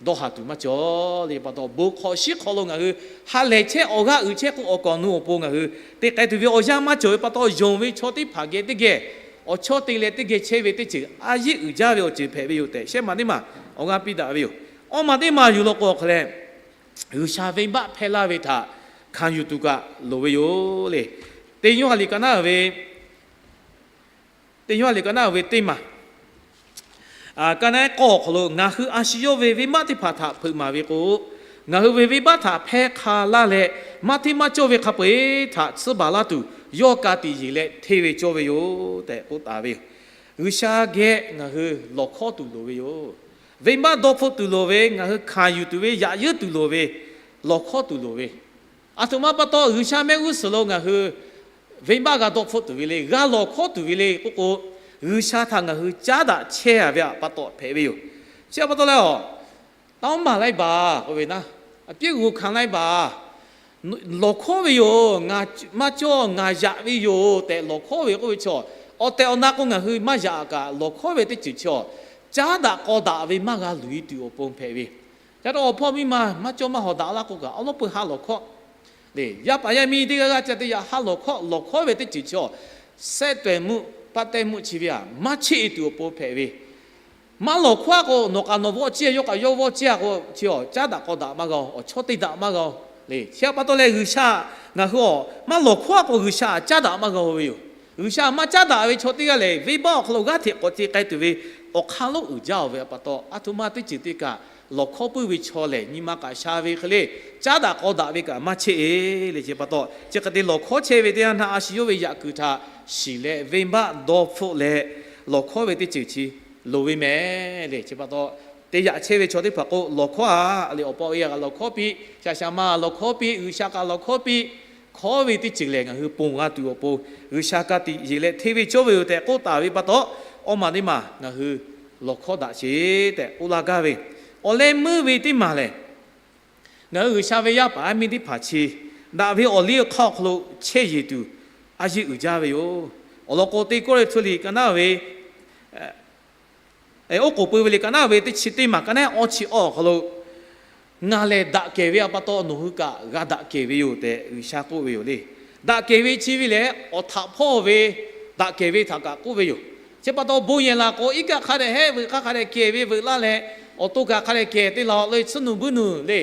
dawˇ haˍ tuˬ maˇ cawˬ le. Chi pa taw bon hk'awꞈ shiˉ hk'aw lo ngaˬ hui ha lehˬ chehˇ, awˬ g'aˇ uiˍ chehˇ k'o, awˬ kaˍ awˬ nu awˬ pon ngaˬ hui te k'ai tuˬ ve awˬ yanˇ maˇ cawˬ ve pa taw, yonˍ ve chaw teˇ hpaˍ geh teˇ geh awˬ chawˇ te leh teˇ geh chehˇ ve teˇ ceuˬ a yiˉ uiˍ jaˇ ve awˬ ceuˬ hpehꞈ ve yoˬ tehꞈ shehˉ ma teˇ maˬ awˬ g'aˇ piˇ daꞈ ve yoˬ. Awˇ ma teˇ maˬ yuˬ law k'o awˬ hk'aw leh, G'uiˬsha venˇbaˆ hpehˇ laˇ ve htaꞈ hkanˍ yuˬ tuˬ kaꞈ loˍ ve yoˬ le. Teˇ Yoˇhanˬ liꞈ ka naˉ ve, teˇ Yoˇhanˬ liꞈ ka naˉ ve teˇ maˬ ka naˉ k'awˇ awˬ hk'aw lo, ngaˬ hui a shu yawˇ ve venˇbaˆ teˇ hpaˍ htaꞈ hpeuꞈ maˍ ve k'o, ngaˬ hui ve venˇbaˆ htaꞈ hpehˇ hk'a laˇ leh, maˇ hteˇ maˇ cawˇ ve hk'a peu-eˬ htaꞈ tsuhˇ baˬ laˇ tuˬ, yawˇ ka tiꞈ yeˬ leh hteˇ ve cawˇ ve yoˬ tehꞈ k'oˆ taˍ ve yoˬ. G'uiˬsha geh ngaˬ hui lawˬ hkawˉ tuˬ loˍ ve yoˬ. Venˇbaˆ dawˇ hpfuhˆ tuˬ loˍ ve, ngaˬ hui hkanˍ yuˬ tuˬ ve, yaꞈ yeuˉ tuˬ loˍ ve, lawˬ hkawˉ tuˬ loˍ ve, aˬ htoꞈ ma pa taw G'uiˬsha mehˆ g'uˇ suhˍ lo ngaˬ hui venˇbaˆ g'a dawˇ hpfuhˆ tuˬ ve le, g'a lawˬ hkawˉ tuˬ ve le k'oˆ k'o, G'uiˬsha htaꞈ ngaˬ hui caˉ daꞈ chehˇ a ve pa taw hpehꞈ ve yoˬ. Chi pa taw leh, a, taˇ maˍ laiˉ baˬ k'oˆ ve naˉ, a piˉ g'uˬ hkanˍ laiˉ baˬ, lawˬ hkawˉ ve yoˬ. Ngaˬ maˇ cawˇ, ngaˬ yaꞈ ve yoˬ tehꞈ lawˬ hkawˉ ve k'oˆ ve chaw, awˬ tehˬ awˬ na k'o ngaˬ hui maˇ yaꞈ kaꞈ lawˬ hkawˉ ve teˇ ceuˬ chaw, caˉ daꞈ k'aw daꞈ ve maˇ g'a luˬ e tuˬ awˬ pon hpehꞈ ve. Ca taw awˬ hpawˇ miˇ ma maˇ cawˇ maˇ hawˍ daꞈ laˇ k'o kaꞈ, awˬ lawˉ peuˬ ha lawˬ hkawˉ le. Yaˇ paˍ yaˇ miˇ teˇ g'aˇ g'aˇ ca te yaꞈ ha lawˬ hkawˉ, lawˬ hkawˉ ve teˇ ceuˬ chaw, sehˉ tehˬ mvuhˇ paˆ tehˬ mvuhˇ chi ve a maˇ cheˆ e tuˬ awˬ pon hpehꞈ ve. Maˇ lawˬ hkawˉ a k'o, nawˬ kaꞈ nawˬ vawˆ ciˇ a, yawˇ kaꞈ yawˇ vawˆ ciˇ a k'o, chi a caˉ daꞈ k'aw daꞈ maˇ g'a-o, awˬ chawˇ te daꞈ maˇ g'a-o le. Chi pa taw leh G'uiˬsha ngaˬ hui a maˇ lawˬ hkawˉ a k'o, G'uiˬsha caˉ daꞈ maˇ g'a-o ve yoˬ. G'uiˬsha maˇ caˉ daꞈ ve chaw teˇ g'aˇ lehˬ, venˇbaˆ awˬ hk'aw lo g'aˇ hteꞈ k'awꞈ te k'ai tuˬ ve awˬ hk'aˇ lonˉ uiˍ jaˇ-oˬ ve pa taw, aˬ htoꞈ ma teˇ ceuˬ te kaꞈ lawˬ hkawˉ puiˉ ve chaw lehˬ, nyi ma kaꞈ sha ve hk'e le, caˉ daꞈ k'aw daꞈ ve kaꞈ maˇ cheˆ e le. Chi pa taw chi hk'e te lawˬ hkawˉ chehˇ ve teˇ yanˇ htaˇ, a shu yawˇ ve yaꞈ kuiˬ htaꞈ shiˍ leh venˇbaˆ dawˇ hpfuhˆ leh lawˬ hkawˉ ve teˇ ceuˬ chi loˍ ve mehˍ le. Chi pa taw, te yaꞈ chehˇ ve chaw teˇ hpaˍ k'o, lawˬ hkawˉ a le, awˬ pa awˬ e kaꞈ lawˬ hkawˉ piˇ, shaˍ shaˍ ma lawˬ hkawˉ piˇ, G'uiˬsha kaꞈ lawˬ hkawˉ piˇ, hkawˉ ve teˇ ceuˬ lehˬ ngaˬ hui ponˬ g'a tuˬ awˬ pon, G'uiˬsha ka tiꞈ yeˬ leh hteˇ ve cawˇ ve yoˬ tehꞈ k'oˆ taˍ ve pa taw, awˇ ma teˇ maˬ ngaˬ hui lawˬ hkawˉ daꞈ sheˍ tehꞈ k'oˆ laˇ gaˇ ve. Awˬ leh meuˇ ve teˇ maˬ lehˬ, ngaˬ hui G'uiˬsha ve yaˇ paˍ yaˇ miˇ teˇ hpaˍ chi daꞈ ve awˬ liˇ awˬ hk'aˇ awˬ hk'aw lo chehˇ yeˬ tuˬ a yeˇ uiˍ jaˇ ve yoˬ. Awˬ lawn k'o, Teˇ Kawˇrenˍhtuˆ liꞈ ka naˉ ve oˉ k'oˍ pui ve liꞈ ka naˉ ve teˇ chi teˇ maˬ ka naˉ awˇ chi awˇ awˬ hk'aw lo, ngaˬ lehˬ daꞈ kehˬ ve a pa taw nawˬ hui kaꞈ g'a daꞈ kehˬ ve yoˬ tehꞈ G'uiˬsha k'oˆ ve yoˬ le. Daꞈ kehˬ ve chi ve lehˬ, awˬ htaꞈ hpawˇ ve daꞈ kehˬ ve htaꞈ kaꞈ k'oˆ ve yoˬ. Chi pa taw bon yehˬ laˬ k'o, iˉ kaˆ hk'a dehꞈ hehˆ veuꞈ hk'aˇ hk'a dehꞈ kehˬ ve veuꞈ laˇ leh, awˬ to kaꞈ hk'a dehꞈ kehˬ te laˬ-oꞈ le, tsuhˇ nuˬ buiˇ nuˬ le,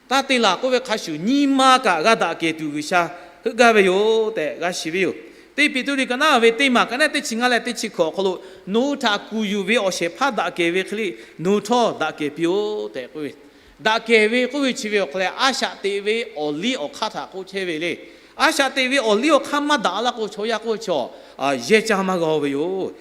taˇ te laˬ k'oˆ ve hk'a shuˍ, nyi ma kaꞈ g'a daꞈ kehˬ tuˬ G'uiˬsha heuˆ gaˇ ve yoˬ tehꞈ g'a shiˍ ve yoˬ. Teˇ Peˍtruˆ liꞈ ka naˉ ve teˇ maˬ ka naˉ teˇ chi ngaˇ leh teˇ chi hkawꞈ awˬ hk'aw lo, nawˬ hui htaꞈ kuˬ yuˬ ve awˬ shehˍ hpaˇ daꞈ kehˬ ve hk'e le, nawˬ hui htawˇ daꞈ kehˬ piˇ-oˆ tehꞈ k'oˆ ve. Daꞈ kehˬ ve k'oˆ ve chi ve awˬ hk'aw lehˬ, a shaꞈ teꞈ ve awˬ liˇ awˬ hk'aˇ htaꞈ k'oˆ chehˇ ve le. A shaꞈ teꞈ ve awˬ liˇ awˬ hk'aˇ maˇ daꞈ laˇ k'o, chaw yaˇ k'oˆ ve chaw yehˇ caˇ maˇ g'a-o ve yoˬ.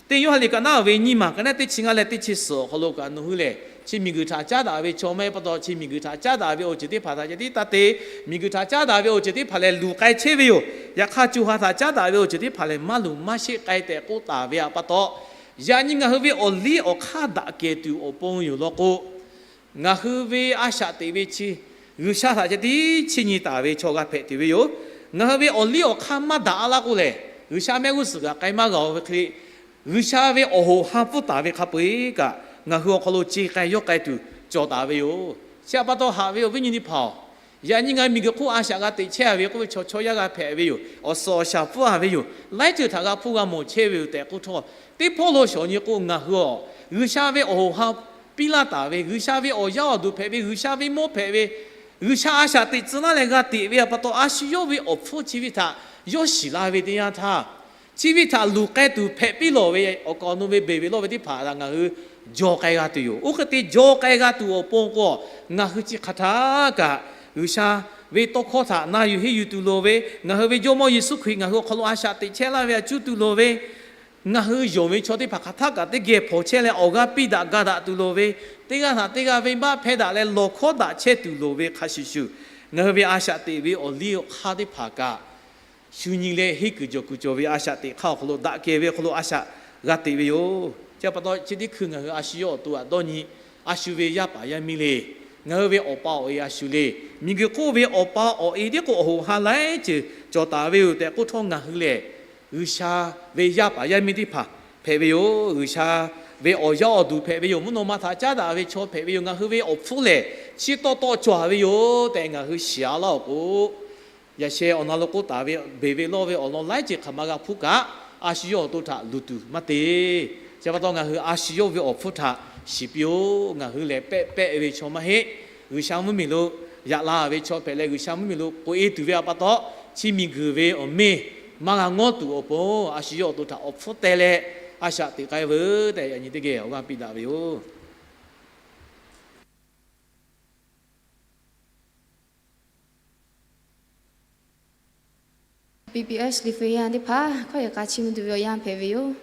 Teˇ Yoˇhanˬ liꞈ ka naˉ ve nyiˇ maˬ ka naˉ teˇ chi ngaˇ leh teˇ chi suhˍ awˬ hk'aw lo kaꞈ, nawˬ hui lehˬ chi miˬguiˬ htaꞈ caˉ daꞈ ve chaw maˇ heˆ pa taw, chi miˬguiˬ htaꞈ caˉ daꞈ ve awˬ ceuˬ teˇ hpaˍ htaꞈ ca tiˉ taˇ te. Miˬguiˬ htaꞈ caˉ daꞈ ve awˬ ceuˬ teˇ hpaˍ lehˬ luˬ k'ai chehˇ ve yoˬ. Yaꞈ hk'aˇ, co ha htaꞈ caˉ daꞈ ve awˬ ceuˬ teˇ hpaˍ lehˬ maˇ luˬ maˇ sheˆ k'ai tehꞈ k'oˆ taˍ ve a pa taw, yaꞈ nyi ngaˬ hui ve awˬ liˇ awˬ hk'aˇ daꞈ kehˬ tuˬ awˬ pon yoˬ law k'o, ngaˬ hui ve a shaꞈ teꞈ ve chi G'uiˬsha htaꞈ ca tiˉ chiˇ nyi taˍ ve chaw g'a hpehꞈ tuˬ ve yoˬ. Ngaˬ hui ve awˬ liˇ awˬ hk'aˇ maˇ daꞈ laˇ k'oˆ lehˬ, G'uiˬsha mehˆ g'uˇ suhˍ kaꞈ k'ai maˇ g'a-o ve hk'e le, G'uiˬsha ve awˬ hoꞈ ha pfuhˇ taˍ ve hk'a peu-eˬ kaꞈ ngaˬ hui awˬ hk'aw lo ce k'ai yawˇ k'ai tuˬ cawˬ taˍ ve yoˬ. Chi a pa taw haꞈ ve awˬ viˉ nyi teˇ hpaˍ-oˬ, yaꞈ nyi ngaˬ hui miˬguiˬ hk'oˆ a shaꞈ g'a teꞈ chehˇ a ve k'oˆ ve chaw chaw yaˇ g'a hpehꞈ ve yoˬ. Awˬ suhˍ awˬ shaˍ pfuhˇ a ve yoˬ. Laiˉ ceuˬ htaꞈ g'a hpuˇ g'a mawˬ chehˇ ve yoˬ tehꞈ k'oˆ htawˇ, teˇ hpawˇ lo shawˍ nyi k'o, ngaˬ hui-oˬ, G'uiˬsha ve awˬ hoꞈ ha piˇ laˇ taˍ ve, G'uiˬsha ve awˬ yaˇ awˬ duˬ hpehꞈ ve, G'uiˬsha ve mawˇ hpehꞈ ve, G'uiˬsha a shaꞈ teꞈ tcuh laˇ leh g'a teꞈ ve a pa taw, a shu yawˇ ve awˬ hpfuhˇ chi ve htaꞈ yawˇ shiˍ la ve teˇ yanˇ htaˇ, chi ve htaꞈ luˬ k'ai tuˬ hpehꞈ piˇ lawˬ ve awˬ kaˍ awˬ nu ve beˬ ve lawˇ ve teˇ hpaˍ htaꞈ ngaˬ hui jaw k'ai g'a tuˬ yoˬ. Oˇ hk'e te jaw k'ai g'a tuˬ awˬ pon k'o, ngaˬ hui chi hk'aˬ htaˇ kaꞈ G'uiˬsha ve tawˇ hkawˇ htaꞈ na yuˬ henˇ yuˬ tuˬ loˍ ve, ngaˬ hui ve Jawˇmawˇ Yeˍsuˆ Hkriꞈ ngaˬ hui awˬ hk'aw lo a shaꞈ teꞈ chehˇ laˇ ve a cuˇ tuˬ loˍ ve, ngaˬ hui yonˍ ve chaw teˇ hpaˍ hk'aˬ htaˇ kaꞈ teˇ geh hpawnˬ chehˇ leh awˬ g'aˇ piˇ daꞈ ga daꞈ tuˬ loˍ ve, teˇ g'aˇ htaꞈ teˇ g'aˇ venˇbaˆ hpehˇ daꞈ leh lawˬ hkawˉ daꞈ chehˇ tuˬ loˍ ve hk'a shuˍ shuˍ, ngaˬ hui ve a shaꞈ teꞈ ve awˬ liˇ awˬ hk'aˇ teˇ hpaˍ kaꞈ shu nyi leh henˇ kuiˬ jawˬ kuiˬ cawˬ ve a shaꞈ teꞈ hk'aˇ awˬ hk'aw lo daꞈ kehˬ ve awˬ hk'aw lo a shaꞈ g'a teꞈ ve yoˬ. Chi pa taw chi teˇ hkui ngaˬ hui a shu yawˇ awˬ to htaꞈ dawˇ nyi, a shu ve yaˇ paˍ yaˇ miˇ le, ngaˬ hui ve awˬ pa awˬ e a shu le, miˬguiˬ hk'oˆ ve awˬ pa awˬ e tiˉ k'o awˬ hoꞈ ha laiˉ ceuˬ cawˬ taˍ ve yoˬ tehꞈ k'oˆ htawˇ, ngaˬ hui lehˬ G'uiˬsha ve yaˇ paˍ yaˇ miˇ teˇ hpaˍ hpehꞈ ve yoˬ. G'uiˬsha ve awˬ yaˇ awˬ duˬ hpehꞈ ve yoˬ. Mvuhˇ naw ma htaꞈ caˉ daꞈ ve chaw hpehꞈ ve yoˬ. Ngaˬ hui ve awˬ hpfuhˇ lehˬ chi tawˇ tawˆ cawˬ ve yoˬ tehꞈ ngaˬ hui shiˍ a laˇ awˬ k'o, yaꞈ sheh awˬ na lo k'oˆ taˍ ve beˬ ve lawˇ ve awˬ lawn laiˉ ceuˬ hk'aˬ ma g'a hpuˇ kaꞈ, a shu yawˇ awˬ to htaꞈ luˬ tuˬ maˇ te. Chi pa taw ngaˬ hui a shu yawˇ ve awˬ hpfuhˇ htaꞈ shiˍ piˇ-oˆ. Ngaˬ hui lehˬ pehˆ pehˆ ve chaw maˇ heˆ. G'uiˬsha mvuhˇmiˬ lo yaꞈ la ve chaw hpehꞈ leh, G'uiˬsha mvuhˇmiˬ lo k'oꞈ e tuˬ ve a pa taw, chi miˬguiˬ ve awˬ meˇ maˇ g'a ngawˉ tuˬ awˬ pon, a shu yawˇ awˬ to htaꞈ awˬ hpfuhˇ teh leh a shaꞈ teꞈ k'ai veuˬ tehꞈ yaꞈ nyi teˇ geh awˬ g'aˇ piˇ daꞈ ve yoˬ. P P S Lithuania teˇ hpaˍ hkawˇ yehˬ k'a chiˇ mvuh tuˬ ve awˬ yanˇ hpehꞈ ve yoˬ.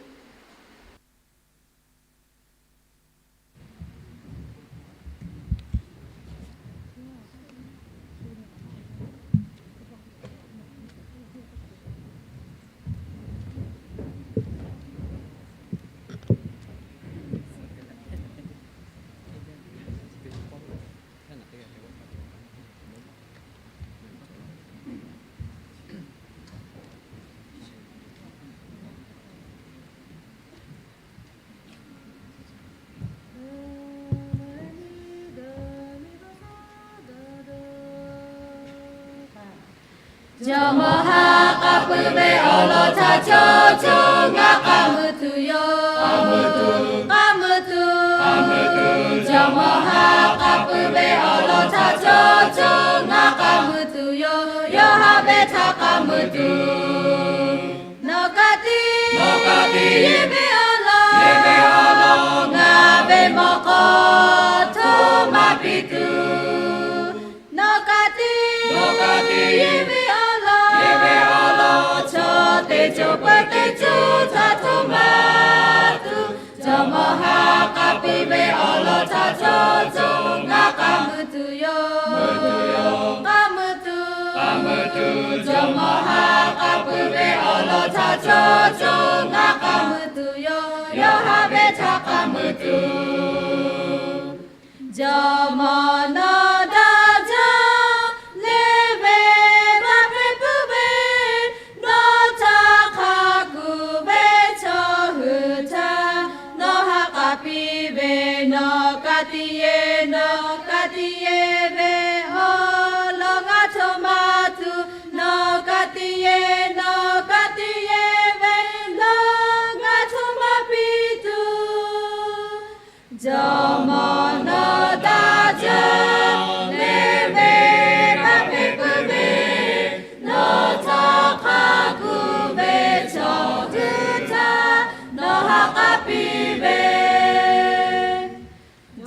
Jawˇmawˇ ha k'a puiˉ ve awˬ lawn htaꞈ caw caw ngaˬ k'a muiˬ tuˬ yoˬ. K'a muiˬ tuˬ, k'a muiˬ tuˬ. Jawˇmawˇ ha k'a puiˉ ve awˬ lawn htaꞈ caw caw ngaˬ k'a muiˬ tuˬ yoˬ. Yawˇ ha ve htaꞈ k'a muiˬ tuˬ, nawˬ ka tiꞈ, nawˬ ka tiꞈ yeˬ ve awˬ lawn, yeˬ ve awˬ lawn ngaˬ ve mawꞈ k'aw hto maˇ piˇ tuˬ, nawˬ ka tiꞈ, nawˬ ka tiꞈ yeˬ ve awˬ lawn, yeˬ ve awˬ lawn chaw teˇ ceuˬ peuˬ teˇ ceuˬ htaꞈ hto maˇ tuˬ, Jawˇmawˇ ha k'a puiˉ ve awˬ lawn htaꞈ caw caw ngaˬ k'a muiˬ tuˬ yoˬ. K'a muiˬ tuˬ, k'a muiˬ tuˬ. Jawˇmawˇ ha k'a puiˉ ve awˬ lawn htaꞈ caw caw ngaˬ k'a muiˬ tuˬ yoˬ. Yawˇ ha ve htaꞈ k'a muiˬ tuˬ, Jawˇmawˇ nawˬ daꞈ jaˇ le ve, maˇ hpehꞈ puiˉ ve, nawˬ htaꞈ hk'a kuˬ ve chaw hui htaꞈ nawˬ ha k'a piˇ ve, nawˬ ka tiꞈ yeˬ, nawˬ ka tiꞈ yeˬ ve awˬ lawn ngaˬ hto maˇ tuˬ, nawˬ ka tiꞈ yeˬ, nawˬ ka tiꞈ yeˬ ve awˬ lawn ngaˬ hto maˇ piˇ tuˬ, Jawˇmawˇ nawˬ daꞈ jaˇ le ve, maˇ hpehꞈ puiˉ ve, nawˬ htaꞈ hk'a kuˬ ve chaw hui htaꞈ nawˬ ha k'a piˇ ve,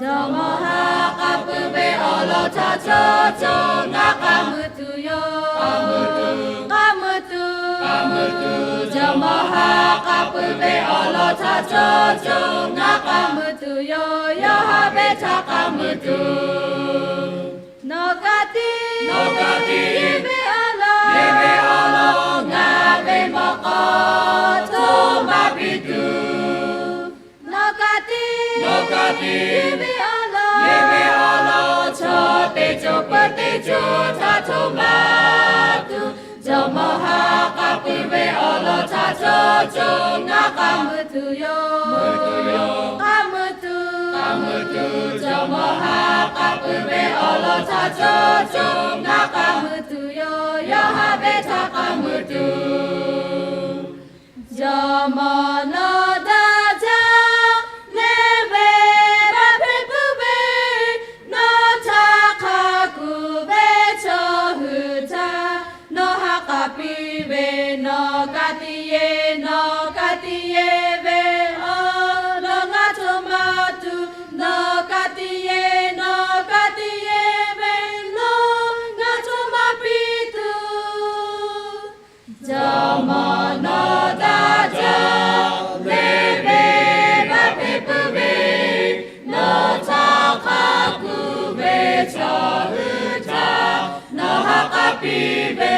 Jawˇmawˇ ha k'a puiˉ ve awˬ lawn htaꞈ caw caw ngaˬ k'a muiˬ tuˬ yoˬ. K'a muiˬ tuˬ, k'a muiˬ tuˬ. Jawˇmawˇ ha k'a puiˉ ve awˬ lawn htaꞈ caw caw ngaˬ k'a muiˬ tuˬ yoˬ. Yawˇ ha ve htaꞈ k'a muiˬ tuˬ, nawˬ ka tiꞈ, nawˬ ka tiꞈ yeˬ ve awˬ lawn, yeˬ ve awˬ lawn ngaˬ ve mawꞈ k'aw hto maˇ piˇ tuˬ, nawˬ ka tiꞈ, nawˬ ka tiꞈ yeˬ ve awˬ lawn, yeˬ ve awˬ lawn chaw teˇ ceuˬ peuˬ teˇ ceuˬ htaꞈ hto maˇ tuˬ, Jawˇmawˇ ha k'a puiˉ ve awˬ lawn htaꞈ caw caw ngaˬ k'a muiˬ tuˬ yoˬ. K'a muiˬ tuˬ, k'a muiˬ tuˬ. Jawˇmawˇ ha k'a puiˉ ve awˬ lawn htaꞈ caw caw ngaˬ k'a muiˬ tuˬ yoˬ. Yawˇ ha ve htaꞈ k'a muiˬ tuˬ, Jawˇmawˇ nawˬ daꞈ jaˇ le ve, maˇ hpehꞈ puiˉ ve, nawˬ htaꞈ hk'a kuˬ ve chaw hui htaꞈ nawˬ ha k'a piˇ ve, nawˬ ka tiꞈ yeˬ, nawˬ ka tiꞈ yeˬ ve awˬ lawn ngaˬ hto maˇ tuˬ, nawˬ ka tiꞈ yeˬ, nawˬ ka tiꞈ yeˬ ve awˬ lawn ngaˬ hto maˇ piˇ tuˬ, Jawˇmawˇ nawˬ daꞈ jaˇ le ve, maˇ hpehꞈ puiˉ ve, nawˬ htaꞈ hk'a kuˬ ve chaw hui htaꞈ nawˬ ha k'a piˇ ve,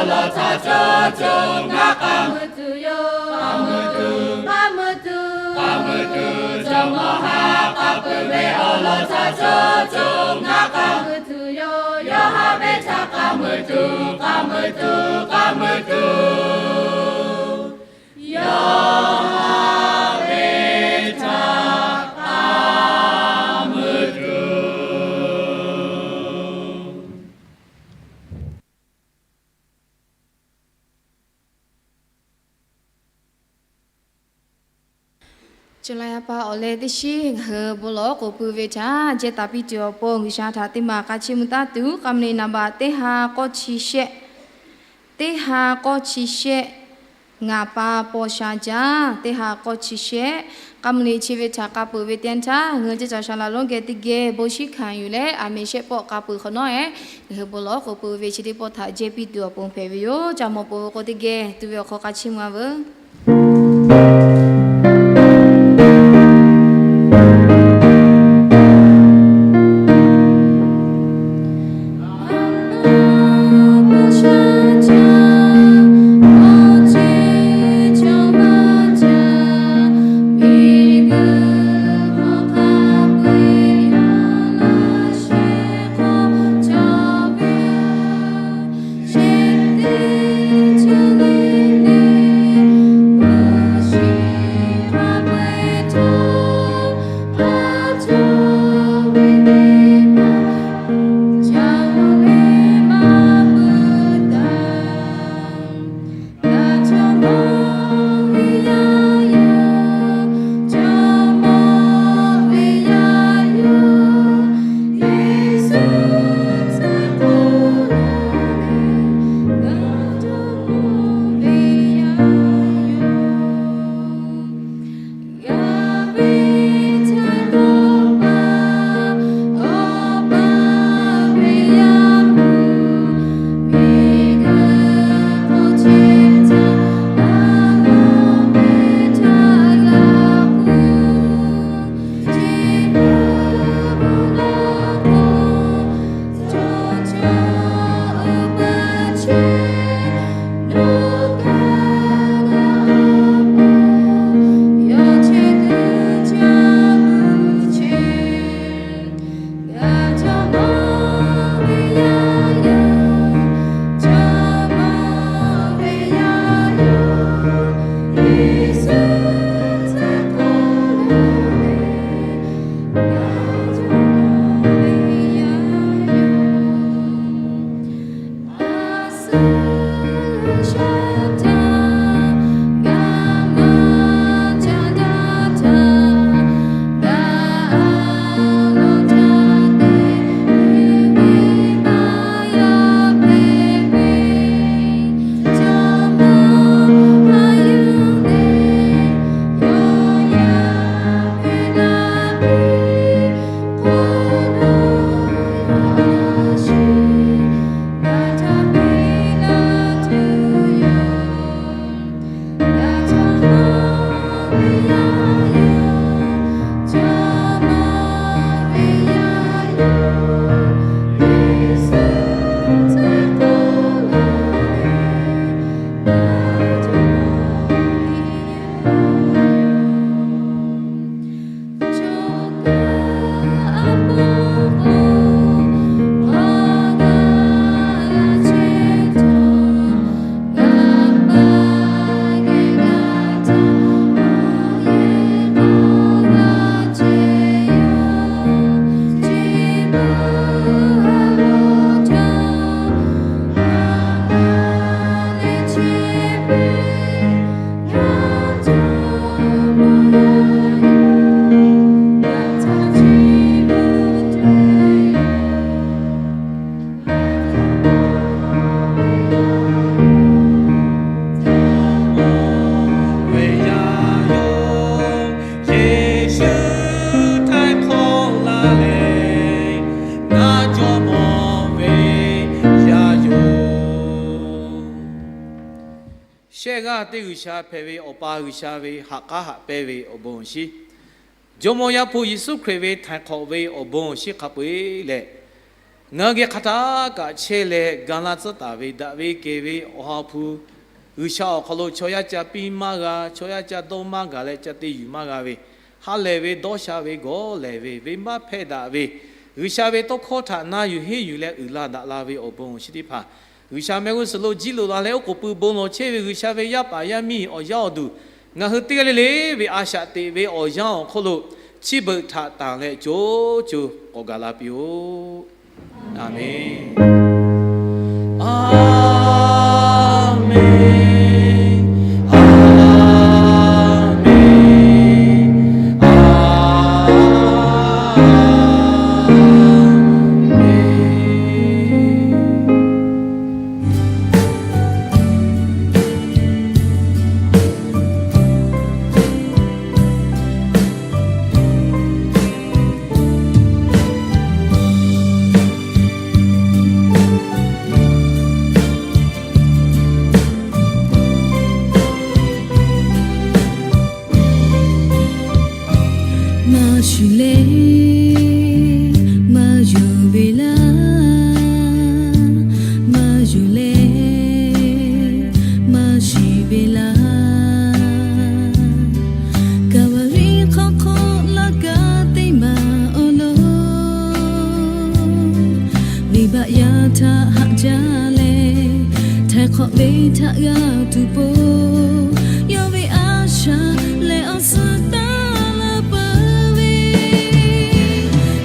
awˬ lawn htaꞈ cawˇ cawˇ ngaˬ k'a meuꞈ tuˬ yoˬ. K'a meuꞈ tuˬ, k'a meuꞈ tuˬ, k'a meuꞈ tuˬ, jawˇmawˇ haꞈ k'a peuˬ ve awˬ lawn htaꞈ cawˇ cawˇ ngaˬ k'a meuꞈ tuˬ yoˬ. Yawˇ haꞈ ve htaꞈ k'a meuꞈ tuˬ, k'a meuꞈ tuˬ, k'a meuꞈ tuˬ, yawˇ haꞈ ve htaꞈ k'a meuꞈ tuˬ. July ha pa awˬ leh teˇ shiˉ ngaˬ hui bon lawˬ k'oˍ pui ve htaꞈ jehˇ taˍ piˇ tuˬ awˬ pon G'uiˬsha htaꞈ teˇ maˬ k'a chiˇ mvuh taˉ tuˬ, k'a mvuh le naˍ baꞈ teˇ ha k'awˇ chi shehˆ, teˇ ha k'awˇ chi shehˆ, ngaˬ pa paw sha jaˇ, teˇ ha k'awˇ chi shehˆ, k'a mvuh le chi ve htaꞈ k'a peuˬ ve teˇ yanˇ htaˇ, ngaˬ hui ceˇ caˬ shaˍ laꞈ lonˉ geh teˇ geh bon shinˉ hkanˍ yuˬ leh, aˬ meh shehˆ pawˆ k'a peuˬ hk'awꞈ nawˉ-ehˉ, ngaˬ hui bon lawˬ k'oˍ pui ve chi teˇ pawˆ htaꞈ jehˇ piˇ tuˬ awˬ pon hpehꞈ ve yoˬ. Ca mawˬ peuˬ ve k'o, teˇ geh tuˬ ve awˬ hk'aw k'a chiˇ mvuh-a veuˬ. Shehˆ g'aˇ teˇ G'uiˬsha hpehꞈ ve Awˬ pa G'uiˬsha ve ha k'aˉ haꞈ pehnˇ ve awˬ bon awˬ shinˉ, Jawˇmawˇ Yaˇ hpu Yeˍsuˆ Hkriꞈ ve htaiˍ hk'awꞈ ve awˬ bon awˬ shinˉ hk'a peu-eˬ leh, Ngaˬ hui geh hk'aˬ htaˇ kaꞈ chehˇ leh ga laˇ tcuhˉ taˍ ve daꞈ ve kehˬ ve Awˬ ha hpu, G'uiˬsha awˬ hk'aw lo chaw yaˇ ca piˇ maˇ g'a, chaw yaˇ ca dawˇ maˇ gaˬ leh ca te yuˬ maˇ g'a ve, ha lehˬ ve dawˇ sha ve gawˬ lehˬ ve venˇbaˆ hpehˇ daꞈ ve, G'uiˬsha ve tawˇ hkawˇ htaꞈ na yuˬ henˇ yuˬ leh uiˍ la daꞈ la ve awˬ bon awˬ shinˉ teˇ hpaˍ, G'uiˬsha mehˆ g'uˇ suhˍ lo jiˇ loꞈ la leh oˉ k'oˍ pui bon lawˬ chehˇ ve G'uiˬsha ve yaˇ paˍ yaˇ miˇ awˬ yanˇ awˬ duˬ, ngaˬ hui teˇ g'aˇ le le ve a shaꞈ teꞈ ve awˬ yanˇ awˬ hk'oˆ lo chi beuꞈ htaꞈ tanˬ leh co co k'awꞈ gaˬ la piˇ-oˆ. Aˍmenˍ. Aˍmenˍ. Aˍmenˍ. Aˍmenˍ. Maˇ shuˍ leh maˇ yonˍ ve laˇ, maˇ yonˍ leh maˇ shiˍ ve laˇ. Kaˍvaˍriˆ hk'aw hk'aw laˇ kaꞈ teˇ maˬ awˬ lawn, venˇbaˆ yaˇ htaꞈ haꞈ jaˇ leh, htaiˍ hk'awꞈ ve htaꞈ g'a tuˬ po, yawˇ ve a shaꞈ leh awˬ suhˍ taˍ la peuˬ ve,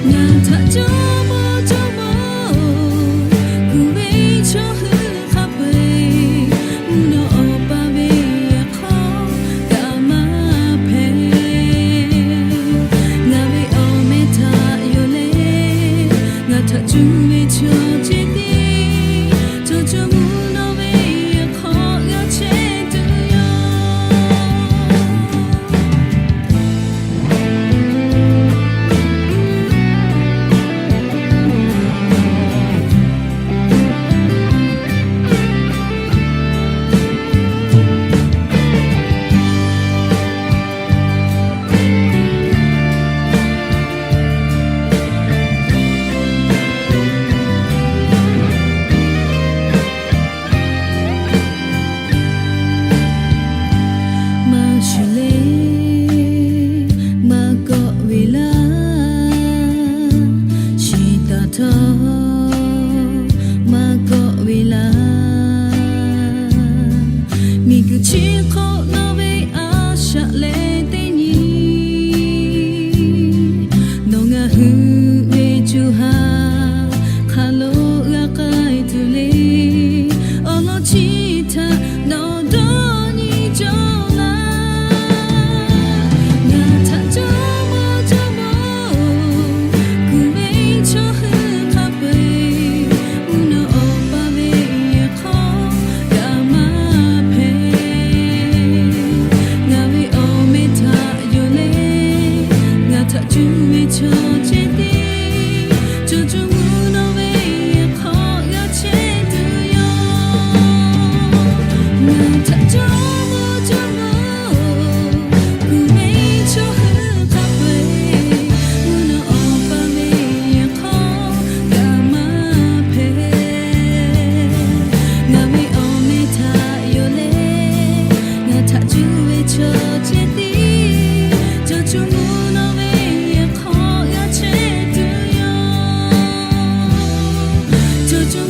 ngaˬ htaꞈ Jawˇmawˇ Jawˇmawˇ kuˬ ve chaw hui hk'a peu-eˬ, mvuhˇ naw Awˬ pa ve hk'aw kaꞈ maˇ hpehꞈ. Ngaˬ ve awˬ meh htaꞈ yonˍ leh, ngaˬ htaꞈ cuˇ ve chaw ceh tiˉ, co co mvuhˇ naw ve hk'aw g'a chehˇ tuˬ yoˬ. Maˇ shuˍ leh maˇ kawˆ ve laˇ, shiˍ taˍ htawˇ maˇ kawˆ ve laˇ. Miˬguiˬ chi hk'oˆ nawˬ ve a shaꞈ leh teˇ nyi, nawˬ ngaˬ hui ve co ha hk'aˬ lo g'a k'ai tuˬ le. Awˬ lawn chi htaꞈ nawˬ dawˇ nyi cawˬ laˇ. Ngaˬ htaꞈ Jawˇmawˇ Jawˇmawˇ kuˬ ve chaw hui hk'a peu-eˬ, mvuhˇ naw Awˬ pa ve hk'aw kaꞈ maˇ hpehꞈ. Ngaˬ ve awˬ meh htaꞈ yonˍ leh, ngaˬ htaꞈ cuˇ ve chaw ceh tiˉ, co co mvuhˇ naw ve hk'aw g'a chehˇ tuˬ yoˬ. Ngaˬ htaꞈ Jawˇmawˇ Jawˇmawˇ kuˬ ve chaw hui hk'a peu-eˬ, mvuhˇ naw Awˬ pa ve hk'aw kaꞈ maˇ hpehꞈ. Ngaˬ ve awˬ meh htaꞈ yonˍ leh, ngaˬ htaꞈ cuˇ ve chaw ceh tiˉ, co co mvuhˇ naw ve hk'aw g'a chehˇ tuˬ yoˬ. Co co